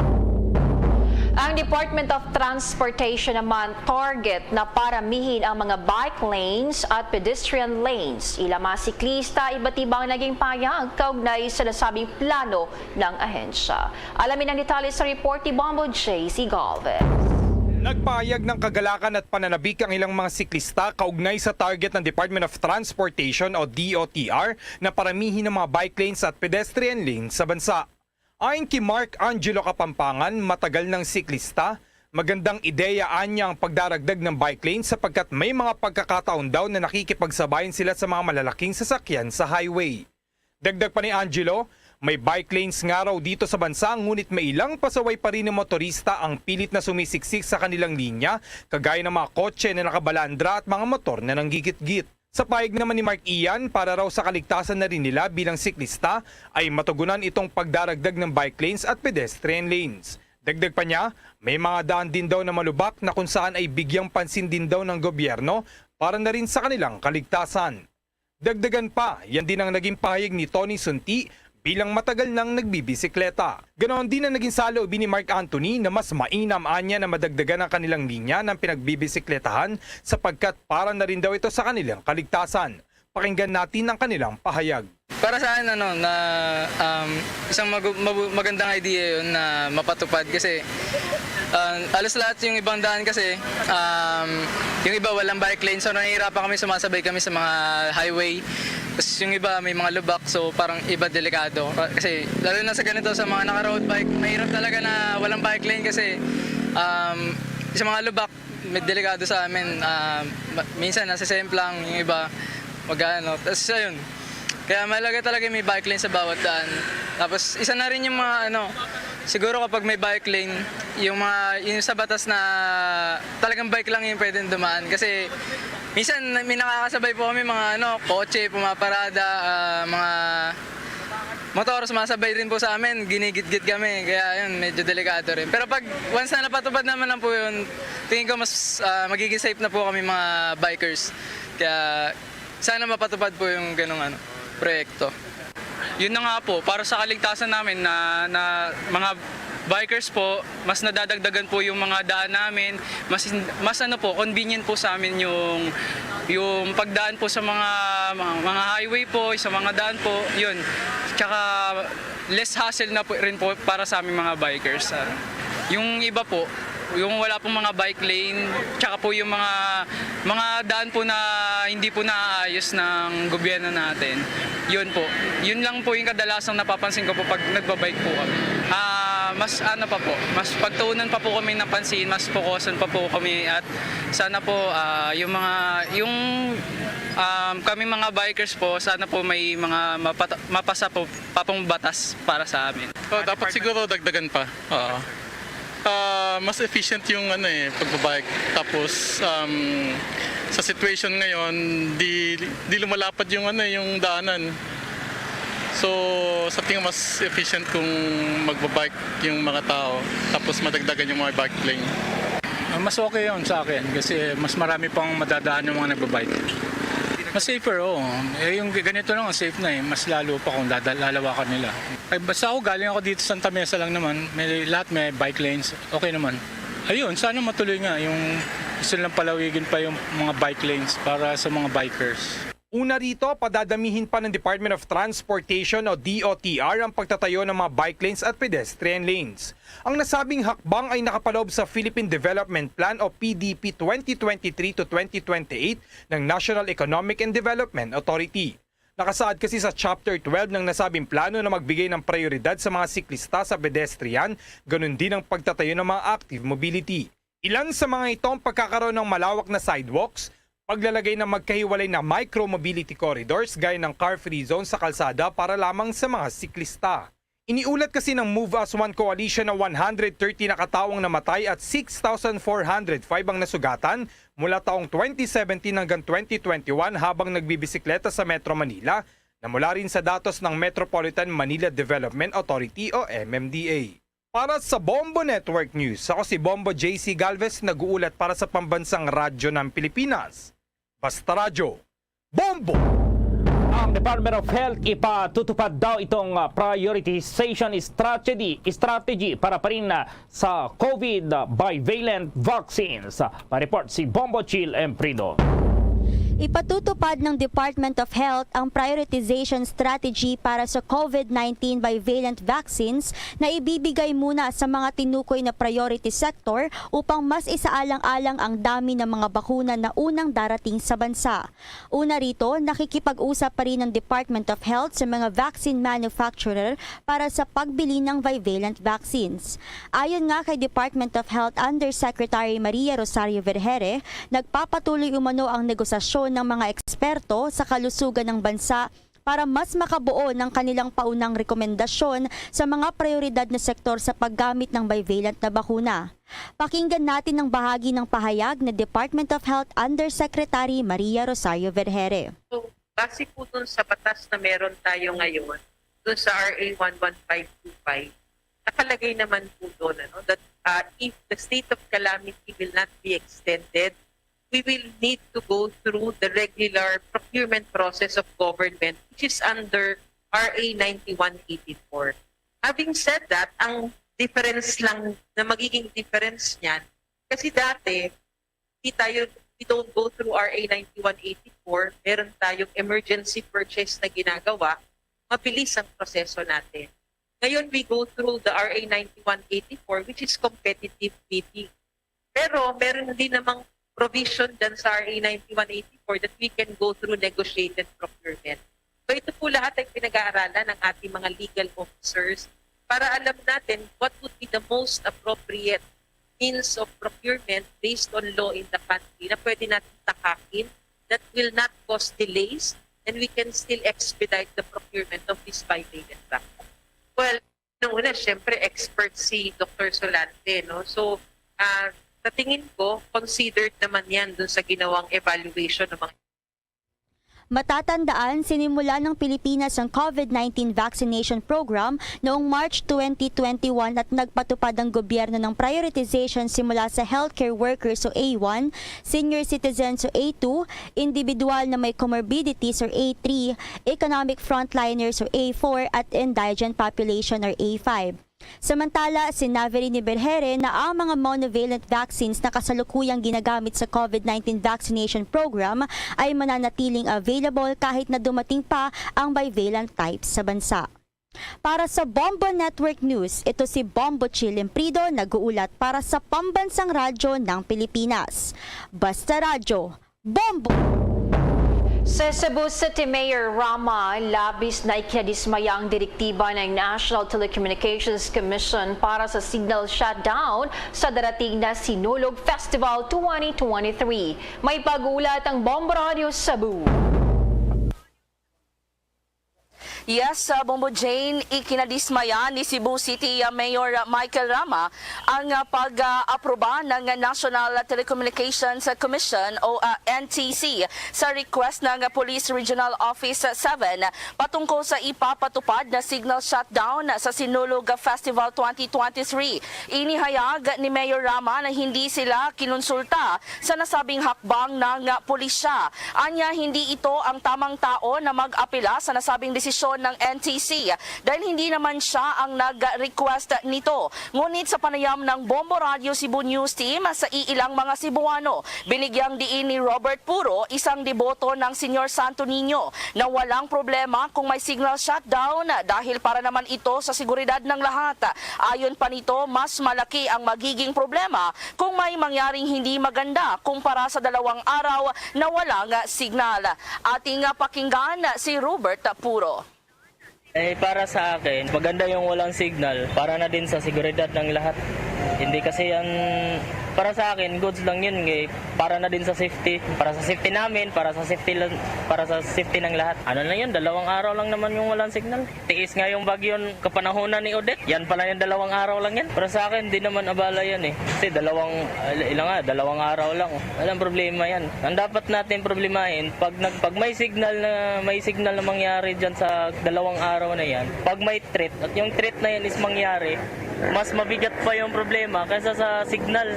Ang Department of Transportation naman target na paramihin ang mga bike lanes at pedestrian lanes. Ila mga siklista, iba't ibang naging pahayag kaugnay sa nasabing plano ng ahensya. Alamin ang detalye sa report ni Bombo J C Galvez. Nagpahayag ng kagalakan at pananabik ang ilang mga siklista kaugnay sa target ng Department of Transportation o D O T R na paramihin ang mga bike lanes at pedestrian lanes sa bansa. Ayon kay Mark Angelo Kapampangan, matagal ng siklista, magandang ideya anya ang pagdaragdag ng bike lane sapagkat may mga pagkakataon daw na nakikipagsabayan sila sa mga malalaking sasakyan sa highway. Dagdag pa ni Angelo, may bike lanes nga raw dito sa bansa, ngunit may ilang pasaway pa rin ng motorista ang pilit na sumisiksik sa kanilang linya, kagaya ng mga kotse na nakabalandra at mga motor na nanggigitgit. Sa pahayag naman ni Mark Ian, para raw sa kaligtasan na rin nila bilang siklista, ay matugunan itong pagdaragdag ng bike lanes at pedestrian lanes. Dagdag pa niya, may mga daan din daw na malubak na kung saan ay bigyang pansin din daw ng gobyerno para na rin sa kanilang kaligtasan. Dagdagan pa, yan din ang naging pahayag ni Tony Sunti bilang matagal nang nagbibisikleta. Ganaon din ang naging saloobin ni Mark Anthony na mas mainam anya na madagdagan ang kanilang linya ng pinagbibisikletahan sapagkat para na rin daw ito sa kanilang kaligtasan. Pakinggan natin ang kanilang pahayag. Para sa akin, ano, na, um, isang magu-, mabu-, magandang idea yun na mapatupad kasi, um, alos lahat yung ibang daan kasi, um, yung iba walang bike lane, so nahihirapan kami, sumasabay kami sa mga highway. Tapos yung iba may mga lubak, so parang iba delikado. Kasi lalo na sa ganito, sa mga naka-road bike, mahirap talaga na walang bike lane kasi, um, sa mga lubak, may delikado sa amin. Ah, ma-, minsan nasa semplang, yung iba mag-ano. Tapos ayun, kaya mahalaga talaga may bike lane sa bawat daan. Tapos isa na rin yung mga ano, siguro kapag may bike lane, yung mga, yung sa batas na talagang bike lang yung pwedeng dumaan. Kasi minsan may nakakasabay po kami, mga ano, kotse, pumaparada, ah, mga motor, sumasabay rin po sa amin, ginigit-git kami. Kaya yun, medyo delikado rin. Pero pag once na napatupad naman lang po yun, tingin ko mas, ah, magiging safe na po kami mga bikers. Kaya sana mapatupad po yung ganong ano, proyekto. Yun na nga po, para sa kaligtasan namin na, na mga bikers po, mas nadadagdagan po yung mga daan namin, mas, mas ano po, convenient po sa amin yung, yung pagdaan po sa mga, mga, mga highway po, sa mga daan po, yun. Tsaka less hassle na po rin po para sa aming mga bikers. Ah, yung iba po, yung wala pong mga bike lane, tsaka po yung mga, mga daan po na hindi po naaayos ng gobyerno natin. Yun po. Yun lang po yung kadalasang napapansin ko po pag nagbabike po kami. Ah, mas ano pa po, mas pagtuunan pa po kami ng pansin, mas fokusan pa po kami at sana po, ah, yung mga, yung, um, kami mga bikers po, sana po may mga mapata-, mapasa po pa pong batas para sa amin. Oh, dapat siguro dagdagan pa. Oo. Ah, mas efficient yung ano eh, pagbabike. Tapos, um, sa situation ngayon, di, di lumalapad yung ano eh, yung daanan. So, sa tingin mas efficient kung magbabike yung mga tao, tapos madagdagan yung mga bike lane. Ah, mas okay yun sa akin kasi mas marami pang madadaan yung mga nagbabike. Mas safer, oo. Eh, yung ganito lang, safe na eh. Mas lalo pa kung dadal-, lalawakan nila. Ay, basta ako, galing ako dito sa Santa Mesa lang naman. May, lahat may bike lanes. Okay naman. Ayun, sana matuloy nga yung gusto nilang palawigin pa yung mga bike lanes para sa mga bikers. Una rito, padadamihin pa ng Department of Transportation o D O T R ang pagtatayo ng mga bike lanes at pedestrian lanes. Ang nasabing hakbang ay nakapaloob sa Philippine Development Plan o P D P twenty twenty-three to twenty twenty-eight ng National Economic and Development Authority. Nakasaad kasi sa Chapter twelve ng nasabing plano na magbigay ng prioridad sa mga siklista sa pedestrian, ganun din ang pagtatayo ng mga active mobility. Ilan sa mga ito ang pagkakaroon ng malawak na sidewalks, paglalagay ng magkahiwalay na micro-mobility corridors gaya ng car-free zone sa kalsada para lamang sa mga siklista. Iniulat kasi ng Move As One Coalition na one hundred thirty na katao ang namatay at six thousand four hundred five ang nasugatan mula taong twenty seventeen hanggang twenty twenty-one habang nagbibisikleta sa Metro Manila, na mula rin sa datos ng Metropolitan Manila Development Authority o M M D A. Para sa Bombo Network News, ako si Bombo J C Galvez, nag-uulat para sa Pambansang Radyo ng Pilipinas. Basta Radyo, Bombo! Ang Department of Health ipatutupad daw itong, ah, prioritization strategy, strategy para pa rin, ah, sa COVID bivalent vaccines. Pa-report si Bombo Chill Emprido. Ipatutupad ng Department of Health ang prioritization strategy para sa COVID nineteen bivalent vaccines na ibibigay muna sa mga tinukoy na priority sector upang mas isaalang-alang ang dami ng mga bakuna na unang darating sa bansa. Una rito, nakikipag-usap pa rin ang Department of Health sa mga vaccine manufacturer para sa pagbili ng bivalent vaccines. Ayon nga kay Department of Health Undersecretary Maria Rosario Vergeire, nagpapatuloy umano ang negosasyon ng mga eksperto sa kalusugan ng bansa para mas makabuo ng kanilang paunang rekomendasyon sa mga prioridad na sektor sa paggamit ng bivalent na bakuna. Pakinggan natin ang bahagi ng pahayag ni Department of Health Undersecretary Maria Rosario Vergeire. So, base po dun sa batas na meron tayo ngayon, dun sa R A one one five two five, nakalagay naman po doon, ano, that, ah, if the state of calamity will not be extended we will need to go through the regular procurement process of government, which is under R A ninety-one eighty-four. Having said that, ang difference lang na magiging difference niyan, kasi dati, hindi tayo, we don't go through R A ninety-one eighty-four, meron tayong emergency purchase na ginagawa, mabilis ang proseso natin. Ngayon, we go through the R A ninety-one eighty-four, which is competitive bidding. Pero meron din namang provision dyan sa R A ninety-one eighty-four that we can go through negotiated procurement. So ito po lahat ay pinag-aaralan ng ating mga legal officers para alam natin what would be the most appropriate means of procurement based on law in the country na pwede natin tahakin that will not cause delays and we can still expedite the procurement of this bivalent vaccine. Well, nung una, syempre, expert si Doctor Solante, no? So, ah, sa tingin ko, considered naman yan dun sa ginawang evaluation ng mga Matatandaan, sinimula ng Pilipinas ang COVID nineteen vaccination program noong March twenty twenty-one at nagpatupad ang gobyerno ng prioritization simula sa healthcare workers o A one, senior citizens o A two, individual na may comorbidities or A three, economic frontliners or A four, at indigent population or A five. Samantala, sinabi rin ni Berhere na ang mga monovalent vaccines na kasalukuyang ginagamit sa COVID nineteen vaccination program ay mananatiling available kahit na dumating pa ang bivalent type sa bansa. Para sa Bombo Network News, ito si Bombo Chill Imprido, nag-uulat para sa Pambansang Radyo ng Pilipinas. Basta Radyo, Bombo! Si Cebu City Mayor Rama, labis na ikinadismaya ang direktiba ng National Telecommunications Commission para sa signal shutdown sa darating na Sinulog Festival twenty twenty-three. May pag-uulat ang Bombo Radio Cebu. Yes, uh, Bombo Jane, ikinadismaya ni Cebu City, uh, Mayor Michael Rama ang, uh, pag-aproba ng National Telecommunications Commission o, uh, N T C sa request ng Police Regional Office seven patungkol sa ipapatupad na signal shutdown sa Sinulog Festival twenty twenty-three. Inihayag ni Mayor Rama na hindi sila kinonsulta sa nasabing hakbang ng pulisya. Anya, hindi ito ang tamang tao na mag-apela sa nasabing desisyon ng N T C dahil hindi naman siya ang nag-request nito. Ngunit sa panayam ng Bombo Radio Cebu News Team sa iilang mga Cebuano, binigyang diin ni Robert Puro, isang deboto ng Señor Santo Niño, na walang problema kung may signal shutdown dahil para naman ito sa seguridad ng lahat. Ayon pa nito, mas malaki ang magiging problema kung may mangyaring hindi maganda kumpara sa dalawang araw na walang signal. Ating pakinggan si Robert Puro. Eh, para sa akin, maganda yung walang signal para na din sa seguridad ng lahat. Hindi kasi yan, para sa akin, goods lang yun. Eh, para na din sa safety, para sa safety namin, para sa safety lang, para sa safety ng lahat. Ano lang yun, dalawang araw lang naman yung walang signal. Tiis nga yung bagyo kapanahunan ni Odette. Yan pala yung dalawang araw lang yan. Pero sa akin, di naman abala yan eh. Kasi dalawang, ah, ilang nga, dalawang araw lang. Walang problema yan. Ang dapat natin problemahin, pag, nag, pag may signal na, may signal na mangyari dyan sa dalawang araw na yan, pag may threat, at yung threat na yan is mangyari, mas mabigat pa yung problema kaysa sa signal.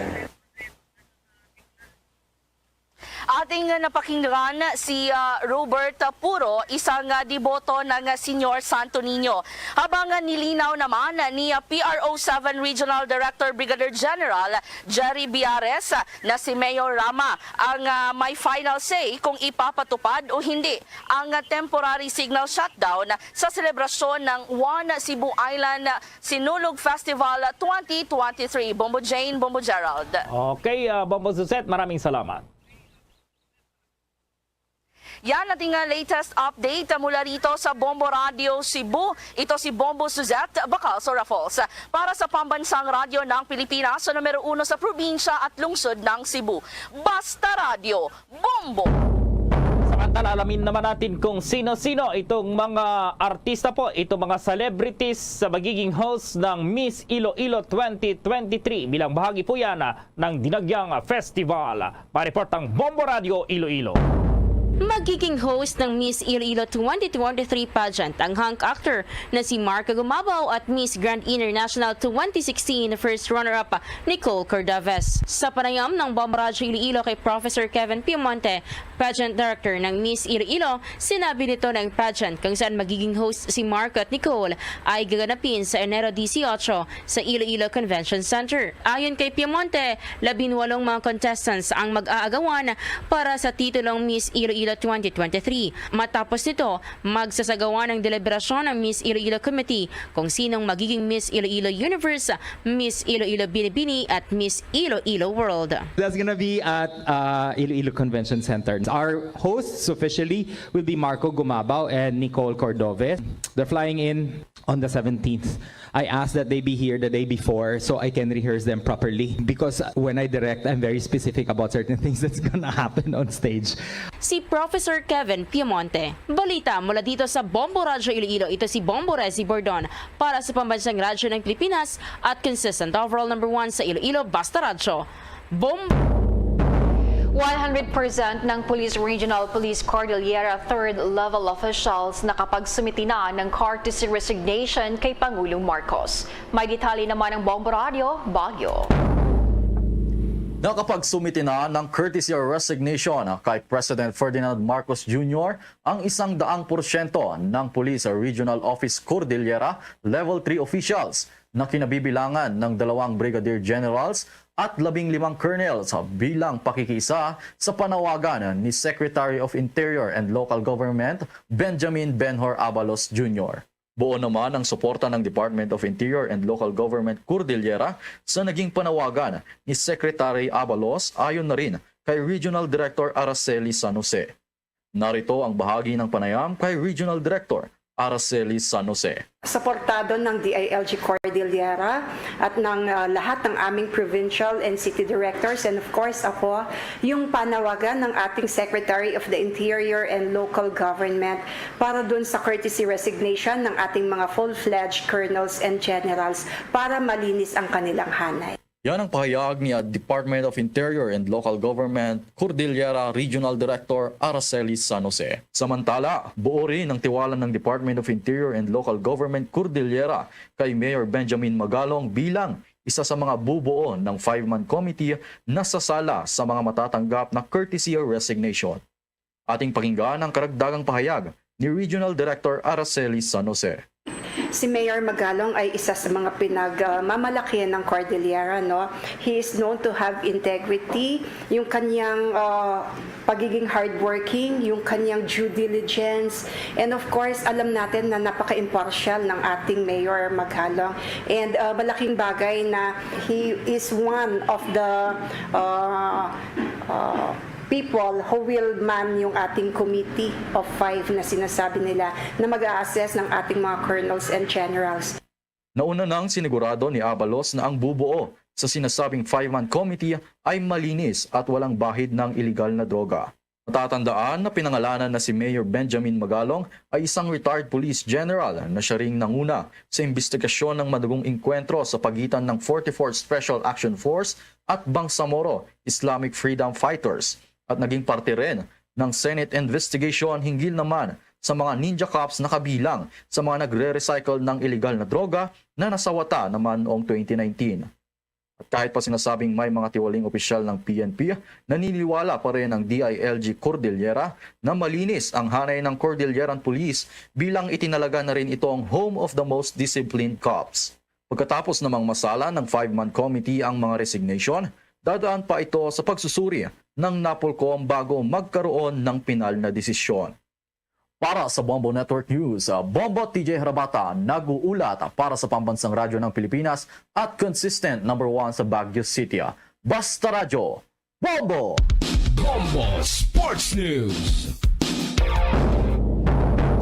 Ating napakinggan si, ah, Robert Puro, isang, ah, deboto ng, ah, Señor Santo Niño. Habang, ah, nilinaw naman ni, ah, P R O seven Regional Director Brigadier General Jerry Biares, ah, na si Mayor Rama ang, ah, may final say kung ipapatupad o hindi ang, ah, temporary signal shutdown sa selebrasyon ng One Cebu Island Sinulog Festival twenty twenty-three. Bombo Jane, Bombo Gerald. Okay, ah, Bombo Suzette, maraming salamat. Yan ating, ah, latest update, ah, mula rito sa Bombo Radio Cebu. Ito si Bombo Suzette Bacalso Raffles para sa Pambansang Radyo ng Pilipinas, sa numero uno sa probinsya at lungsod ng Cebu. Basta Radyo, Bombo! Samantala, alamin naman natin kung sino-sino itong mga artista po, itong mga celebrities sa magiging host ng Miss Iloilo twenty twenty-three. Bilang bahagi po yan, ah, ng Dinagyang Festival. Pareport ang Bombo Radio Iloilo. Magiging host ng Miss Iloilo twenty twenty-three pageant ang hunk actor na si Marco Gumabaw at Miss Grand International twenty sixteen first runner-up Nicole Cordovez. Sa panayam ng Bombo Radyo Iloilo kay Professor Kevin Piemonte, pageant director ng Miss Iloilo, sinabi nito na ang pageant kung saan magiging host si Marco at Nicole ay gaganapin sa Enero dieciocho sa Iloilo Convention Center. Ayon kay Piemonte, labing walong mga contestants ang mag-aagawan para sa titulong Miss Iloilo twenty twenty-three. Matapos nito, magsasagawa ng deliberasyon ang Miss Iloilo Committee kung sinong magiging Miss Iloilo Universe, Miss Iloilo Binibini at Miss Iloilo World. That's gonna be at uh, Iloilo Convention Center. Our hosts officially will be Marco Gumabao and Nicole Cordovez. They're flying in on the seventeenth. I ask that they be here the day before so I can rehearse them properly because when I direct, I'm very specific about certain things that's gonna happen on stage. Si Professor Kevin Piemonte. Balita mula dito sa Bombo Radyo Iloilo, ito si Bombo Rezi Bordon para sa Pambansang Radyo ng Pilipinas at consistent overall number one sa Iloilo, Basta Radyo. Bombo! One hundred percent ng Police Regional Police Cordillera third level officials nakapagsumiti na ng courtesy resignation kay Pangulong Marcos. May detalye naman ang Bombo Radyo, Baguio. Nakapagsumiti na ng courtesy resignation kay President Ferdinand Marcos Junior ang isang daang porsyento ng Police Regional Office Cordillera Level three officials na kinabibilangan ng dalawang Brigadier Generals at labing limang Colonels bilang pakikiisa sa panawagan ni Secretary of Interior and Local Government Benjamin Benhur Abalos Junior. Buo naman ang suporta ng Department of Interior and Local Government Cordillera sa naging panawagan ni Secretary Abalos, ayon na rin kay Regional Director Araceli San Jose. Narito ang bahagi ng panayam kay Regional Director Araceli San Jose. Suportado ng D I L G Cordillera at ng, ah, lahat ng aming provincial and city directors, and of course ako, yung panawagan ng ating Secretary of the Interior and Local Government para dun sa courtesy resignation ng ating mga full-fledged colonels and generals para malinis ang kanilang hanay. Yan ang pahayag ni, ah, Department of Interior and Local Government Cordillera Regional Director Araceli San Jose. Samantala, buo rin ang tiwala ng Department of Interior and Local Government Cordillera kay Mayor Benjamin Magalong bilang isa sa mga bubuo ng five-man committee na sasala sa mga matatanggap na courtesy resignation. Ating pakinggan ang karagdagang pahayag ni Regional Director Araceli San Jose. Si Mayor Magalong ay isa sa mga pinagmamalakihan ng Cordillera, no? He is known to have integrity, yung kanyang, ah, pagiging hardworking, yung kanyang due diligence, and of course, alam natin na napaka-impartial ng ating Mayor Magalong. And, ah, malaking bagay na he is one of the, ah, ah, people who will man yung ating committee of five na sinasabi nila na mag-a-assess ng ating mga colonels and generals. Nauna nang sinigurado ni Abalos na ang bubuo sa sinasabing five-man committee ay malinis at walang bahid ng iligal na droga. Matatandaan na pinangalanan na si Mayor Benjamin Magalong ay isang retired police general na siya ring nanguna sa imbestigasyon ng madugong engkwentro sa pagitan ng forty-fourth Special Action Force at Bangsamoro Islamic Freedom Fighters at naging parte rin ng Senate investigation hinggil naman sa mga ninja cops na kabilang sa mga nagre-recycle ng iligal na droga na nasawata naman noong twenty nineteen. At kahit pa sinasabing may mga tiwaling opisyal ng P N P, naniniwala pa rin ang D I L G Cordillera na malinis ang hanay ng Cordilleran Police bilang itinalaga na rin itong home of the most disciplined cops. Pagkatapos namang masala ng five-man committee ang mga resignation, dadaan pa ito sa pagsusuri ng NAPOLCOM bago magkaroon ng pinal na desisyon. Para sa Bombo Network News, ah, Bombo T J Harabata, nag-uulat para sa Pambansang Radyo ng Pilipinas at consistent number one sa Baguio City. Basta Radyo, Bombo! Bombo Sports News.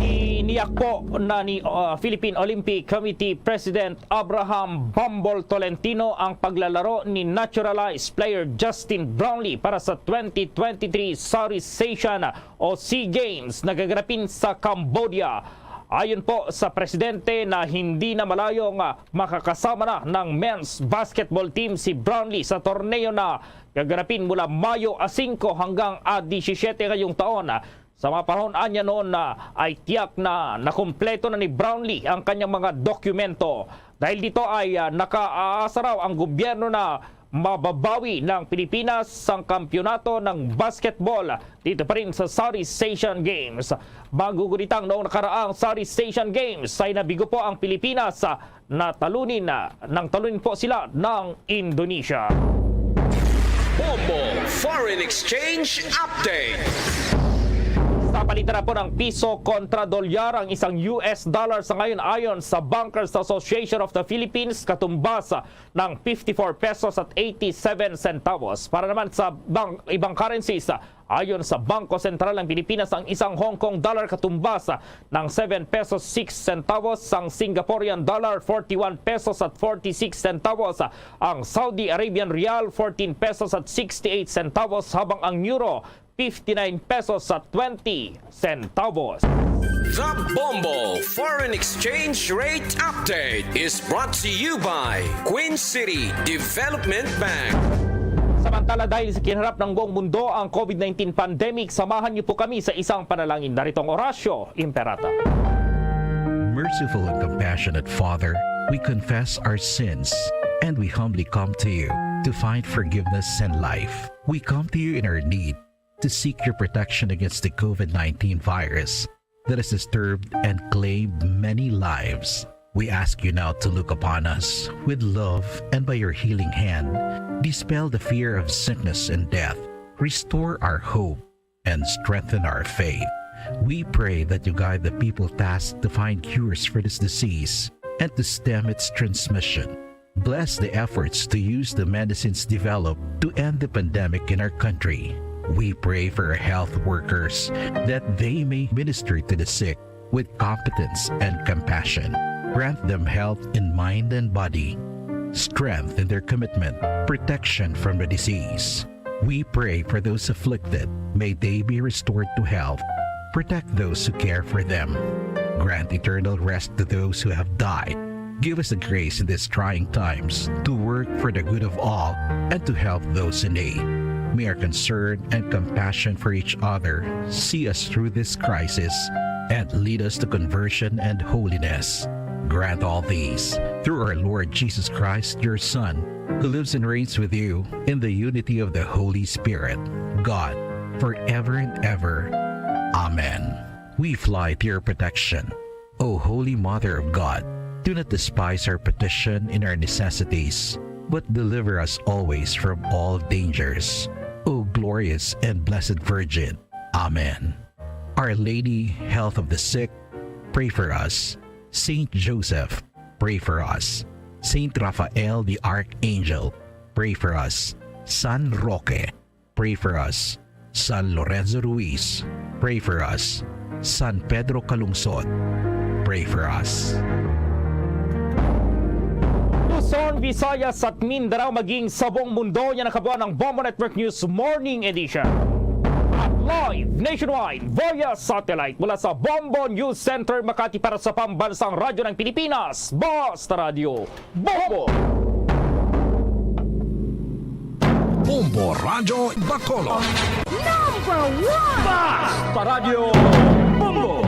Iniyakpo na ni, uh, Philippine Olympic Committee President Abraham Bambol Tolentino ang paglalaro ni naturalized player Justin Brownlee para sa twenty twenty-three Southeast Asian o SEA Games na gaganapin sa Cambodia. Ayon po sa presidente na hindi na malayo nga makakasama na ng men's basketball team si Brownlee sa torneo na gaganapin mula Mayo a singko hanggang a disisyete ngayong taon. Sa mga panahon anya noon na ay tiyak na nakumpleto na ni Brownlee ang kanyang mga dokumento. Dahil dito ay, ah, nakaasa raw ang gobyerno na mababawi ng Pilipinas ang kampiyonato ng basketball dito pa rin sa Southeast Asian Games. Magugunitang noong nakaraang Southeast Asian Games ay nabigo po ang Pilipinas, ah, na talunin, ah, nang talunin po sila ng Indonesia. Bombo Foreign Exchange Update. Sa palitan na po ng piso kontra dolyar ang isang U S dollar sa ngayon, ayon sa Bankers Association of the Philippines, katumbas ng fifty-four pesos at eighty-seven centavos. Para naman sa bang-, ibang currencies, ayon sa Bangko Sentral ng Pilipinas, ang isang Hong Kong dollar katumbas ng seven pesos six centavos, ang Singaporean dollar forty-one pesos at forty-six centavos, ang Saudi Arabian rial fourteen pesos at sixty-eight centavos, habang ang euro fifty-nine pesos at twenty centavos. The Bombo Foreign Exchange Rate Update is brought to you by Queen City Development Bank. Samantala, dahil sa kinharap ng buong mundo ang COVID nineteen pandemic, samahan niyo po kami sa isang panalangin. Narito ang Orasyo Imperata. Merciful and compassionate Father, we confess our sins and we humbly come to you to find forgiveness and life. We come to you in our need to seek your protection against the COVID nineteen virus that has disturbed and claimed many lives. We ask you now to look upon us with love and by your healing hand, dispel the fear of sickness and death, restore our hope, and strengthen our faith. We pray that you guide the people tasked to find cures for this disease and to stem its transmission. Bless the efforts to use the medicines developed to end the pandemic in our country. We pray for our health workers that they may minister to the sick with competence and compassion. Grant them health in mind and body, strength in their commitment, protection from the disease. We pray for those afflicted. May they be restored to health. Protect those who care for them. Grant eternal rest to those who have died. Give us the grace in these trying times to work for the good of all and to help those in need. May our concern and compassion for each other see us through this crisis and lead us to conversion and holiness. Grant all these through our Lord Jesus Christ, your Son, who lives and reigns with you in the unity of the Holy Spirit, God, forever and ever. Amen. We fly to your protection, O Holy Mother of God. Do not despise our petition in our necessities, but deliver us always from all dangers, O glorious and blessed Virgin. Amen. Our Lady, Health of the Sick, pray for us. Saint Joseph, pray for us. Saint Raphael the Archangel, pray for us. San Roque, pray for us. San Lorenzo Ruiz, pray for us. San Pedro Calungsod, pray for us. Luzon, Visayas at Mindanao, maging sa buong mundo, yan ang kabuuan ng Bombo Network News Morning Edition. At live nationwide via satellite mula sa Bombo News Center, Makati, para sa Pambansang Radyo ng Pilipinas, Basta Radyo Bombo! Bombo Radyo Bacolod. Number one! Basta Radyo Bombo!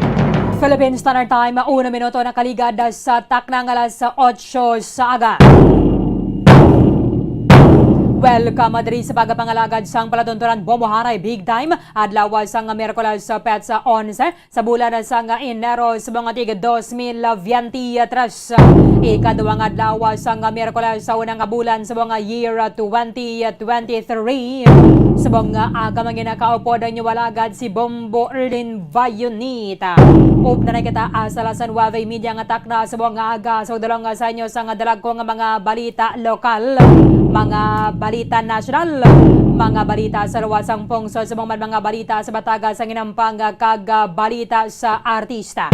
Philippine Standard Time, una minuto na kaligad sa takna nga alas otso sa aga. Welcome diri sa pagpangalagad sang palatuntunan Bombo Haray Big Time, adlaw sang Miyerkules, petsa onse sa bulan sang Enero sa mga tig dos mil veintitrés. Ikaduha nga adlaw sang Miyerkules sa unang bulan sa mga year twenty twenty-three. Sa mga aga, mga ginakaupo, ang inyo alagad si Bombo Erlin Bayonita. Updan na kita sa alas nuwebe y media nga takna sa buong aga. Sa dalong sa inyo sa nga dalagko nga mga balita lokal, mga balita nasyonal, mga balita sa luwas sang pungsod, sa mga, mga balita sa bataga sa ginampang kag balita sa artista.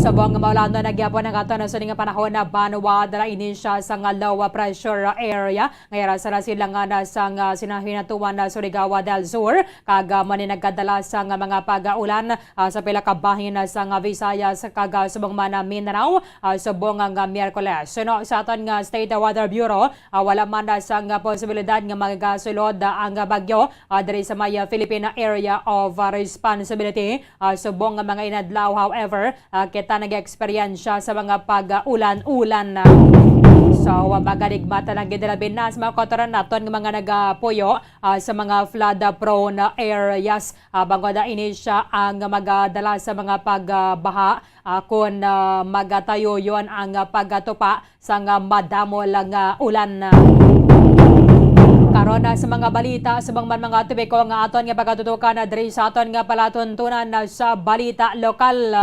Subong nga maulanon na gyapon ang aton sa sining panahon na banwa, dala ini siya sa nga low pressure area nga yara sa nasilangan na sa nga sinahinatuan na Surigao del Sur, kag, ah, mani nagkadala sa nga mga pag-ulan, ah, sa pila ka bahin na sa nga Visayas kag, ah, subong man na Mindanao, ah, subong nga Miyerkules. Suno sa aton nga State Weather Bureau, ah, wala man na sa nga posibilidad nga magasulod, ah, ang bagyo, ah, diri sa may, ah, Philippine Area of, ah, Responsibility. Ah, subong nga mga inadlaw, however, ah, kita nag-eksperyensya sa mga pag-ulan-ulan. So, ah, maganigmata lang gid labi na sa mga kautoran naton nga mga nagapuyo, ah, sa mga flood-prone areas. Ah, bangod na ini siya ang magadala sa mga pagbaha, ah, kun, ah, magatayo yon ang pagkatupa sang madamo lang nga ulan. Karon na sa mga balita, subong man mga topiko nga aton nga pagatutukan na diri sa aton nga palatuntunan na sa balita lokal.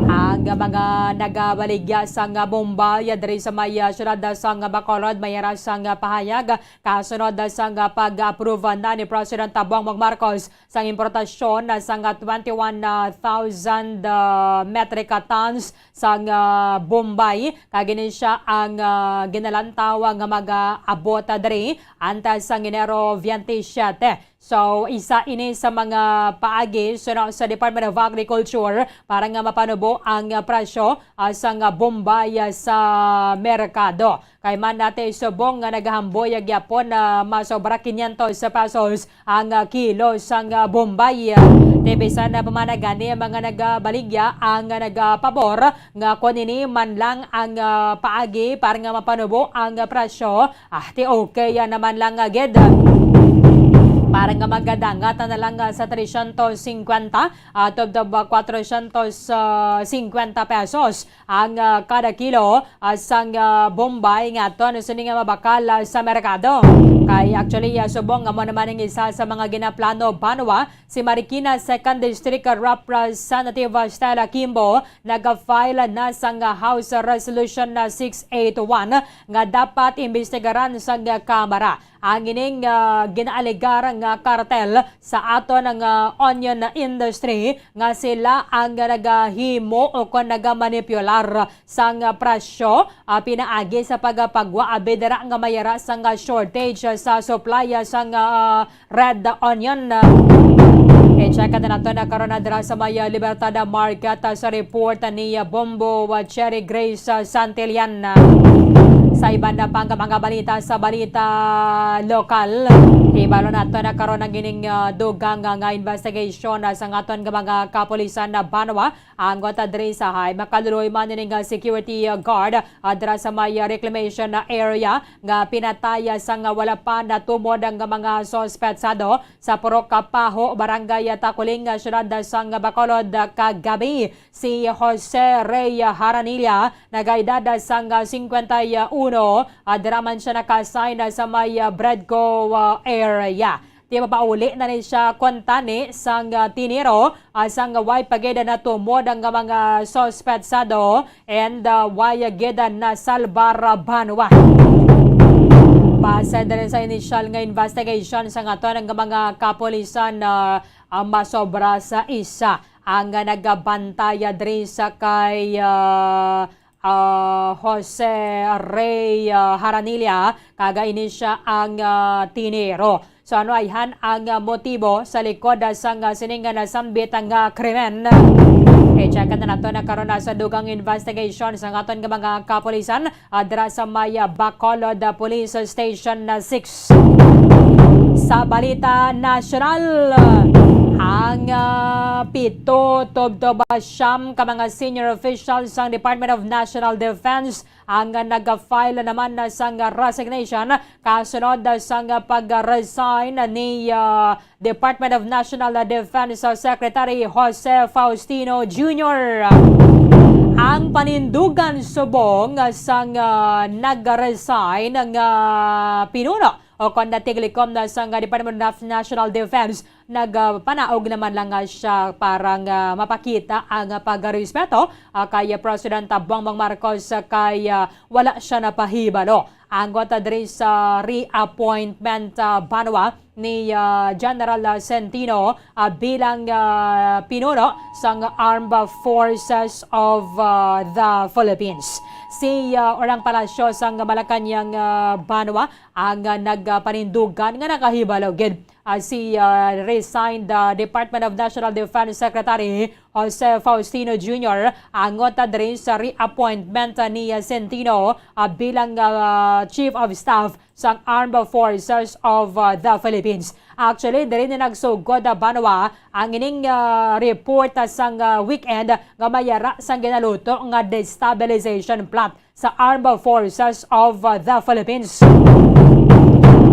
Ang mga nagabaligya sa nga bomba ya diri sa may, ah, siyudad sa nga Bacolod, may ara sa nga pahayag kasunod sa nga pag-approve na ni President Bongbong Marcos sang importasyon sang twenty-one thousand, ah, metric tons sang, ah, bombay, kag ini siya ang, ah, ginalantaw nga mag-aabot, ah, diri antes sang Enero veintisiete. So, isa ini sa mga paagi suno sa Department of Agriculture para nga mapanubo ang, ah, presyo, ah, sang bombay, ah, sa merkado. Kay man nati subong nga nagahamboy gyapon na masobra quinientos pesos ang, ah, kilo sang, ah, bombay. Ti bisan na pa man gani ang mga nagabaligya ang, ah, nagapabor nga kon ini man lang ang, ah, paagi para nga mapanubo ang, ah, presyo, ah, ti okay, ah, naman lang, ah, gid. Para nga magadangat na lang, ah, sa trescientos cincuenta, ah, tubtob, ah, cuatrocientos cincuenta pesos ang, ah, kada kilo, ah, sang, ah, bombay nga aton sini nga mabakal, ah, sa merkado. Kay actually, ah, subong nga mo naman ang isa sa mga ginaplano banwa, si Marikina Second District Representative Stella Kimbo naga-file na sang, ah, House Resolution na six eight one nga dapat imbestigaran sang, ah, Kamara ang ining, ah, ginaalegar nga kartel sa aton nga onion industry nga sila ang nagahimo o kon nagamanipular sang presyo, ah, pinaagi sa pagpagwa abi dira nga may ara sang shortage sa supply sang, ah, red onion. I-check nato na karon na dira sa may, ah, Libertad Market, ah, sa report ni, ah, Bombo, ah, Cherry Grace, ah, Santillan. Sa iban na pang mga balita sa balita lokal, ibalo nato na karon ang ining, ah, dugang nga, nga investigation, ah, sa aton nga mga kapulisan na banwa. Ang kota diri sa hay makaluloy man ini nga security, ah, guard, ah, dira sa may, ah, reclamation na area nga pinatay, ah, sa nga wala pa natumod ang mga suspetsado sa Purok Kapaho, Barangay Takuling, ah, siyudad, ah, sang Bacolod, ah, kagabi. Si Jose Rey Haranilla, nagaedad, ah, sang, ah, cincuenta y uno, ah, dira man siya naka-assign, ah, sa may, ah, Bredco, ah, area. Ti mapauli na ni siya kuntani sang, ah, Tiniro, ah, sang way pa gid natumod ang mga suspetsado and, ah, way gid nasalbar banwa. Base diri sa initial nga investigation sang aton nga mga kapulisan, ah, ah, masobra sa isa ang nagabantay diri sa kay, ah, ah, Jose Rey, ah, Haranilla, kag ini siya ang, ah, Tiniro. So, ano ayhan ang, ah, motibo sa likod, ah, sang, ah, sining nga nasambit nga krimen? I-check na nato na karon na sa dugang investigation sa aton nga mga kapulisan, ah, dira sa may, ah, Bacolod, ah, Police Station, ah, six. Sa balita nasyonal, ang, ah, pito tubtob siyam ka mga senior officials sang Department of National Defense ang, ah, nag-file naman na sang resignation kasunod sang pag-resign ni, ah, Department of National Defense Secretary Jose Faustino Junior. Ang panindugan subong sang, ah, nag-resign nga pinuno o kon natiglikom na sang Department of National Defense nagpanaog naman lang nga siya para nga mapakita ang pagrespeto, ah, kay President Bongbong Marcos, ah, kay, ah, wala siya napahibalo. Angot, ah, diri sa reappointment, ah, banwa ni, ah, General, ah, Centino, ah, bilang, ah, pinuno sang Armed Forces of, ah, the Philippines. Si, ah, Orang Palacio sang Malacañang, ah, banwa ang, ah, nagpanindugan nga nakahibalo gid, ah, si, ah, resigned, ah, Department of National Defense Secretary Jose Faustino Junior angot, ah, diri sa reappointment, ah, ni, ah, Centino, ah, bilang, ah, Chief of Staff sang Armed Forces of, ah, the Philippines. Actually, diri na nagsugod, ah, banwa ang ining, ah, report, ah, sang, ah, weekend nga may ara sang ginaluto nga destabilization plot sa Armed Forces of, uh, the Philippines.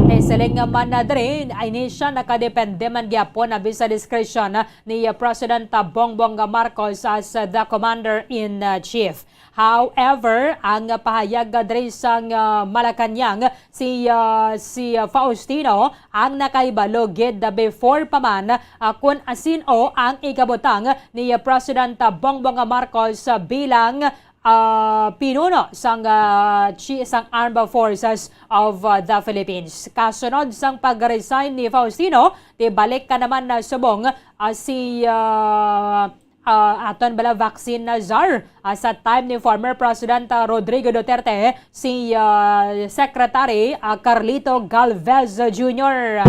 Kay siling man na diri, ini siya nakadepende man gyapon abi sa discretion ni President Bongbong Marcos as the commander in, uh, chief. However, ang pahayag diri sang, uh, Malacañang, si, uh, si Faustino ang nakahibalo gid before pa man, uh, kun asin-o ang ikabutang ni President Bongbong Marcos bilang ah, pinuno sang, ah, chi-, sang Armed Forces of, ah, the Philippines. Kasunod sang pag-resign ni Faustino, tibalik ka naman na subong, ah, si, ah, ah, aton bala vaccine na czar, ah, sa time ni former President, ah, Rodrigo Duterte, si, ah, Secretary, ah, Carlito Galvez Junior.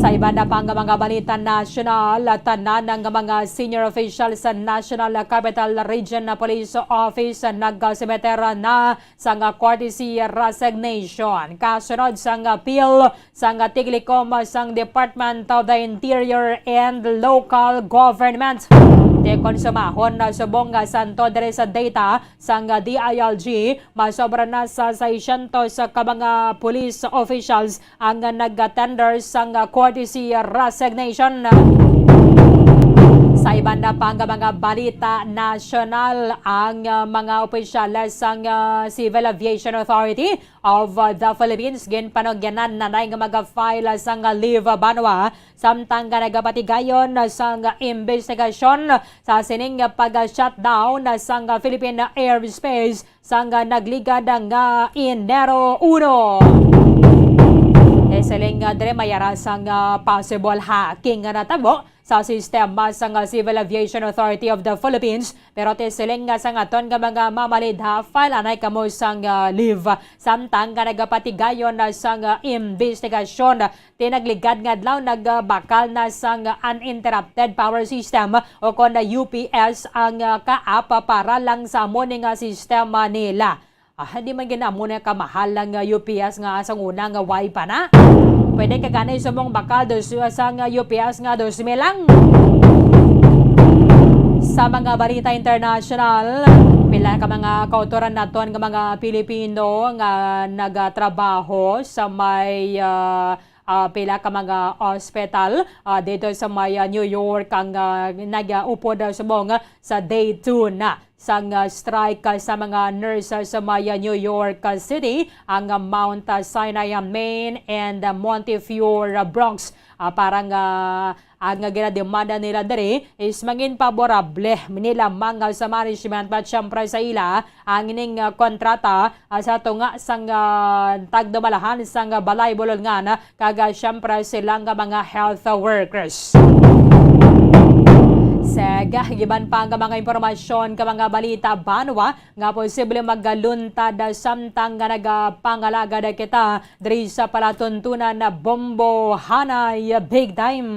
Sa iban na pang mga balita nasyonal, tanan nga mga senior officials sa National Capital Region Police Office nagasimeter na sang courtesy resignation. Kasunod sang appeal sang tiglikom sang Department of the Interior and Local Government. Tikon sumahon na subong nga santo diri sa data sang D I L G, masobra na sa seiscientos ka mga police officials ang nag-tender sang courtesy resignation. Sa iban na pang mga balita nasyonal, ang, ah, mga opisyales sang, ah, Civil Aviation Authority of, ah, the Philippines ginpanugyanan na nga mag-file sang, ah, leave banwa samtang nga nagapatigayon sang imbestigasyon sa sining pag-shutdown sang Philippine airspace sang nagligad nga Enero uno. Kay siling nga diri may ara sang, ah, possible hacking nga natabo sa sistema sang, ah, Civil Aviation Authority of the Philippines, pero ti siling nga sang aton nga mga mamalidha, file anay kamo sang, ah, leave. Samtang nga nagapatigayon na sang, ah, imbestigasyon, ti nagligad nga adlaw nagbakal na sang uninterrupted power system o kon na U P S ang, ah, kaap para lang sa amo ni nga sistema nila. Ah, di man gid amo na kamahal ang, ah, U P S nga sang una nga way pa na. Pwede ka gani sumong bakal dos, sang, ah, U P S nga dos mil lang. Sa mga balita international, pila ka mga kautoran naton nga mga Pilipino nga nagatrabaho sa may, ah, ah, pila ka mga ospital, ah, dito sa may, ah, New York ang, ah, nag-upod, ah, subong sa day two na sang, ah, strike, ah, sa mga nurses sa may, ah, New York, ah, City, ang, ah, Mount, ah, Sinai, ah, Main and, ah, Montefiore, ah, Bronx. Ah, parang, ah, ang, ah, ginademanda nila diri is mangin paborable nila lamang, ah, sa management, but syempre sa ila ang ining, ah, kontrata, ah, sa tunga sang, ah, tagdumalahan sang, ah, balay bulolngan, ah, kag, ah, syempre sila nga mga health workers. Sa giban pa nga mga impormasyon ka mga balita banwa nga posible magaluntad, ah, samtang nga nagapangalagad kita diri sa palatuntunan na bombo hanay big time.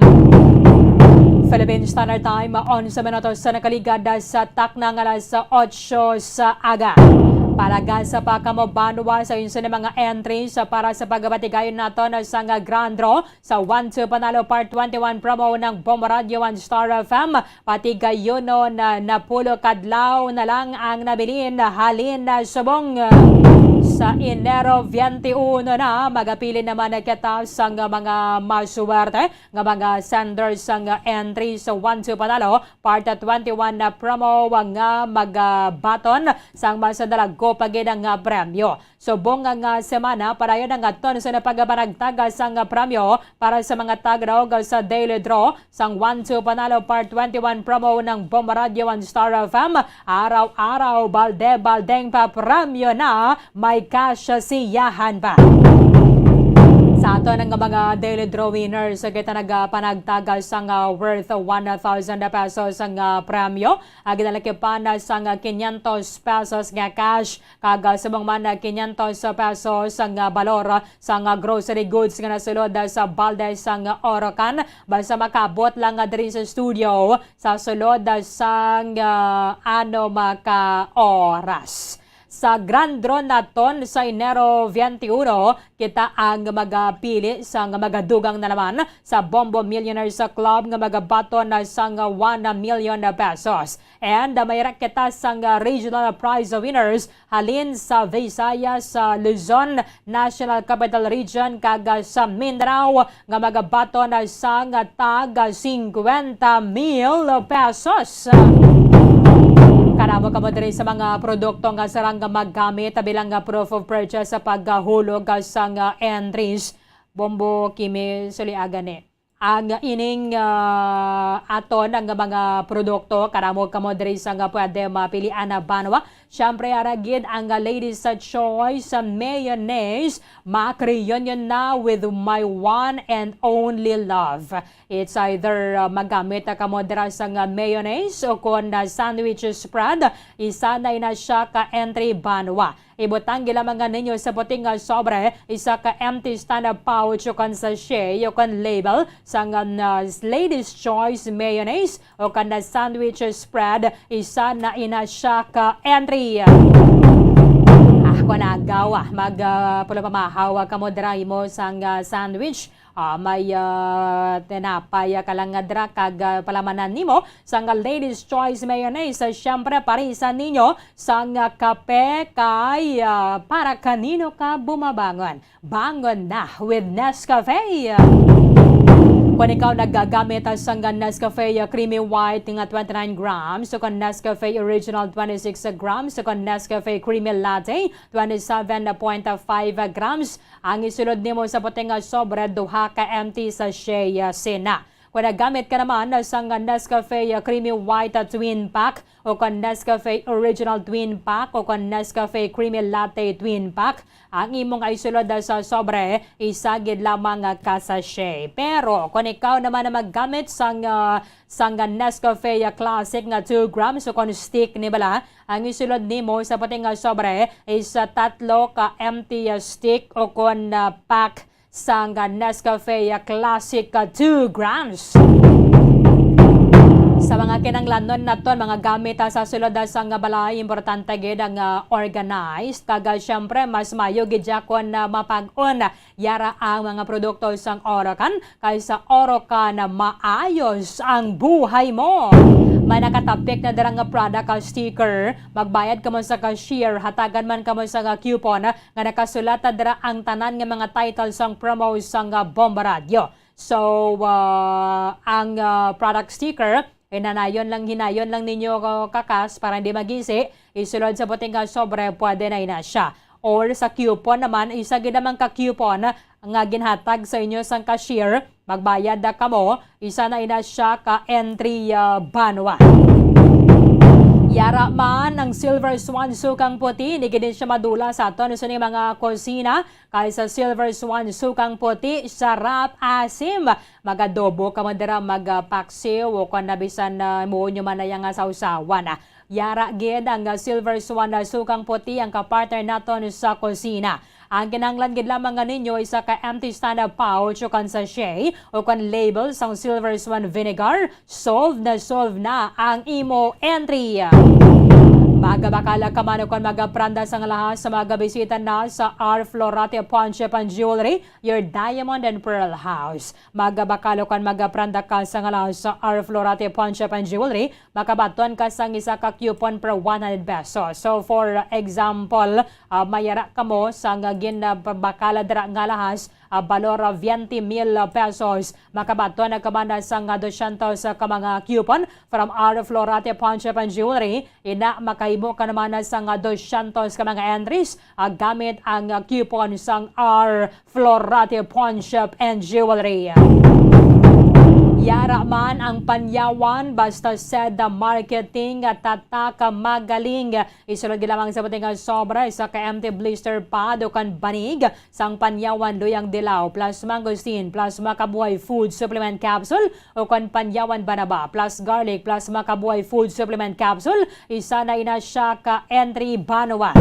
Philippine Standard Time, onse minutos sa nakaligad sa takna nga alas otso sa aga. Palagasa pa kamo banwa sa inyo nga mga entries para sa pagabatigayon naton sang Grand Draw sa One Two Panalo Part twenty-one promo ng Bombo Radio and Star F M. Patigayunon na napulo kadlaw na lang ang nabilin halin na subong. Sa Enero twenty-one na, magapili naman na kita sang mga masuwerte nga mga senders sang entry sa One Two Panalo Part twenty-one na promo nga magabaton sang mas dalago pa gid nga premyo. Subong nga, nga semana, padayon ang aton sa pagpanagtag sang premyo para sa mga tagdog sa Daily Draw sang One Two Panalo Part twenty-one promo ng Bombo Radio and Star F M. Araw-araw, balde-baldeng papremyo na. May Ay cash siyahan pa. Sa aton nga mga daily draw winners, kita nagapanagtag sang, ah, worth one thousand pesos ang, ah, premyo. Ah, ginalakipan na sang, ah, quinientos pesos nga cash, kag, ah, subong man, ah, quinientos pesos ang, ah, balor sang, ah, grocery goods nga nasulod, ah, sa balde sang, ah, Orocan. Basta makaabot lang, ah, diri sa studio sa sulod, ah, sang, ah, ano, maka oras. Sa Grand Draw naton sa Enero twenty-one, kita ang magapili sang magadugang na naman sa Bombo Millionaires Club nga magabaton na sang one million pesos. And, uh, mayra kita sang, uh, regional prize winners halin sa Visayas, sa Luzon, National Capital Region, kag, uh, sa Mindanao nga magabaton na sang tag singkwenta mil pesos. Kadamo kamo diri sa mga produkto nga sarang nga magamit bilang nga proof of purchase sa paghulog sang entries. Bombo, Kimi, suliagan ni. Ang ining, ah, aton ang mga produkto, kadamo kamo diri sa nga pwede mapilian na banwa. Siyempre, ara gid ang Ladies sa Choice sa mayonnaise. Mac reunion na with my one and only love. It's either, uh, magamit na kamo dira sang, uh, mayonnaise o kon, uh, sandwich spread, isa na ina siya ka entry banwa. Ibutang gid lamang nga ninyo sa puting nga sobre, isa ka empty stand-up pouch o kon sachet o kon label sang, um, uh, Ladies Choice mayonnaise o kon na sandwich spread, isa na ina siya ka entry. Ah, kon agaw, ah, mag, uh, pulong pamahaw, ah, kamo dira imo sang, uh, sandwich. Ah, may, ah, tinapay, ah, ka lang nga dira kag, ah, palamanan nimo sang Ladies Choice Mayonnaise. Ah, siyempre, parisan ninyo sang, ah, kape kay, ah, para kanino ka bumabangon. Bangon na with Nescafe! Kung ikaw nagagamit, ah, sang Nescafe, ah, Creamy White nga twenty-nine grams, o kon Nescafe Original twenty-six grams, o kon Nescafe Creamy Latte twenty-seven point five grams, ang isulod nimo sa puting nga sobre, duha ka empty sachet, ah, sina. Kung nagamit ka naman sang Nescafe, ah, Creamy White, ah, Twin Pack, o kon Nescafe Original Twin Pack, o kon Nescafe Creamy Latte Twin Pack, ang imong isulod, ah, sa sobre, isa gid lamang, ah, ka sachet. Pero kung ikaw naman na maggamit sang, ah, sang Nescafe, ah, Classic nga two grams, o kon stick ni bala, ang isulod nimo sa puting nga sobre is, ah, tatlo ka empty, ah, stick o kon, ah, pack sang, ah, Nescafe, ah, Classic, ah, two grams. Sa mga kinahanglanon naton, mga gamit, ah, sa sulod, ah, sang balay, importante gid ang, ah, organized. Kag, ah, siyempre, mas maayo gid ya kon, ah, mapag-on yara ang mga produkto sang Orocan, kay sa Orocan maayos ang buhay mo. May nakatapik na dira nga product, ah, sticker. Magbayad kamo sa cashier, hatagan man kamo sa nga coupon nga nakasulat na dira ang tanan nga mga title sang promo sang, ah, Bomba Radyo. So, ah, ang, ah, product sticker, hinanayon lang, hinayon lang ninyo, ah, kakas para hindi magisi. Isulod sa puting nga sobre, pwede na ina siya. Or sa coupon naman, isa gid naman ka coupon nga ginhatag sa inyo sang cashier, magbayad na kamo, isa na ina siya ka entry, ah, banwa. Yara man ang Silver Swan Sukang Puti, ni gid siya madula sa aton sa mga kusina, kay sa Silver Swan Sukang Puti, sarap asim. Mag-adobo kamo dira, mag, ah, paksiw, o kon na bisan, ah, mo nyo man na yang, ah, sawsawan, ah. Yara gid ang, ah, Silver Swan, ah, Sukang Puti, ang kapartner naton sa kusina. Ang kinahanglan gid lamang nga ninyo, isa ka empty stand-up pouch o kon sachet o kon label sang Silver Swan Vinegar. Solve na solve na ang imo entry. Magabakala ka man o kon magapranda sang lahas sa mga bisita na sa R Florate Pawnshop and Jewelry, your diamond and pearl house. Magabakal o kon magapranda ka sang lahas sa R Florate Pawnshop and Jewelry, makabaton ka sang isa ka coupon per one hundred pesos. So, for example, ah, mayara kamo sang ginabakal dira nga lahas, ah, balor, ah, veinte mil pesos, makabaton ka man sang, ah, dosyentos ka mga coupon from R Florate Pawnshop and Jewelry. Ina, makahimo ka naman sang, ah, dosyentos ka mga entries, ah, gamit ang, ah, coupon sang R Florate Pawnshop and Jewelry. Yara man ang panyawan, basta said the marketing, tatak magaling. Isulod gid lamang sa puting nga sobre, isa ka empty blister pad o kan banig sang panyawan luyang dilaw plus mangosteen plus makabuhay food supplement capsule o kan panyawan banaba plus garlic plus makabuhay food supplement capsule, isa na ina siya ka entry banuan.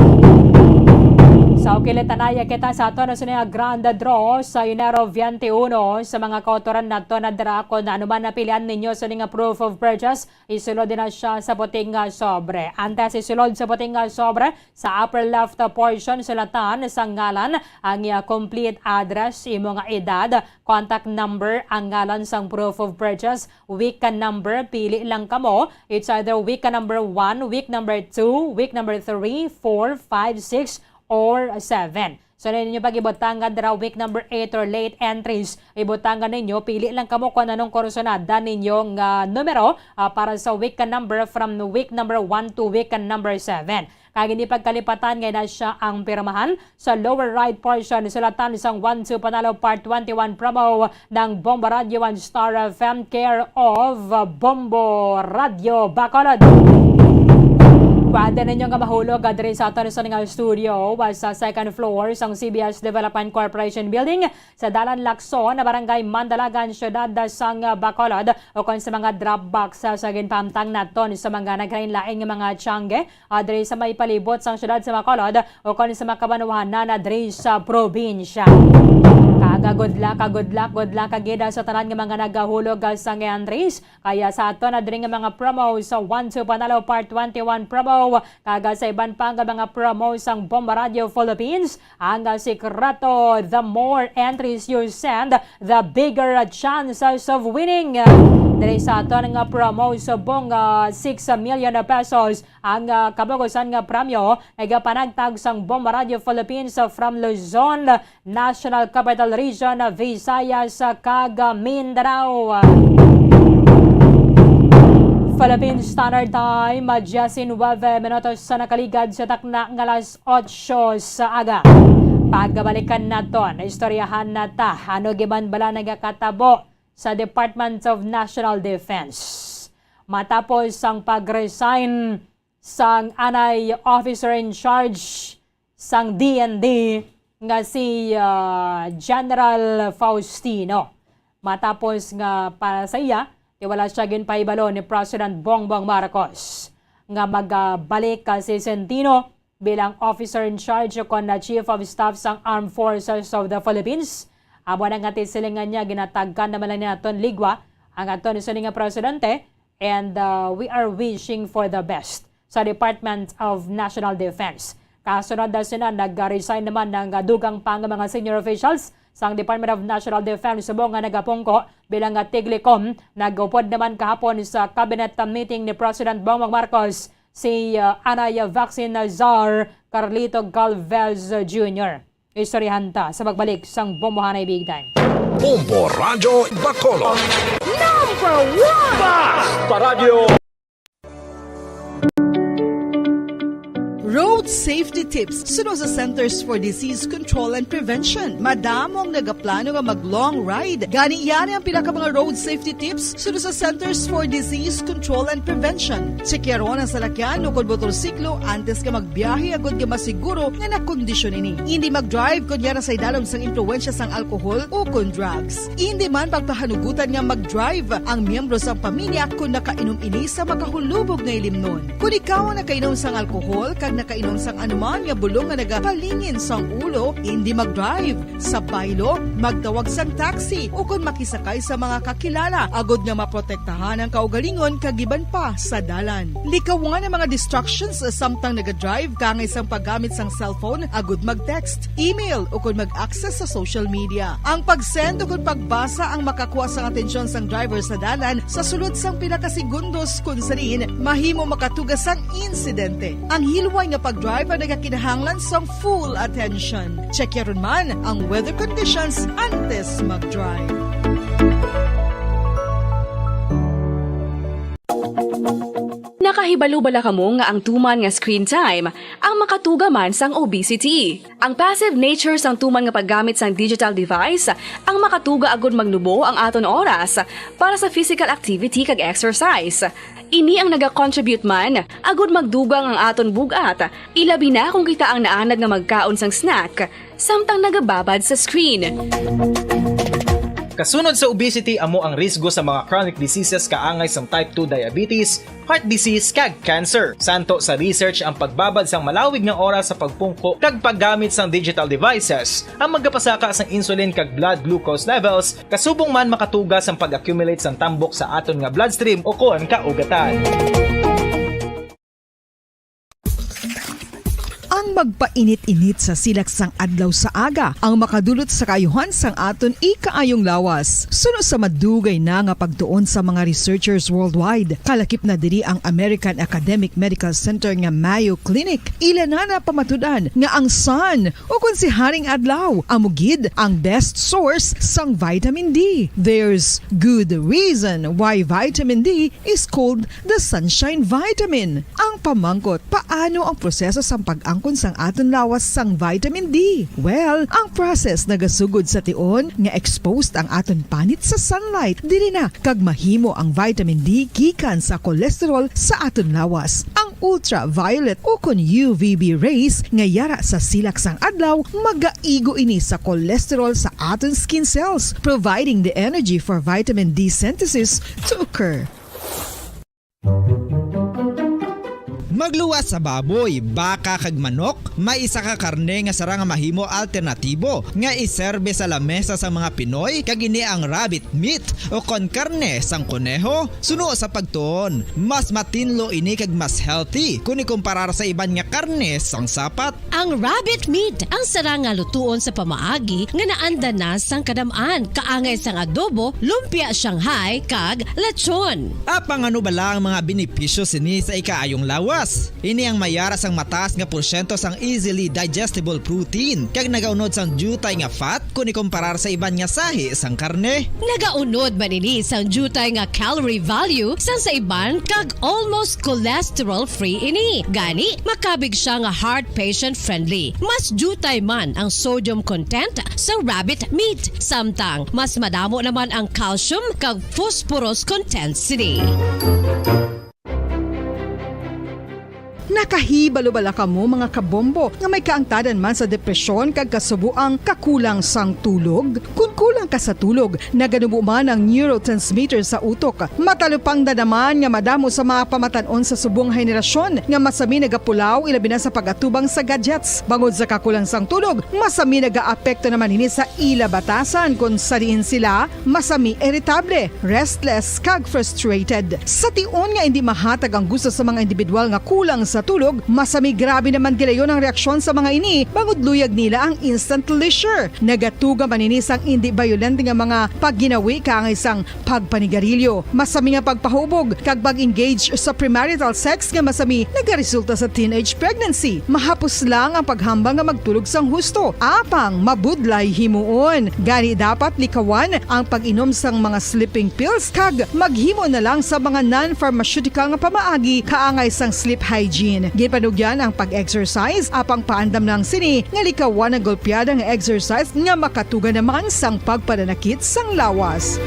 Sa ukilitanaya kita sa aton na sini nga grand draw sa Enero twenty-one sa mga kautoran nato na dira, kung ano man napilian ninyo sa nga proof of purchase, isulod din na siya sa puting nga sobre. Antes isulod sa puting nga sobre, sa upper left portion, sulatan sa ngalan ang iya complete address, imo nga edad, contact number, ang ngalan sang proof of purchase, WIC number, pili lang kamo. It's either WIC number one, WIC number two, WIC number three, four, five, six, or seven. So, na ninyo pag-ibutangan dira WIC number eight or late entries. Ibutangan ninyo, pili lang kamo kung anong kursunada ninyo nga numero, ah, para sa WIC number from WIC number one to WIC number seven. Kag hindi pagkalipatan nga na siya ang pirmahan. Sa lower right portion, sulatan sang One Two Panalo Part twenty-one promo ng Bombo Radio and Star F M, care of Bombo Radio Bacolod. Pwede ninyo nga mahulog, ah, diri sa aton sa nga studio, ah, sa second floor sang C B S Development Corporation Building sa Dalan Lacson, Barangay Mandalagan, Siyudad sang Bacolod, o kon sa mga drop box, ah, sa ginpahamtang naton sa mga naglain-lain nga mga tiyangge, ah, diri sa may palibot sang siyudad sa Bacolod, o kon sa mga kabanwahanan na diri sa probinsya. Kag, ah, good luck, ah, good luck, good luck, ah, gid, ah, sa tanan nga mga nagahulog, ah, sa entries. Kaya sa ato na diri nga mga promo sa One Two Panalo Part twenty-one promo, kag, ah, sa iban pa nga mga promo sang Bomba Radio Philippines, ang, ah, sikreto, the more entries you send, the bigger, ah, chances of winning. Diri sa aton nga promo, subong, ah, six million pesos ang, ah, kabugusan nga premyo, nagapanagtag sang Bomba Radio Philippines, ah, from Luzon, National Capital Region, Visayas, kag Mindanao. Philippine Standard Time, diyesinuwebe minutos sa nakaligad sa takna nga alas otso sa aga. Pagabalikan naton, istoryahan na ta ano giman bala nagakatabo sa Department of National Defense matapos ang pag-resign sang anay officer in charge sang D N D nga si, ah, General Faustino, matapos nga para sa iya, wala siya ginpahibalo ni President Bongbong Marcos nga magabalik ka si Centino bilang officer in charge o kon na chief of staff sang Armed Forces of the Philippines. Amo na nga ti silingan niya, ginatagkan naman lang naton ligwa ang aton sini nga presidente, and, uh, we are wishing for the best sa Department of National Defense. Kasunod na sina, nag-resign naman ang dugang pa nga mga senior officials sang Department of National Defense subong nga nagapungko bilang nga tiglikom. Nagupod naman kahapon sa cabinet meeting ni President Bongbong Marcos si, uh, anay vaccine czar Carlito Galvez Junior. Istoryahan ta sa pagbalik sang Bombohanay Big Time. Bombo Radyo Bacolod. Number one! Basta Radyo! Road safety tips suno sa Centers for Disease Control and Prevention. Madamo ang nagaplano nga mag-long ride. Gani, yari ang pila ka mga road safety tips suno sa Centers for Disease Control and Prevention. Tsekyaron ang salakyan ukon motorsiklo antes nga magbiyahe, agod nga masiguro nga nakondisyon ini. Indi mag-drive kon yara sa idalom sang impluwensya sang alkohol ukon drugs. Indi man pagpahanugutan nga mag-drive ang miyembro sang pamilya kon nakainom ini sa makahulubog nga ilimnon. Kon ikaw ang nakainom sang alkohol kag nakainom sang anuman nga bulong nga nagapalingin sang ulo, indi mag-drive. Sa baylo, magtawag sang taxi ukon makisakay sa mga kakilala, agod nga maprotektahan ang kaugalingon kag iban pa sa dalan. Likawan ang mga distractions samtang nagadrive, kaangay sang paggamit sang cellphone agod mag-text, email, ukon mag-access sa social media. Ang pag-send ukon pagbasa ang makakuha sang atensyon sang driver sa dalan sa sulod sang pila ka segundos, kon sa diin mahimo makatuga sang insidente. Ang hilway nga pag-drive ang nagakinahanglan sang full attention. Tsekyaron man ang weather conditions antes mag-drive. Naka Kahibalo bala kamo nga ang tuman nga screen time ang makatuga man sang obesity? Ang passive nature sang tuman nga paggamit sang digital device ang makatuga agud magnubo ang aton oras para sa physical activity kag exercise. Ini ang nagacontribute man agud magdugang ang aton bug-at, ilabi na kung kita ang naanad nga magkaon sang snack samtang nagababad sa screen. Kasunod sa obesity, amo ang risgo sa mga chronic diseases kaangay sang type two diabetes, heart disease, kag cancer. Santo sa research, ang pagbabad sang malawig nga oras sa pagpungko kag paggamit sang digital devices ang magapasaka sang insulin kag blood glucose levels, kasubong man makatuga sang pag-accumulate sang tambok sa aton nga bloodstream ukon kaugatan. Ang magpainit-init sa silak sang adlaw sa aga ang makadulot sa kaayuhan sang aton ikaayong lawas. Suno sa madugay na nga pagtuon sa mga researchers worldwide, kalakip na diri ang American Academic Medical Center nga Mayo Clinic, ila na napamatud-an nga ang sun, o kon si Haring Adlaw, amo gid ang best source sang vitamin D. There's good reason why vitamin D is called the sunshine vitamin. Ang pamangkot, paano ang proseso sang pag-angkon sang aton lawas sang vitamin D? Well, ang process nagasugod sa tion nga exposed ang aton panit sa sunlight, diri na kag mahimo ang vitamin D gikan sa cholesterol sa aton lawas. Ang ultraviolet o kon U V B rays nga yara sa silak sang adlaw magaigo ini sa cholesterol sa aton skin cells, providing the energy for vitamin D synthesis to occur. Magluwas sa baboy, baka, kag manok, may isa ka karne nga sarang nga mahimo alternatibo nga iserbe sa lamesa sang mga Pinoy, kag ini ang rabbit meat o kon karne sang koneho. Suno sa pagtuon, mas matinlo ini kag mas healthy kon ikumparar sa iban nga karne sang sapat. Ang rabbit meat ang sarang nga lutuon sa pamaagi nga naanda na sang kadam-an, kaangay sang adobo, lumpia Shanghai, kag lechon. Apang ano bala ang mga benepisyo sini sa ikaayong lawas? Ini ang mayara sang mataas nga porsyento sang easily digestible protein, kag nagaunod sang diutay nga fat kon ikumparar sa iban nga sahi sang karne. Nagaunod man ini sang diutay nga calorie value sang sa iban kag almost cholesterol-free ini. Gani, makabig sia nga heart patient-friendly. Mas diutay man ang sodium content sa rabbit meat, samtang mas madamo naman ang calcium kag phosphorus content sini. Nakahibalo bala kamo, mga kabombo, nga may kaangtadan man sa depresyon kag kasubo ang kakulang sang tulog? Kon kulang ka sa tulog, naganubo man ang neurotransmitter sa utok. Matalupangdan naman nga madamo sa mga pamatan-on sa subong nga henerasyon nga masami nagapulaw, ilabi na sa pag-atubang sa gadgets. Bangod sa kakulang sang tulog, masami nagaapekto naman ini sa ila batasan, kon sa diin sila masami iritable, restless, kag frustrated. Sa tion nga indi mahatag ang gusto sa mga individual nga kulang sa tulog, masami grabe naman gilayon ang reaksyon sa mga ini, bangod luyag nila ang instant leisure. Nagatuga man ini sang indi bayolente nga mga pagginawi kaangay sang pagpanigarilyo, masami nga pagpahubog, kag pag-engage sa premarital sex nga masami nagaresulta sa teenage pregnancy. Mahapos lang ang paghambal nga magtulog sang husto, apang mabudlay himuon. Gani, dapat likawan ang pag-inom sang mga sleeping pills kag maghimo na lang sa mga non-pharmaceutical nga pamaagi kaangay sang sleep hygiene. Ginpanugyan ang pag-exercise, apang paandam lang sini nga likawan ang golpeada nga exercise nga makatuga naman sang pagpananakit sang lawas.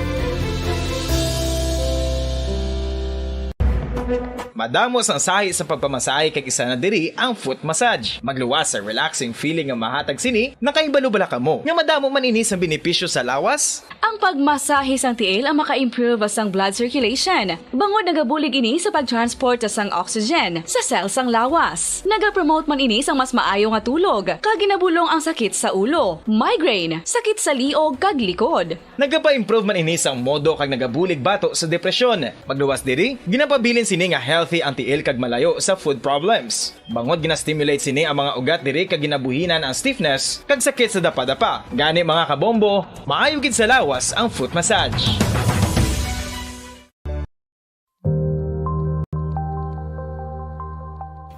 Madamo sang sahi sa pagpamasahe, kag isa na diri ang foot massage. Magluwas sa relaxing feeling nga mahatag sini. Nakahibalo bala kamo nga madamo man ini sa benepisyo sa lawas? Ang pagmasahe sang tiil ang maka-improve sang blood circulation, bangod nagabulig ini sa pagtransport sang oxygen sa cell sang lawas. Nagapromote man ini sang mas maayo nga tulog, kag ginabulong ang sakit sa ulo, migraine, sakit sa liog, kag likod. Nagapa-improve man ini sang modo kag nagabulig bato sa depresyon. Magluwas diri, ginapabilin sini nga healthy ang tiil kag malayo sa foot problems. Bangod gina-stimulate sini ang mga ugat diri kag ginabuhinan ang stiffness kag sakit sa dapadapa. Gani, mga kabombo, maayo gid sa lawas ang foot massage.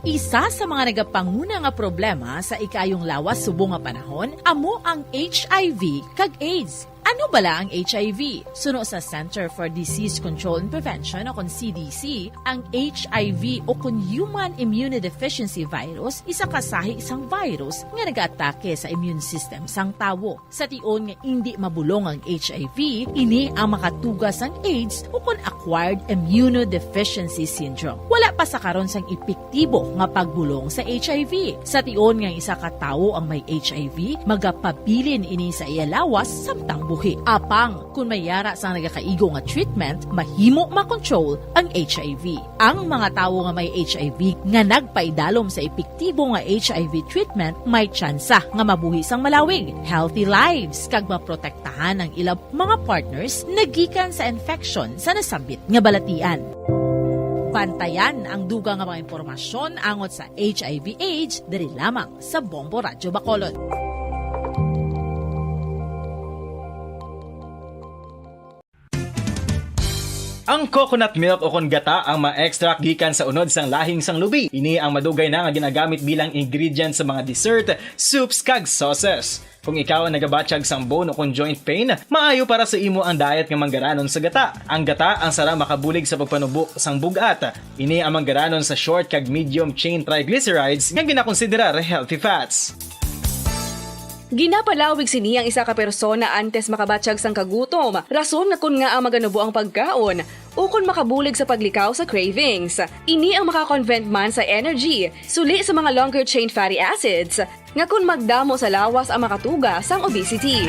Isa sa mga nagapanguna nga problema sa ikaayong lawas subong nga panahon amo ang H I V kag AIDS. Ano bala ang H I V? Suno sa Center for Disease Control and Prevention o kon C D C, ang H I V o kon Human Immunodeficiency Virus isa ka sahi sang virus nga nagaatake sa immune system sang tawo. Sa tion nga indi mabulong ang H I V, ini ang makatuga sang AIDS o kon acquired immunodeficiency syndrome. Wala pa sa karon sang epektibo nga pagbulong sa H I V. Sa tion nga isa ka tawo ang may H I V, magapabilin ini sa iya lawas samtang buhi. Apang, kung may yara sang nagakaigo nga treatment, mahimo makontrol ang H I V. Ang mga tawo nga may H I V nga nagpaidalom sa epektibo nga H I V treatment may tsansa nga mabuhi sang malawig, healthy lives, kag maprotektahan ang ila mga partners nagikan sa infection sa nasambit nga balatian. Bantayan ang dugang nga mga impormasyon angot sa H I V AIDS diri lamang sa Bombo Radyo Bacolod. Ang coconut milk o kon gata ang ma-extract gikan sa unod sang lahing sang lubi. Ini ang madugay na nga ginagamit bilang ingredient sa mga dessert, soups, kag sauces. Kung ikaw ang nagabatyag sang bone o kon joint pain, maayo para sa imo ang diet nga manggaranon sa gata. Ang gata ang sara makabulig sa pagpanubo sang bug-at. Ini ang manggaranon sa short kag medium chain triglycerides nga ginakonsiderar healthy fats. Ginapalawig sini ang isa ka persona antes makabatyag sang kagutom, rason nga kon ngaa maganubo ang pagkaon, ukon makabulig sa paglikaw sa cravings. Ini ang maka-convert man sa energy, suli sa mga longer chain fatty acids, nga kon magdamo sa lawas ang makatuga sang obesity.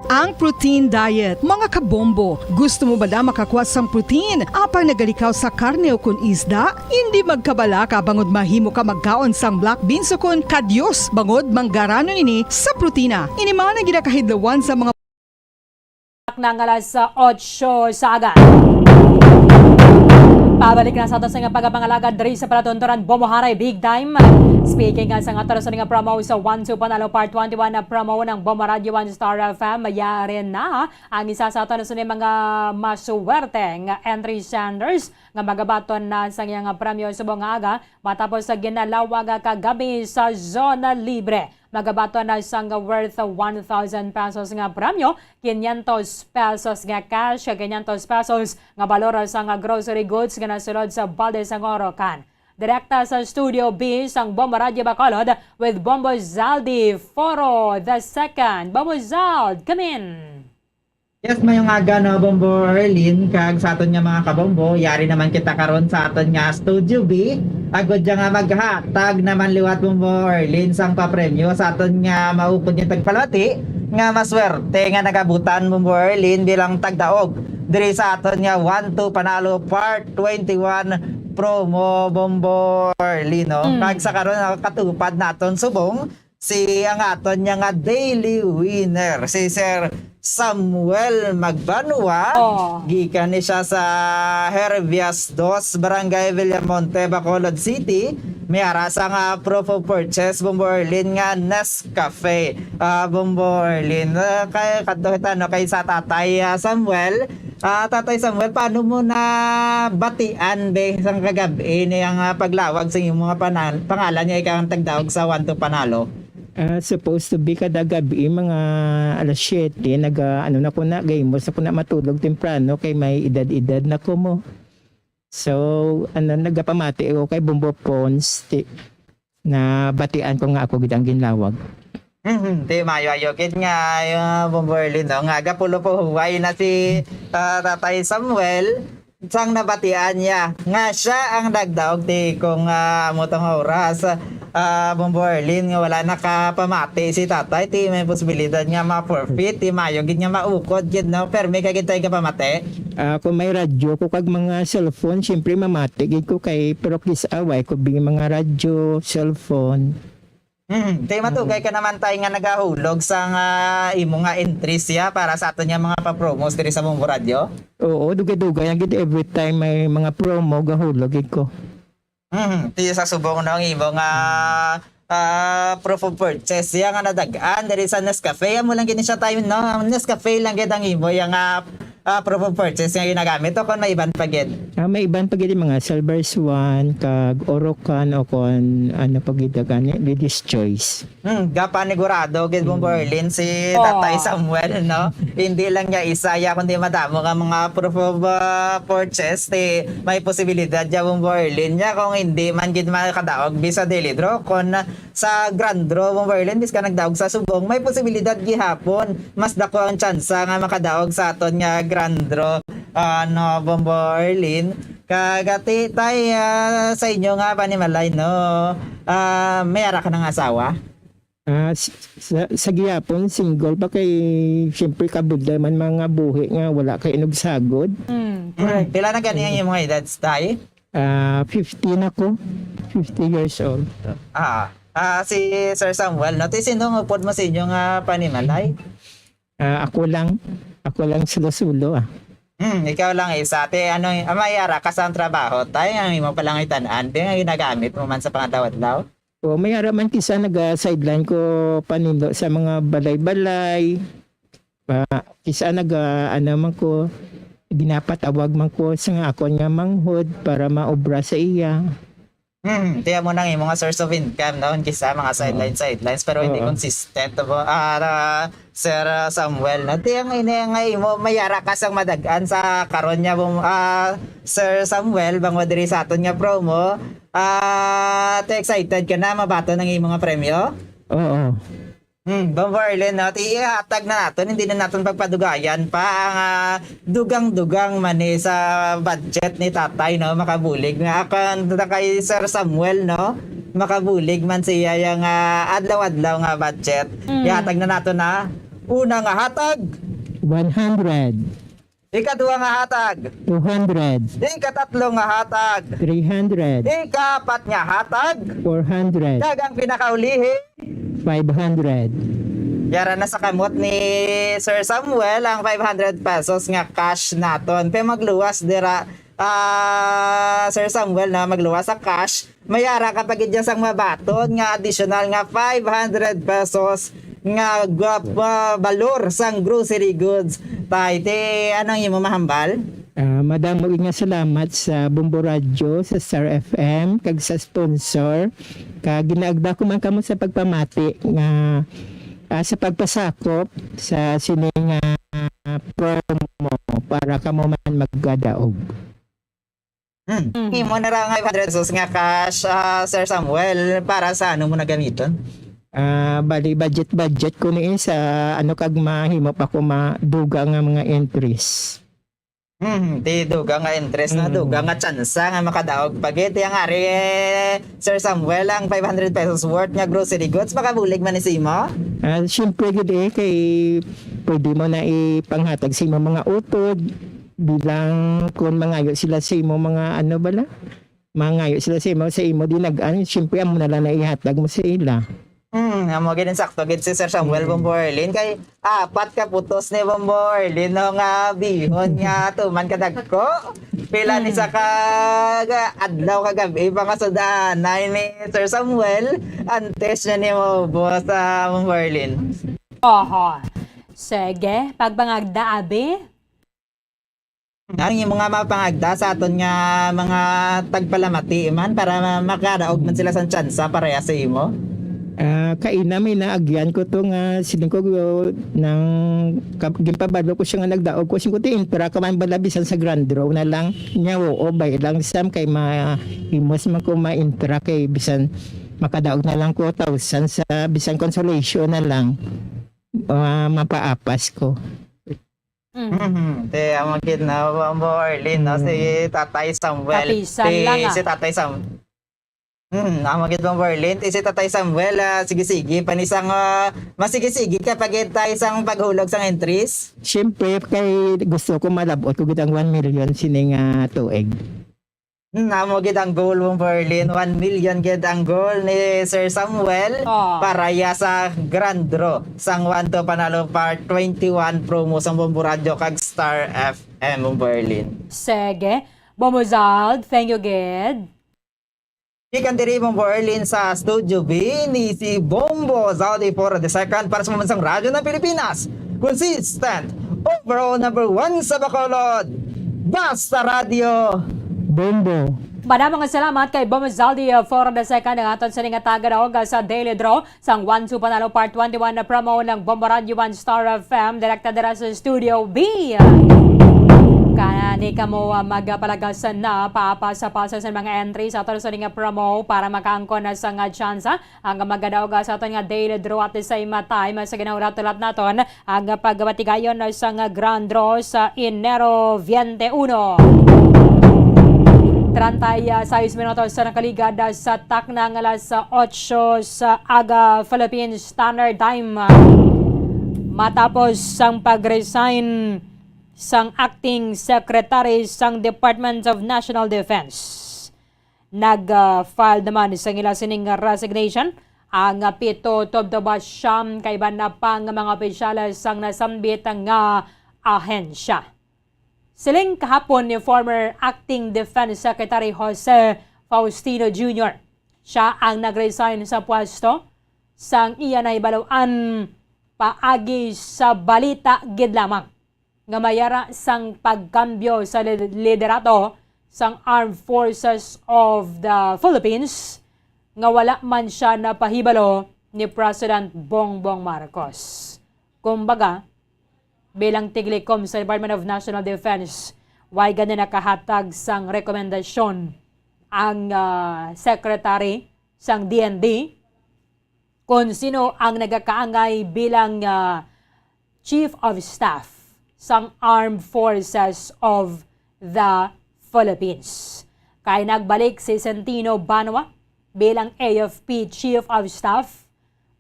Ang protein diet, mga kabombo. Gusto mo ba na makakuha sang protein? Apang nagalikaw sa karne o kun isda? Hindi magkabalaka bangod mahimo ka magkaon sang black beans o kun kadyos bangod manggaranon ini sa protina. Ini man ang ginakahidlawan sa mga Nang alas otso sa aga. Pabalik na sa ato sa nga pagpangalagad diri sa palatunturan Bombo Haray Big Time. Speaking nga sa nga ato sa nga promo sa One Two Panalo Part twenty-one na promo ng Bombo Radio One Star F M, yari na ang isa sa ato sa mga masuwerte nga entry senders nga magabaton na sa iyang premyo subong nga aga matapos sa ginalawag kagabi sa Zona Libre. Magabaton na sang worth one thousand pesos nga premyo, quinientos pesos nga cash, quinientos pesos nga balor sang grocery goods nga nasulod sa balde sang Orocan. Direkta sa Studio B sang Bombo Radyo Bacolod with Bombo Zaldi Foro the second. Bombo Zald, come in! Yes, mayong aga, no, Bombo Erlin, kag sa aton nga mga kabombo, yari naman kita karon sa aton nga Studio B. Agod dya nga maghatag naman liwat, Bombo Erlin, sang papremyo sa aton nga maupod nga tagpalati nga maswerte nga nagabutan, Bombo Erlin, bilang tagdaog diri sa aton nga One Two Panalo Part twenty-one promo, Bombo Erlin, no? Mm. Kag sa karon, nakatupad naton subong si ang aton niya nga daily winner, si Sir Samuel Magbanwa. Oh. Gikan ni siya sa Herbias Dos, Barangay Villamonte, Bacolod City. May ara sa nga proof of purchase, Bombo Erlin, nga Nescafe. Ah, Bombo Erlin, ah, kay kadto kita, no, kay sa Tatay, ah, Samuel. Ah, Tatay Samuel, paano mo na batian, be, sang kagabi ni ang, ah, paglawag sa imong mga panal-, pangalan nga ikaw ang tagdaog sa One Two Panalo? Ah, supposed to be kada gabi, mga alas siyete, naga, ano na ko na, gamers na ko na matulog temprano kay may edad-edad na ko mo. So, ano, nagapamati ako kay Bombo Pons, ti-, nabatian ko nga ako gid ang ginlawag. Mhm, ti maayo-ayo gid nga, ah, Bombo Erlin, no, nga gapulo po huway na si, ah, Tatay Samuel. Sang nabatian niya nga siya ang nagdaog, ti kung, ah, amo tong oras, ah, Bombo Erlin, nga wala nakapamati si tatay, ti may posibilidad nga ma-forfeit, ti mayo gid nga maukod gid, no? Permi ka gid tayo kapamati. Ah, kung may radyo ko kag mga cellphone, siyempre mamati gid ko kay, pero kis away ko bing mga radyo, cellphone. Hmm, kay matugay ka naman tayo nga nagahulog sa nga imo nga entries ya para sa aton nga mga pa-promos diri sa Bombo Radyo. Oo, dugay-dugay ang gid every time may mga promo, gahulog gid ko. Hmm, tiyo sa subong, no, ang imo nga, ah, proof of purchase ya nga nadag-an diri sa Nescafe. Amo lang gid ni siya tayo, no? Ang Nescafe lang gid ang imo ya nga ah, proof of purchase nga ginagamit o kon may iban pa gid? Ah, may iban pa gid, mga Silver Swan, kag Orocan, o kon ano pa gid gani, Ladies Choice. Hmm, gapanigurado gid, Bombo Erlin, si Tatay Samuel, no? Hindi lang niya isa ya, kundi madamo nga mga proof of, ah, purchase. Ti may posibilidad ya, Bombo Erlin, niya kung hindi man gid makadaog bi sa daily draw, kon sa grand draw, Bombo Erlin, bis ka nagdaog sa subong, may posibilidad gihapon. Mas dako ang tsansa nga makadaog sa aton nga grand draw, ano, Bombo Erlin. Kag ati, tay, ah, sa inyo nga panimalay, no? Ah, may ara ka ng asawa? Ah, s-, sa, sa gihapon, single pa kay, siyempre, kabudlay man mga buhi nga wala kay inugsagod. Mm, correct. Pila na gani ang imong edad, tay? Ah, fifty na ko. Fifty years old. Ah, ah, si Sir Samuel, no? Ti sino ang upod mo sa inyo nga panimalay? Ah, ako lang. Ako lang sulo-sulo, ah. Hmm, ikaw lang isa. Ti ano, ah, may ara ka sa trabaho, tay? Ang imo palangitan-an, di nga ginagamit mo man sa pangadlaw-adlaw? O, may ara man kisa naga-sideline ko panindot sa mga balay-balay. Ah, kisa naga, ano man ko, ginapatawag man ko sa nga akon nga manghod para maobra sa iya. Hmm, tiyan mo nang imo nga source of income, no? Kisa mga sideline, Oo. sidelines, pero hindi Oo. consistent, bo-, ah, ah, Sir, ah, Samuel, no? Tiyan ini nga imo, may ara ka sang madagan sa karon niya, bum-, ah, Sir Samuel, bangod diri sa aton nga promo. Ah, ti excited ka na mabaton ang imo nga premyo? Oo. Hmm, Bombo Erlin, no? Ti ihatag na naton, hindi na naton pagpadugayan pa ang, ah, dugang-dugang man ni sa budget ni Tatay, no? Makabulig nga akan na kay Sir Samuel, no? Makabulig man siya yang, ah, adlaw-adlaw nga budget. Mm. Ihatag na naton na una nga hatag. One hundred. Ikaduha nga hatag. Two hundred. Ikatatlo nga hatag. Three hundred. Ikaapat nga hatag. Four hundred. Kag ang pinakaulihi. Five hundred. Yara na sa kamot ni Sir Samuel ang five hundred pesos nga cash naton. Pero magluwas dira, ah, Sir Samuel, na magluwas sa cash. May ara ka pa gid dyan sang mabaton nga additional nga five hundred pesos nga gwa-, pa-, balor sang grocery goods. Tay, ti anong imo mahambal? Ah, madamo gid nga salamat sa Bombo Radyo, sa Star F M, kag sa sponsor. Kag ginaagda ko man kamo sa pagpamati nga, ah, sa pagpasakop sa sini nga promo para kamo man magkadaog. Hmm. Mhm. Imo na ra nga five hundred pesos nga cash, ah, Sir Samuel, para sa ano mo na gamiton? Ah, bali, budget-budget ko ni sa ano, kag mahimo pa ko maduga nga mga entries. Hmm, ti duga nga entries na, Mm. duga nga tsansa nga makadaog pa gid. Ti ang ari, eh, Sir Samuel, ang five hundred pesos worth nga grocery goods, makabulig man ni sa imo? Ah, siyempre gid, eh, kay pwede mo na ipanghatag sa imo mga utod, bilang kung mangayo sila sa imo mga ano bala, mangayo sila sa imo, sa imo dinag-an, siyempre amo na lang na ihatag mo sa ila. Hmm, amo gid, sakto gid si Sir Samuel, Mm. Bombo Erlin, kay apat ka putos ni Bombo Erlin, no, nga bihon nga tuman kadagko. Pila ni Mm. sa ka, ka adlaw, kagabi pa nga sudanay ni Sir Samuel, antes niya ni mo, boss, ah, Bombo Erlin. Oho. Sige, pagpangagda, abi. Ang imo nga mapangagda sa aton nga mga tagpalamati man para ma-, makaraog man sila sang tsansa pareha sa imo? Ah, kaina may naagyan ko to nga siling ko, uh, nang kap-, ginpabalo ko siya nga nagdaog ko. Siling ko, "Ti intra ka man bala bisan sa grand draw na lang." Nya, "Oo, bay lang, Sam, kay ma-, himos man ko ma-intra kay bisan makadaog na lang ko thousand sa bisan consolation na lang." Ah, mapaapas ko. Mm. Mhm. Ti, amo gid na, Bombo Erlin, no? Si Mm. Tatay Samuel. Kapisan Ti, lang, ah. si Tatay Sam-, Hmm, amo gid, Bombo Erlin. Ti, si Tatay Samuel, ah, sige-sige, panisang, ah, masige-sige ka pa gid, tay, sang paghulog sang entries? Siyempre, kay gusto ko malab-ot ko gid ang one million sining, ah, tuig. Hmm, amo gid ang goal mo, Berlin. One million gid ang goal ni Sir Samuel Ah. para ya sa Grand Draw sang One to Panalo Part twenty-one promo sang Bombo Radyo kag Star F M, Berlin. Sige. Bombo Zald, thank you gid. Gikan diri, Bombo Erlin, sa Studio B, ni si Bombo Zaldi for the second para sa Pambansang Radyo ng Pilipinas. Consistent, overall number one sa Bacolod. Basta Radyo. Bombo. Madamo nga salamat kay Bombo Zaldi, uh, for the second, ang aton sining nga tagadaog, uh, sa Daily Draw sang One Two Panalo Part twenty-one na promo ng Bombo Radyo One Star F M, direkta dira sa Studio B. Kani kamo, uh, magpalagasan na, papasa-pasa sa mga entry sa aton sining nga promo para makaangkon na sa nga tsansa ang magadaog sa aton nga Daily Draw at the same time, sa ginahulat-hulat naton, ang pagmatigayon sang Grand Draw sa Enero twenty-one. Treinta y seis minutos sa nakaligad sa takna nga alas otso sa aga Philippine Standard Time. Matapos sang pag-resign sang acting secretary sang Department of National Defense, nag-file naman sang ila sining resignation ang pito tubtob siyam ka iban na pa nga mga opisyal sang nasambit nga ahensya. Siling kahapon ni former Acting Defense Secretary Jose Faustino Junior, siya ang nag-resign sa pwesto sang iya nahibaluan paagi sa balita gid lamang nga may ara sang pagkambyo sa lid-, liderato sang Armed Forces of the Philippines nga wala man siya napahibalo ni President Bongbong Marcos. Kumbaga, bilang tiglikom sa Department of National Defense, way gani nakahatag sang rekomendasyon ang, ah, secretary sang D N D kon sino ang nagakaangay bilang, ah, Chief of Staff sang Armed Forces of the Philippines. Kay nagbalik si Centino Banwa bilang A F P Chief of Staff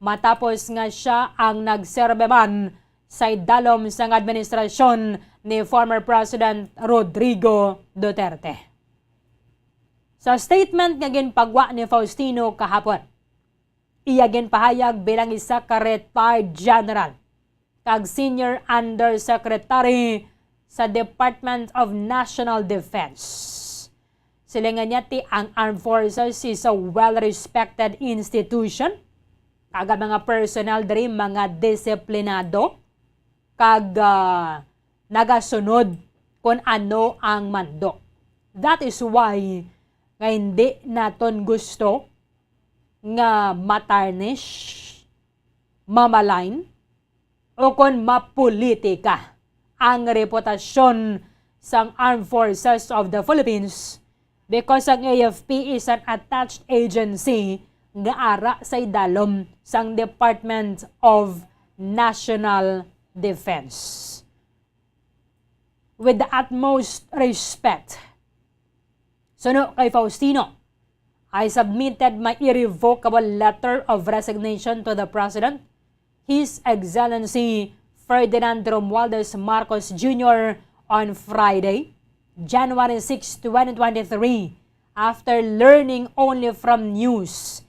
matapos nga siya ang nagserbe man sa idalom sang administrasyon ni former President Rodrigo Duterte. Sa statement nga ginpagwa ni Faustino kahapon, iya ginpahayag bilang isa ka retired general kag senior undersecretary sa Department of National Defense. Silingan niya ti ang Armed Forces is a well-respected institution, kag ang mga personnel diri mga disiplinado kag, ah, nagasunod kon ano ang mando. That is why nga hindi naton gusto nga matarnish, mamalign, o kon mapolitika ang reputasyon sang Armed Forces of the Philippines, because ang A F P is an attached agency nga ara sa idalom sang Department of National Defense. With the utmost respect, suno kay Faustino, I submitted my irrevocable letter of resignation to the President, His Excellency Ferdinand Romualdez Marcos Junior, on Friday, January six, twenty twenty-three, after learning only from news